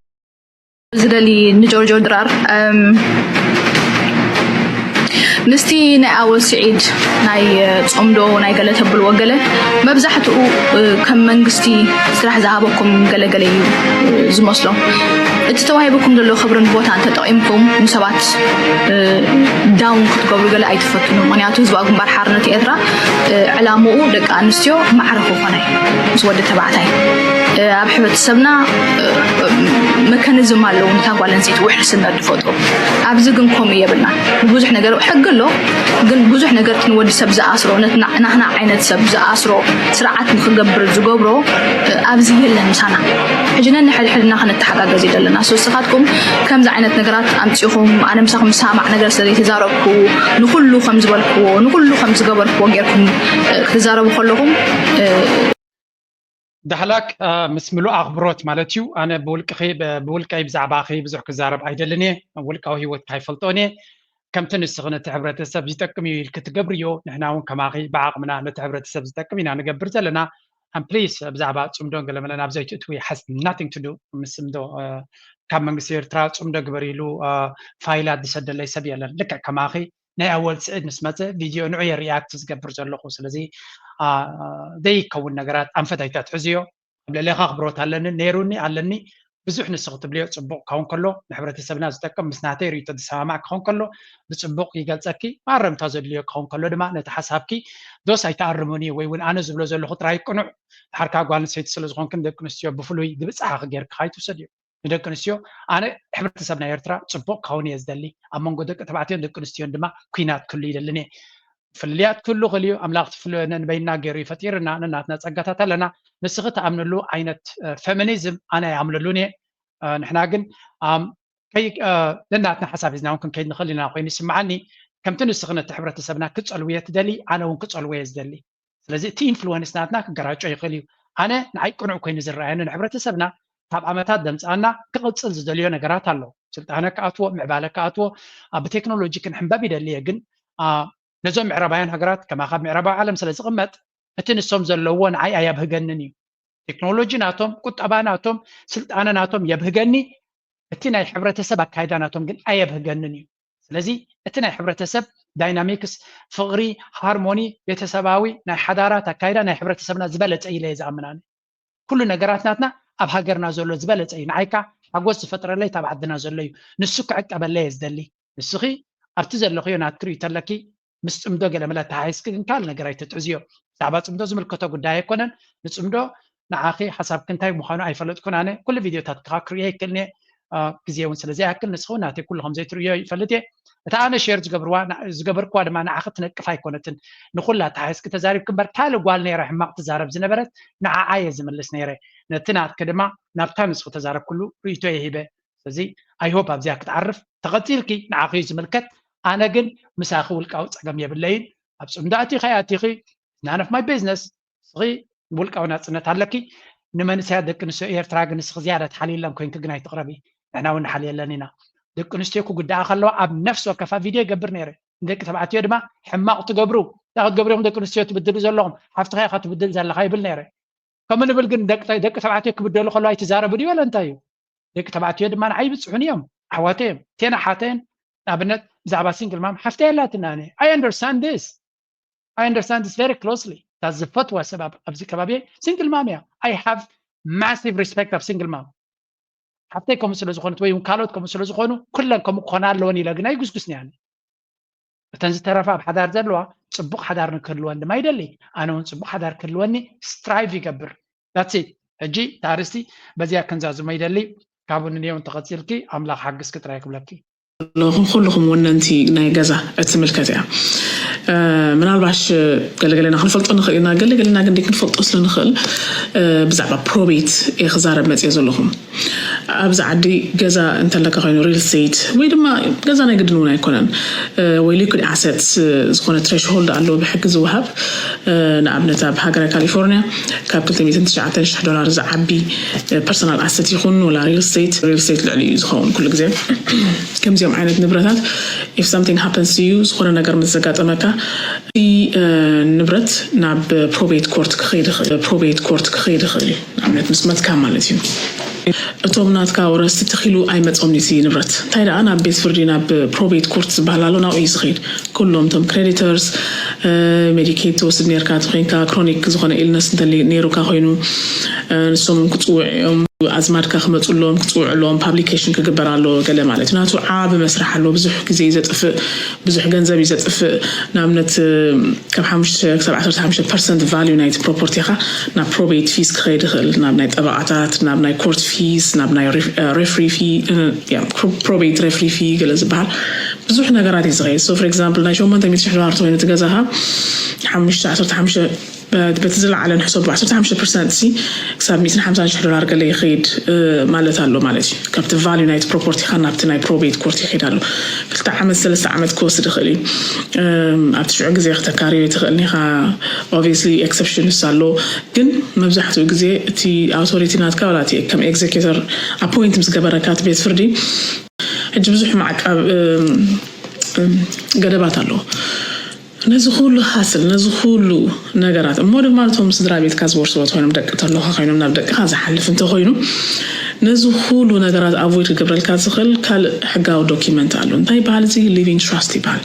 ዝደሊ ንጆርጆ ድራር ምስቲ ናይ ኣወል ስዒድ ናይ ፅምዶ ናይ ገለ ተብልዎ ገለ መብዛሕትኡ ከም መንግስቲ ስራሕ ዝሃበኩም ገለገለ እዩ ዝመስሎም። እቲ ተዋሂብኩም ዘሎ ክብርን ቦታን ተጠቒምኩም ንሰባት down ክትገብሩ ገለ ኣይትፈትኑ። ምክንያቱ ህዝባዊ ግንባር ሓርነት ኤርትራ ዕላምኡ ደቂ ኣንስትዮ ማዕረ ክኾነ ምስ ወዲ ተባዕታይ ኣብ ሕብረተሰብና mechanism ኣለዉ ነታ ጓል ኣንስተይቲ ውሕስነት ዝፈጥሩ። ኣብዚ ግን ከምኡ የብልና። ብዙሕ ነገር ሕጊ ኣሎ፣ ግን ብዙሕ ነገር እቲ ንወዲ ሰብ ዝኣስሮ ናህና ዓይነት ሰብ ዝኣስሮ ስርዓት ንክገብር ዝገብሮ ኣብዚ የለን ምሳና። ሕጂ ነንሕድሕድና ክንተሓጋገዝ እዩ ዘለና። ንስኻትኩም ከምዚ ዓይነት ነገራት ኣምፂኹም ኣነ ምሳኹም ዝሰማማዕ ነገር ስለ ዘይተዛረብኩ ንኩሉ ከም ዝበልክዎ ንኩሉ ከም ዝገበርክዎ ጌርኩም ክትዛረቡ ከለኹም ዳሕላክ ምስ ምሉእ ኣኽብሮት ማለት እዩ። ኣነ ብውልቅኺ ብውልቀይ ብዛዕባኺ ብዙሕ ክዛረብ ኣይደልን እየ። ውልቃዊ ህይወትካ ኣይፈልጦን እየ። ከምቲ ንስኺ ነቲ ሕብረተሰብ ዝጠቅም እዩ ኢልኪ ትገብርዮ ንሕና እውን ከማኺ ብዓቕምና ነቲ ሕብረተሰብ ዝጠቅም ኢና ንገብር ዘለና። And please ብዛዕባ ፅምዶን ገለመለን ኣብ ዘይትእትዊ has nothing to do ምስ ፅምዶ ካብ መንግስቲ ኤርትራ ፅምዶ ግበር ኢሉ ፋይላት ዝሰደለይ ሰብ የለን። ልክዕ ከማኺ ናይ ኣወል ስዒድ ምስ መፀ ቪድዮ ንዑ እየ ሪያክት ዝገብር ዘለኹ። ስለዚ ዘይከውን ነገራት ኣንፈት ኣይተትሕዝዮ። ኣብ ልዕሌኻ ኣኽብሮት ኣለኒ ነይሩኒ ኣለኒ። ብዙሕ ንስኺ ትብልዮ ፅቡቕ ክኸውን ከሎ ንሕብረተሰብና ዝጠቅም ምስ ናተይ ርእይቶ ዝሰማማዕ ክኸውን ከሎ ብፅቡቕ ይገልፀኪ። ማረምታ ዘድልዮ ክኸውን ከሎ ድማ ነቲ ሓሳብኪ ዶስ ኣይትኣርሙኒ ወይ እውን ኣነ ዝብሎ ዘለኹ ጥራይ ቅኑዕ። ድሓርካ ጓል ኣንስተይቲ ስለ ዝኾንክን ደቂ ኣንስትዮ ብፍሉይ ዝብፅሓኺ ጌርካ ኣይትውሰድዮ። ንደቂ ኣንስትዮ ኣነ ሕብረተሰብ ናይ ኤርትራ ፅቡቕ ክኸውን እየ ዝደሊ። ኣብ መንጎ ደቂ ተባዕትዮን ደቂ ኣንስትዮን ድማ ኲናት ክህሉ ይደልን እየ። ፍልልያት ክህሉ ክእል እዩ። ኣምላኽ እቲ ፍል ነንበይና ገይሩ እዩ ፈጢርና። ነናትና ጸጋታት ኣለና። ንስኺ ትኣምንሉ ዓይነት ፌሚኒዝም ኣነ ኣይኣምነሉን እየ። ንሕና ግን ነናትና ሓሳብ ሒዝና እውን ክንከይድ ንኽእል ኢና ኮይኑ ይስምዓኒ። ከምቲ ንስኺ ነቲ ሕብረተሰብና ክጸልውዮ ትደሊ ኣነ እውን ክጸልውዮ እየ ዝደሊ። ስለዚ እቲ ኢንፍሉወንስ ናትና ክገራጮ ይኽእል እዩ። ኣነ ንዓይ ቅኑዕ ኮይኑ ዝረኣየኒ ንሕብረተሰብና ካብ ዓመታት ዘምፅኣና ክቕፅል ዝደልዮ ነገራት ኣሎ። ስልጣነ ክኣትዎ፣ ምዕባለ ክኣትዎ፣ ብቴክኖሎጂ ክንሕንበብ ይደሊ እየ። ግን ነዞም ምዕራባውያን ሃገራት ከማኻ ኣብ ምዕራባዊ ዓለም ስለ ዝቕመጥ እቲ ንሶም ዘለዎ ንዓይ ኣየብህገንን እዩ። ቴክኖሎጂ ናቶም፣ ቁጠባ ናቶም፣ ስልጣነ ናቶም የብህገኒ። እቲ ናይ ሕብረተሰብ ኣካይዳ ናቶም ግን ኣየብህገንን እዩ። ስለዚ እቲ ናይ ሕብረተሰብ ዳይናሚክስ ፍቕሪ፣ ሃርሞኒ፣ ቤተሰባዊ ናይ ሓዳራት ኣካይዳ ናይ ሕብረተሰብና ዝበለፀ ኢለ እየ ዝኣምን ኣነ። ኩሉ ነገራት ናትና ኣብ ሃገርና ዘሎ ዝበለፀ እዩ። ንዓይካ ሓጎስ ዝፈጥረለይ ኣብ ዓድና ዘሎ እዩ። ንሱ ክዕቀበለይ እየ ዝደሊ። ንስኺ ኣብቲ ዘለኽዮ ናትኪ ርእይቶ ኣለኪ። ምስ ፅምዶ ገለመለ ተሓሒዝኪ ግን ካልእ ነገር ኣይትትሕዝዮ። ብዛዕባ ፅምዶ ዝምልከቶ ጉዳይ ኣይኮነን። ንፅምዶ ንዓኺ ሓሳብኪ እንታይ ምዃኑ ኣይፈለጥኩን ኣነ። ኩሉ ቪድዮታትካ ክርእዮ ኣይክእልን እየ። ግዜ እውን ስለ ዘይኣክል ንስኺ እውን ናተይ ኩሉ ከም ዘይትርእዮ ይፈልጥ እየ። እታ ኣነ ሼር ዝገብርዋ ዝገበርክዋ ድማ ንዓኺ ትነቅፍ ኣይኮነትን። ንኹላ ተሓሒዝኪ ተዛሪብኪ እምበር ካልእ ጓል ነይራ ሕማቕ ትዛረብ ዝነበረት ንዓዓ እየ ዝምልስ ነይረ። ነቲ ናትኪ ድማ ናብታ ንስኺ ተዛረብክሉ ርእይቶ እየ ሂበ። ስለዚ I hope ኣብዚኣ ክትዓርፍ ተቐፂልኪ ንዓኺ እዩ ዝምልከት። ኣነ ግን ምሳኺ ውልቃዊ ፀገም የብለይን። ኣብ ፅምዶ ኣቲኺ ኣቲኺ none of my business። ንስኺ ውልቃዊ ናፅነት ኣለኪ። ንመንእሰያት ደቂ ኣንስትዮ ኤርትራ ግን ንስኺ ዝያዳ ትሓልይለን ኮይንኪ ግን ኣይትቕረቢ። ንሕና እውን ንሓልየለን ኢና። ደቂ ኣንስትዮ ክጉዳኣ ከለዋ ኣብ ነፍሲ ወከፋ ቪድዮ ይገብር ነይረ። ንደቂ ተባዕትዮ ድማ ሕማቕ ትገብሩ እንታይ ክትገብሩ ኢኹም ደቂ ኣንስትዮ ትብድሉ ዘለኹም ሓፍትኻ ኢኻ ትብድል ዘለኻ ይብል ነይረ። ከምኡ ንብል ግን ደቂ ተባዕትዮ ክብደሉ ከለዋ ኣይትዛረቡ ድዩ ወላ እንታይ እዩ? ደቂ ተባዕትዮ ድማ ንዓይ ይብፅሑን እዮም። ኣሕዋተይ እዮም። እቴን ኣሓተይን ንኣብነት ብዛዕባ ሲንግል ማም ሓፍተይ ኣላትና ኣነ I understand this I understand this very closely እታ ዝፈትዋ ሰብ ኣብዚ ከባቢ ሲንግል ማም እያ I have massive respect of single mom ሓፍተይ ከምኡ ስለ ዝኾነት ወይ ካልኦት ከምኡ ስለ ዝኾኑ ኩለን ከምኡ ክኾና ኣለወን ኢለ ግን ኣይጉስጉስን እያ እተን ዝተረፋ ኣብ ሓዳር ዘለዋ ፅቡቕ ሓዳር ንክህልወን ድማ ይደሊ ኣነ እውን ፅቡቕ ሓዳር ክህልወኒ strive ይገብር that's it ሕጂ ታርስቲ በዚያ ክንዛዝሞ ይደሊ ካብኡ ንንየው እንተቐፂልኪ ኣምላኽ ሓግዝኪ ጥራይ ክብለኪ ኣለኹም ኩልኹም ወነንቲ ናይ ገዛ እትምልከት እያ ምናልባሽ ገለገለና ክንፈልጦ ንኽእል ኢና ገለገለና ግን ክንፈልጦ ስለ ንኽእል ብዛዕባ ፕሮቤት እየ ክዛረብ መፅየ ዘለኹም ኣብዚ ዓዲ ገዛ እንተለካ ኮይኑ real estate ወይ ድማ ገዛ ናይ ግድን እውን ኣይኮነን ወይ liquid assets ዝኾነ threshold ኣሎ ብሕጊ ዝወሃብ ንኣብነት ኣብ ሃገረ ካሊፎርኒያ ካብ ክልተ ሚእትን ትሽዓተን ሽሕ ዶላር ዝዓቢ personal asset ይኹን ወላ real estate real estate ልዕሊ እዩ ዝኸውን ኩሉ ግዜ ከምዚኦም ዓይነት ንብረታት if something happens to you ዝኾነ ነገር ምስ ዘጋጠመካ እቲ ንብረት ናብ probate court ክኸይድ ይኽእል probate court ክኸይድ ይኽእል እዩ ንኣብነት ምስ መትካ ማለት እዩ እቶም ናትካ ወረስቲ ተኺሉ ኣይመፆም ኒቲ ንብረት እንታይ ደኣ ናብ ቤት ፍርዲ ናብ probate court ዝበሃል ኣሎ ናብኡ እዩ ዝኸይድ ኩሎም እቶም creditors Medicaid ትወስድ ነርካ ተኮይንካ chronic ዝኾነ illness እንተ ነይሩካ ኮይኑ ንሶም ክፅውዑ እዮም ኣዝማድካ ክመፁሎም ክፅውዕሎም publication ክግበር ኣሎ ገለ ማለት እዩ ናቱ ዓቢ መስራሕ ኣሎ ብዙሕ ግዜ እዩ ዘጥፍእ ብዙሕ ገንዘብ እዩ ዘጥፍእ ንኣብነት ካብ ሓሙሽተ ክሳብ ዓሰርተ ሓሙሽተ percent value ናይቲ property ኻ ናብ probate fees ክኸይድ ይኽእል ናብ ናይ ጠበቃታት ናብ ናይ court fees ናብ ናይ referee fee probate referee fee ገለ ዝበሃል ብዙሕ ነገራት እዩ ዝኸይድ so for example ናይ ሸሞንተ ሚእቲ ሽሕ ዶላር ተኮይኑ ትገዛኻ ሓሙሽተ ዓሰርተ ሓሙሽተ በቲ ዝለዓለ ንሕሰቡ ዓሰርተ ሓሙሽተ percent ሲ ክሳብ ሚእትን ሓምሳን ሽሕ ዶላር ገለ ይኸይድ ማለት ኣሎ ማለት እዩ ካብቲ value ናይቲ property ኻ ናብቲ ናይ probate court ይኸይድ ኣሎ ክልተ ዓመት ሰለስተ ዓመት ክወስድ ይኽእል እዩ ኣብቲ ሽዑ ግዜ ክተካርዮ ትኽእል ኒኻ obviously exceptions ኣሎ ግን መብዛሕትኡ ግዜ እቲ authority ናትካ ወላ እቲ ከም executor appoint ምስ ገበረካ እቲ ቤት ፍርዲ ሕጂ ብዙሕ ማዕቀብ ገደባት ኣለዎ ነዚ ኩሉ ሃስል ነዚ ኩሉ ነገራት እሞ ድማ ነቶም ስድራ ቤትካ ዝወርስዎ ተኮይኖም ደቂ ተለካ ኮይኖም ናብ ደቅካ ዝሓልፍ እንተኮይኑ ነዚ ኩሉ ነገራት avoid ክገብረልካ ዝኽእል ካልእ ሕጋዊ document ኣሎ እንታይ ይበሃል እዚ living trust ይበሃል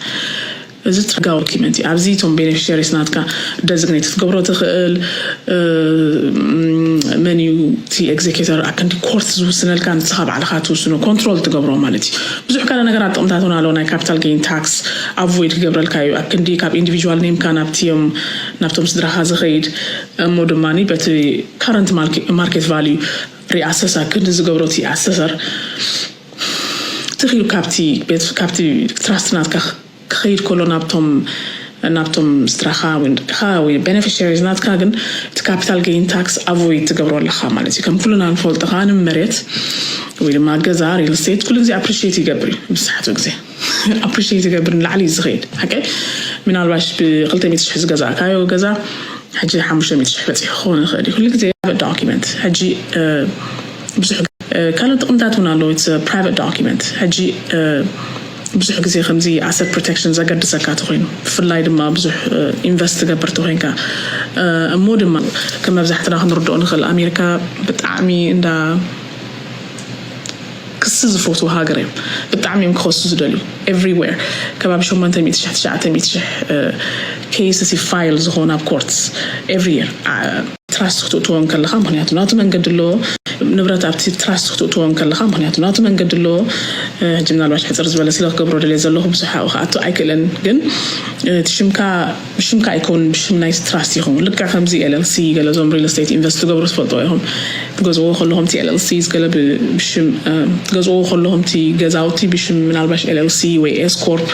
እዚ ሕጋዊ document እዩ ኣብዚ እቶም beneficiaries ናትካ designate ክትገብሮ ትኽእል መን እዩ እቲ executor ኣብ ክንዲ court ዝውስነልካ ንስኻ ባዕልኻ ትውስኖ control ትገብሮ ማለት እዩ ብዙሕ ካልእ ነገራት ጥቕምታት እውን ኣለዎ ናይ capital gain tax avoid ክገብረልካ እዩ ኣብ ክንዲ ካብ individual name ካ ናብቲ እዮም ናብቶም ስድራኻ ዝኸይድ እሞ ድማ በቲ current market value reassess ኣብ ክንዲ ዝገብሮ እቲ assessor ትኺሉ ካብቲ ካብቲ trust ናትካ ክኸይድ ከሎ ናብቶም ናብቶም ስድራኻ ወይ ደቅኻ ወይ beneficiaries ናትካ ግን እቲ capital gain tax avoid ትገብሮ ኣለኻ ማለት እዩ ከም ኩልና ንፈልጦ ከዓ ንመሬት ወይ ድማ ገዛ real estate ኩሉ ግዜ appreciate ይገብር እዩ ብዝሓቱ ግዜ appreciate ይገብር ንላዕሊ እዩ ዝኸይድ ሓቀ ምናልባሽ ብክልተ ሚእቲ ሽሕ ዝገዛእካዮ ገዛ ሕጂ ሓሙሽተ ሚእቲ ሽሕ በፂሑ ክኸውን ይኽእል እዩ ኩሉ ግዜ document ሕጂ ብዙሕ ካልኦት ጥቕምታት እውን ኣለዎ it's private document ሕጂ ብዙሕ ግዜ ከምዚ asset protection ዘገድሰካ ተኮይኑ ብፍላይ ድማ ብዙሕ invest ትገብር ተኮይንካ እሞ ድማ ከም መብዛሕትና ክንርድኦ ንኽእል ኣሜሪካ ብጣዕሚ እንዳ ክሲ ዝፈትዉ ሃገር እዮም ብጣዕሚ እዮም ክኸሱ ዝደልዩ everywhere ከባቢ ሸሞንተ ሚእቲ ሽሕ ትሽዓተ ሚእቲ ሽሕ cases file ዝኾኑ ኣብ courts every year trust ክትእትዎ ከለኻ ምክንያቱ ናቱ መንገዲ ኣለዎ ንብረት ኣብቲ trust ክትእትዎ ከለኻ ምክንያቱ ናቱ መንገዲ ኣለዎ ሕጂ ምናልባሽ ሕፅር ዝበለ ስለ ክገብሮ ደልየ ዘለኹ ብዙሕ ኣብኡ ክኣቱ ኣይክእልን ግን እቲ ሽምካ ብሽምካ ኣይከውን ብሽም ናይ trust ይኸውን ልክዕ ከምዚ LLC ገለ እዞም real estate invest ትገብሩ ትፈልጥዎ ኢኹም ትገዝእዎ ከለኹም እቲ LLC ገለ ብሽም ትገዝእዎ ከለኹም እቲ ገዛውቲ ብሽም ምናልባሽ LLC ወይ S corp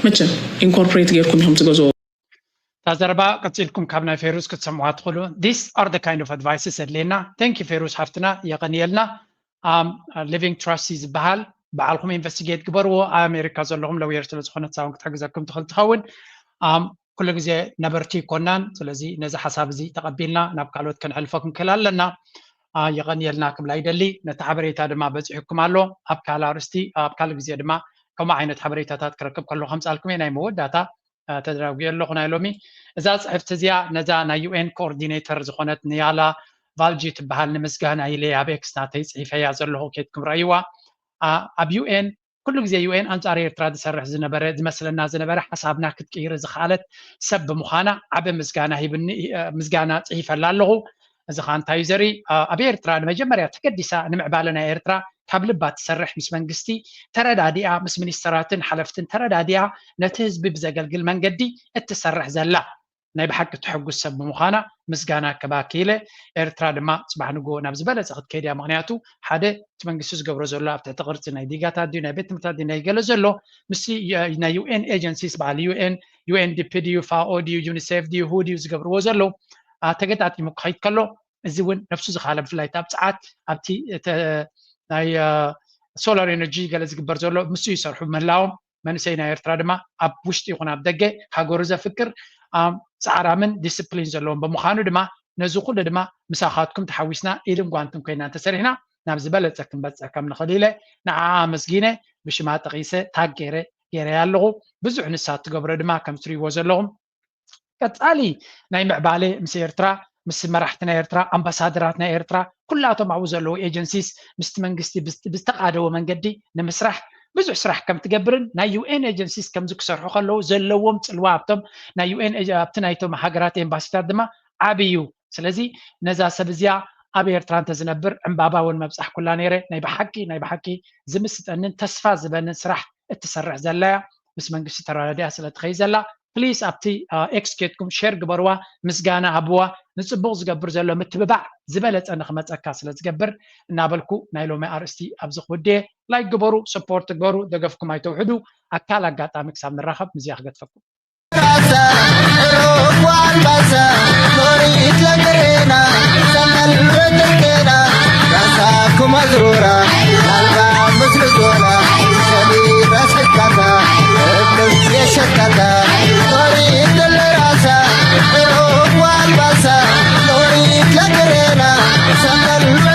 መቸም incorporate ጌርኩም ኢኹም ትገዝእዎ እታ ዘረባ ቀፂልኩም ካብ ናይ ፌሩስ ክትሰምዑዋ ትኽእሉ these are the kind of advices ኣድልየና thank you ፌሩስ ሓፍትና የቐንየልና living trust ዝበሃል ባዕልኹም investigate ግበርዎ ኣብ ኣሜሪካ ዘለኹም lawyer ስለ ዝኾነት ሳውን ክትሕግዘኩም ትኽእል ትኸውን ኩሉ ግዜ ነበርቲ ይኮናን ስለዚ ነዚ ሓሳብ እዚ ተቐቢልና ናብ ካልኦት ከነሕልፎ ክንክእል ኣለና የቐንየልና ክብላ ይደሊ ነቲ ሓበሬታ ድማ በፂሑኩም ኣሎ ኣብ ካልእ ኣርስቲ ኣብ ካልእ ግዜ ድማ ከምኡ ዓይነት ሓበሬታታት ክረክብ ከሎ ከምፃልኩም እየ ናይ መወዳእታ ተደናጒየ ኣለኹ ናይ ሎሚ እዛ ፅሕፍቲ እዚኣ ነዛ ናይ UN coordinator ዝኾነት ንያላ ቫልጂ ትበሃል ንምስጋና ኢለ ኣብ X ናተይ ፅሒፈያ ዘለኹ ኬድኩም ረእይዋ ኣብ UN ኩሉ ግዜ ዩ ኤን ኣንጻር ኤርትራ ዝሰርሕ ዝነበረ ዝመስለና ዝነበረ ሓሳብና ክትቅይር ዝኸኣለት ሰብ ብምዃና ዓቢ ምስጋና ሂብኒ ምስጋና ጽሒፈላ ኣለኹ። እዚ ኸኣ እንታይ እዩ ዘርኢ? ኣብ ኤርትራ ንመጀመርያ ተገዲሳ ንምዕባለ ናይ ኤርትራ ካብ ልባ ትሰርሕ ምስ መንግስቲ ተረዳዲኣ ምስ ሚኒስተራትን ሓለፍትን ተረዳዲኣ ነቲ ህዝቢ ብዘገልግል መንገዲ እትሰርሕ ዘላ ናይ ብሓቂ ትሕጉስ ሰብ ብምዃና ምስጋና ክባኪ ኢለ። ኤርትራ ድማ ጽባሕ ንግሆ ናብ ዝበለጸ ክትከይድ እያ። ምኽንያቱ ሓደ እቲ መንግስቲ ዝገብሮ ዘሎ ኣብ ትሕቲ ቅርጺ ናይ ዲጋታት ድዩ ናይ ቤት ትምህርታት ድዩ ናይ ገለ ዘሎ ምስ ናይ ዩ ኤን ኤጀንሲስ በዓል ዩ ኤን ዩ ኤን ዲ ፒ ድዩ ፋኦ ድዩ ዩኒሴፍ ድዩ ሁ ድዩ ዝገብርዎ ዘለዉ ተገጣጢሙ ክኸይድ ከሎ እዚ እውን ነብሱ ዝኻለ ብፍላይ ኣብ ፀዓት ኣብቲ ናይ ሶላር ኤነርጂ ገለ ዝግበር ዘሎ ምስ ይሰርሑ ምህላዎም መንእሰይ ናይ ኤርትራ ድማ ኣብ ውሽጢ ይኹን ኣብ ደገ ሃገሩ ዘፍቅር ፃዕራምን ዲስፕሊን ዘለዎም ብምዃኑ ድማ ነዚ ኩሉ ድማ ምሳኻትኩም ተሓዊስና ኢድን ጓንትን ኮይና እንተሰሪሕና ናብ ዝበለፀ ክንበፅሕ ከም ንኽእል ኢለ ንዓኣ ኣመስጊነ ብሽማ ጠቒሰ ታግ ገይረ ገይረያ ኣለኹ። ብዙሕ ንሳ እትገብሮ ድማ ከም ትሪእዎ ዘለኹም ቀጻሊ ናይ ምዕባለ ምስ ኤርትራ ምስ መራሕቲ ናይ ኤርትራ ኣምባሳደራት ናይ ኤርትራ ኩላቶም ኣብኡ ዘለዉ ኤጀንሲስ ምስቲ መንግስቲ ብዝተቃደወ መንገዲ ንምስራሕ ብዙሕ ስራሕ ከም ትገብርን ናይ ዩ ኤን ኤጀንሲስ ከምዚ ክሰርሑ ከለዉ ዘለዎም ፅልዋ ኣብቶም ናይ ዩ ኤን ኣብቲ ናይቶም ሃገራት ኤምባሲታት ድማ ዓብዩ ስለዚ ነዛ ሰብ እዚኣ ኣብ ኤርትራ እንተዝነብር ዕምባባ እውን መብፃሕኩላ ነይረ ናይ ብሓቂ ናይ ብሓቂ ዝምስጠንን ተስፋ ዝበንን ስራሕ እትሰርሕ ዘላ እያ ምስ መንግስቲ ተረዳዲኣ ስለ ትኸይድ ዘላ ፕሊስ ኣብቲ ኤክስ ኬድኩም ሼር ግበርዋ ምስጋና ሃብዋ ንፅቡቅ ዝገብር ዘሎ ምትብባዕ ዝበለፀ ንክመፀካ ስለ ዝገብር እናበልኩ ናይ ሎሚ ኣርእስቲ ኣብዚ ክውድየ ላይክ ግበሩ ሰፖርት ግበሩ ደገፍኩም ኣይተውሕዱ ኣካል ኣጋጣሚ ክሳብ ንራኸብ ምዝያ ክገድፈኩም ሮኳልባሳ ኖሪት ለገሬና ሰመልበትርኬና ራሳኩም ኣዝሮራ ላልባ ምስልዞና ሰሊራ ስካታ እብስ የሸካታ ኖሪት ለራሳ ሮኳልባሳ ኖሪት ለገሬና ሰመልበ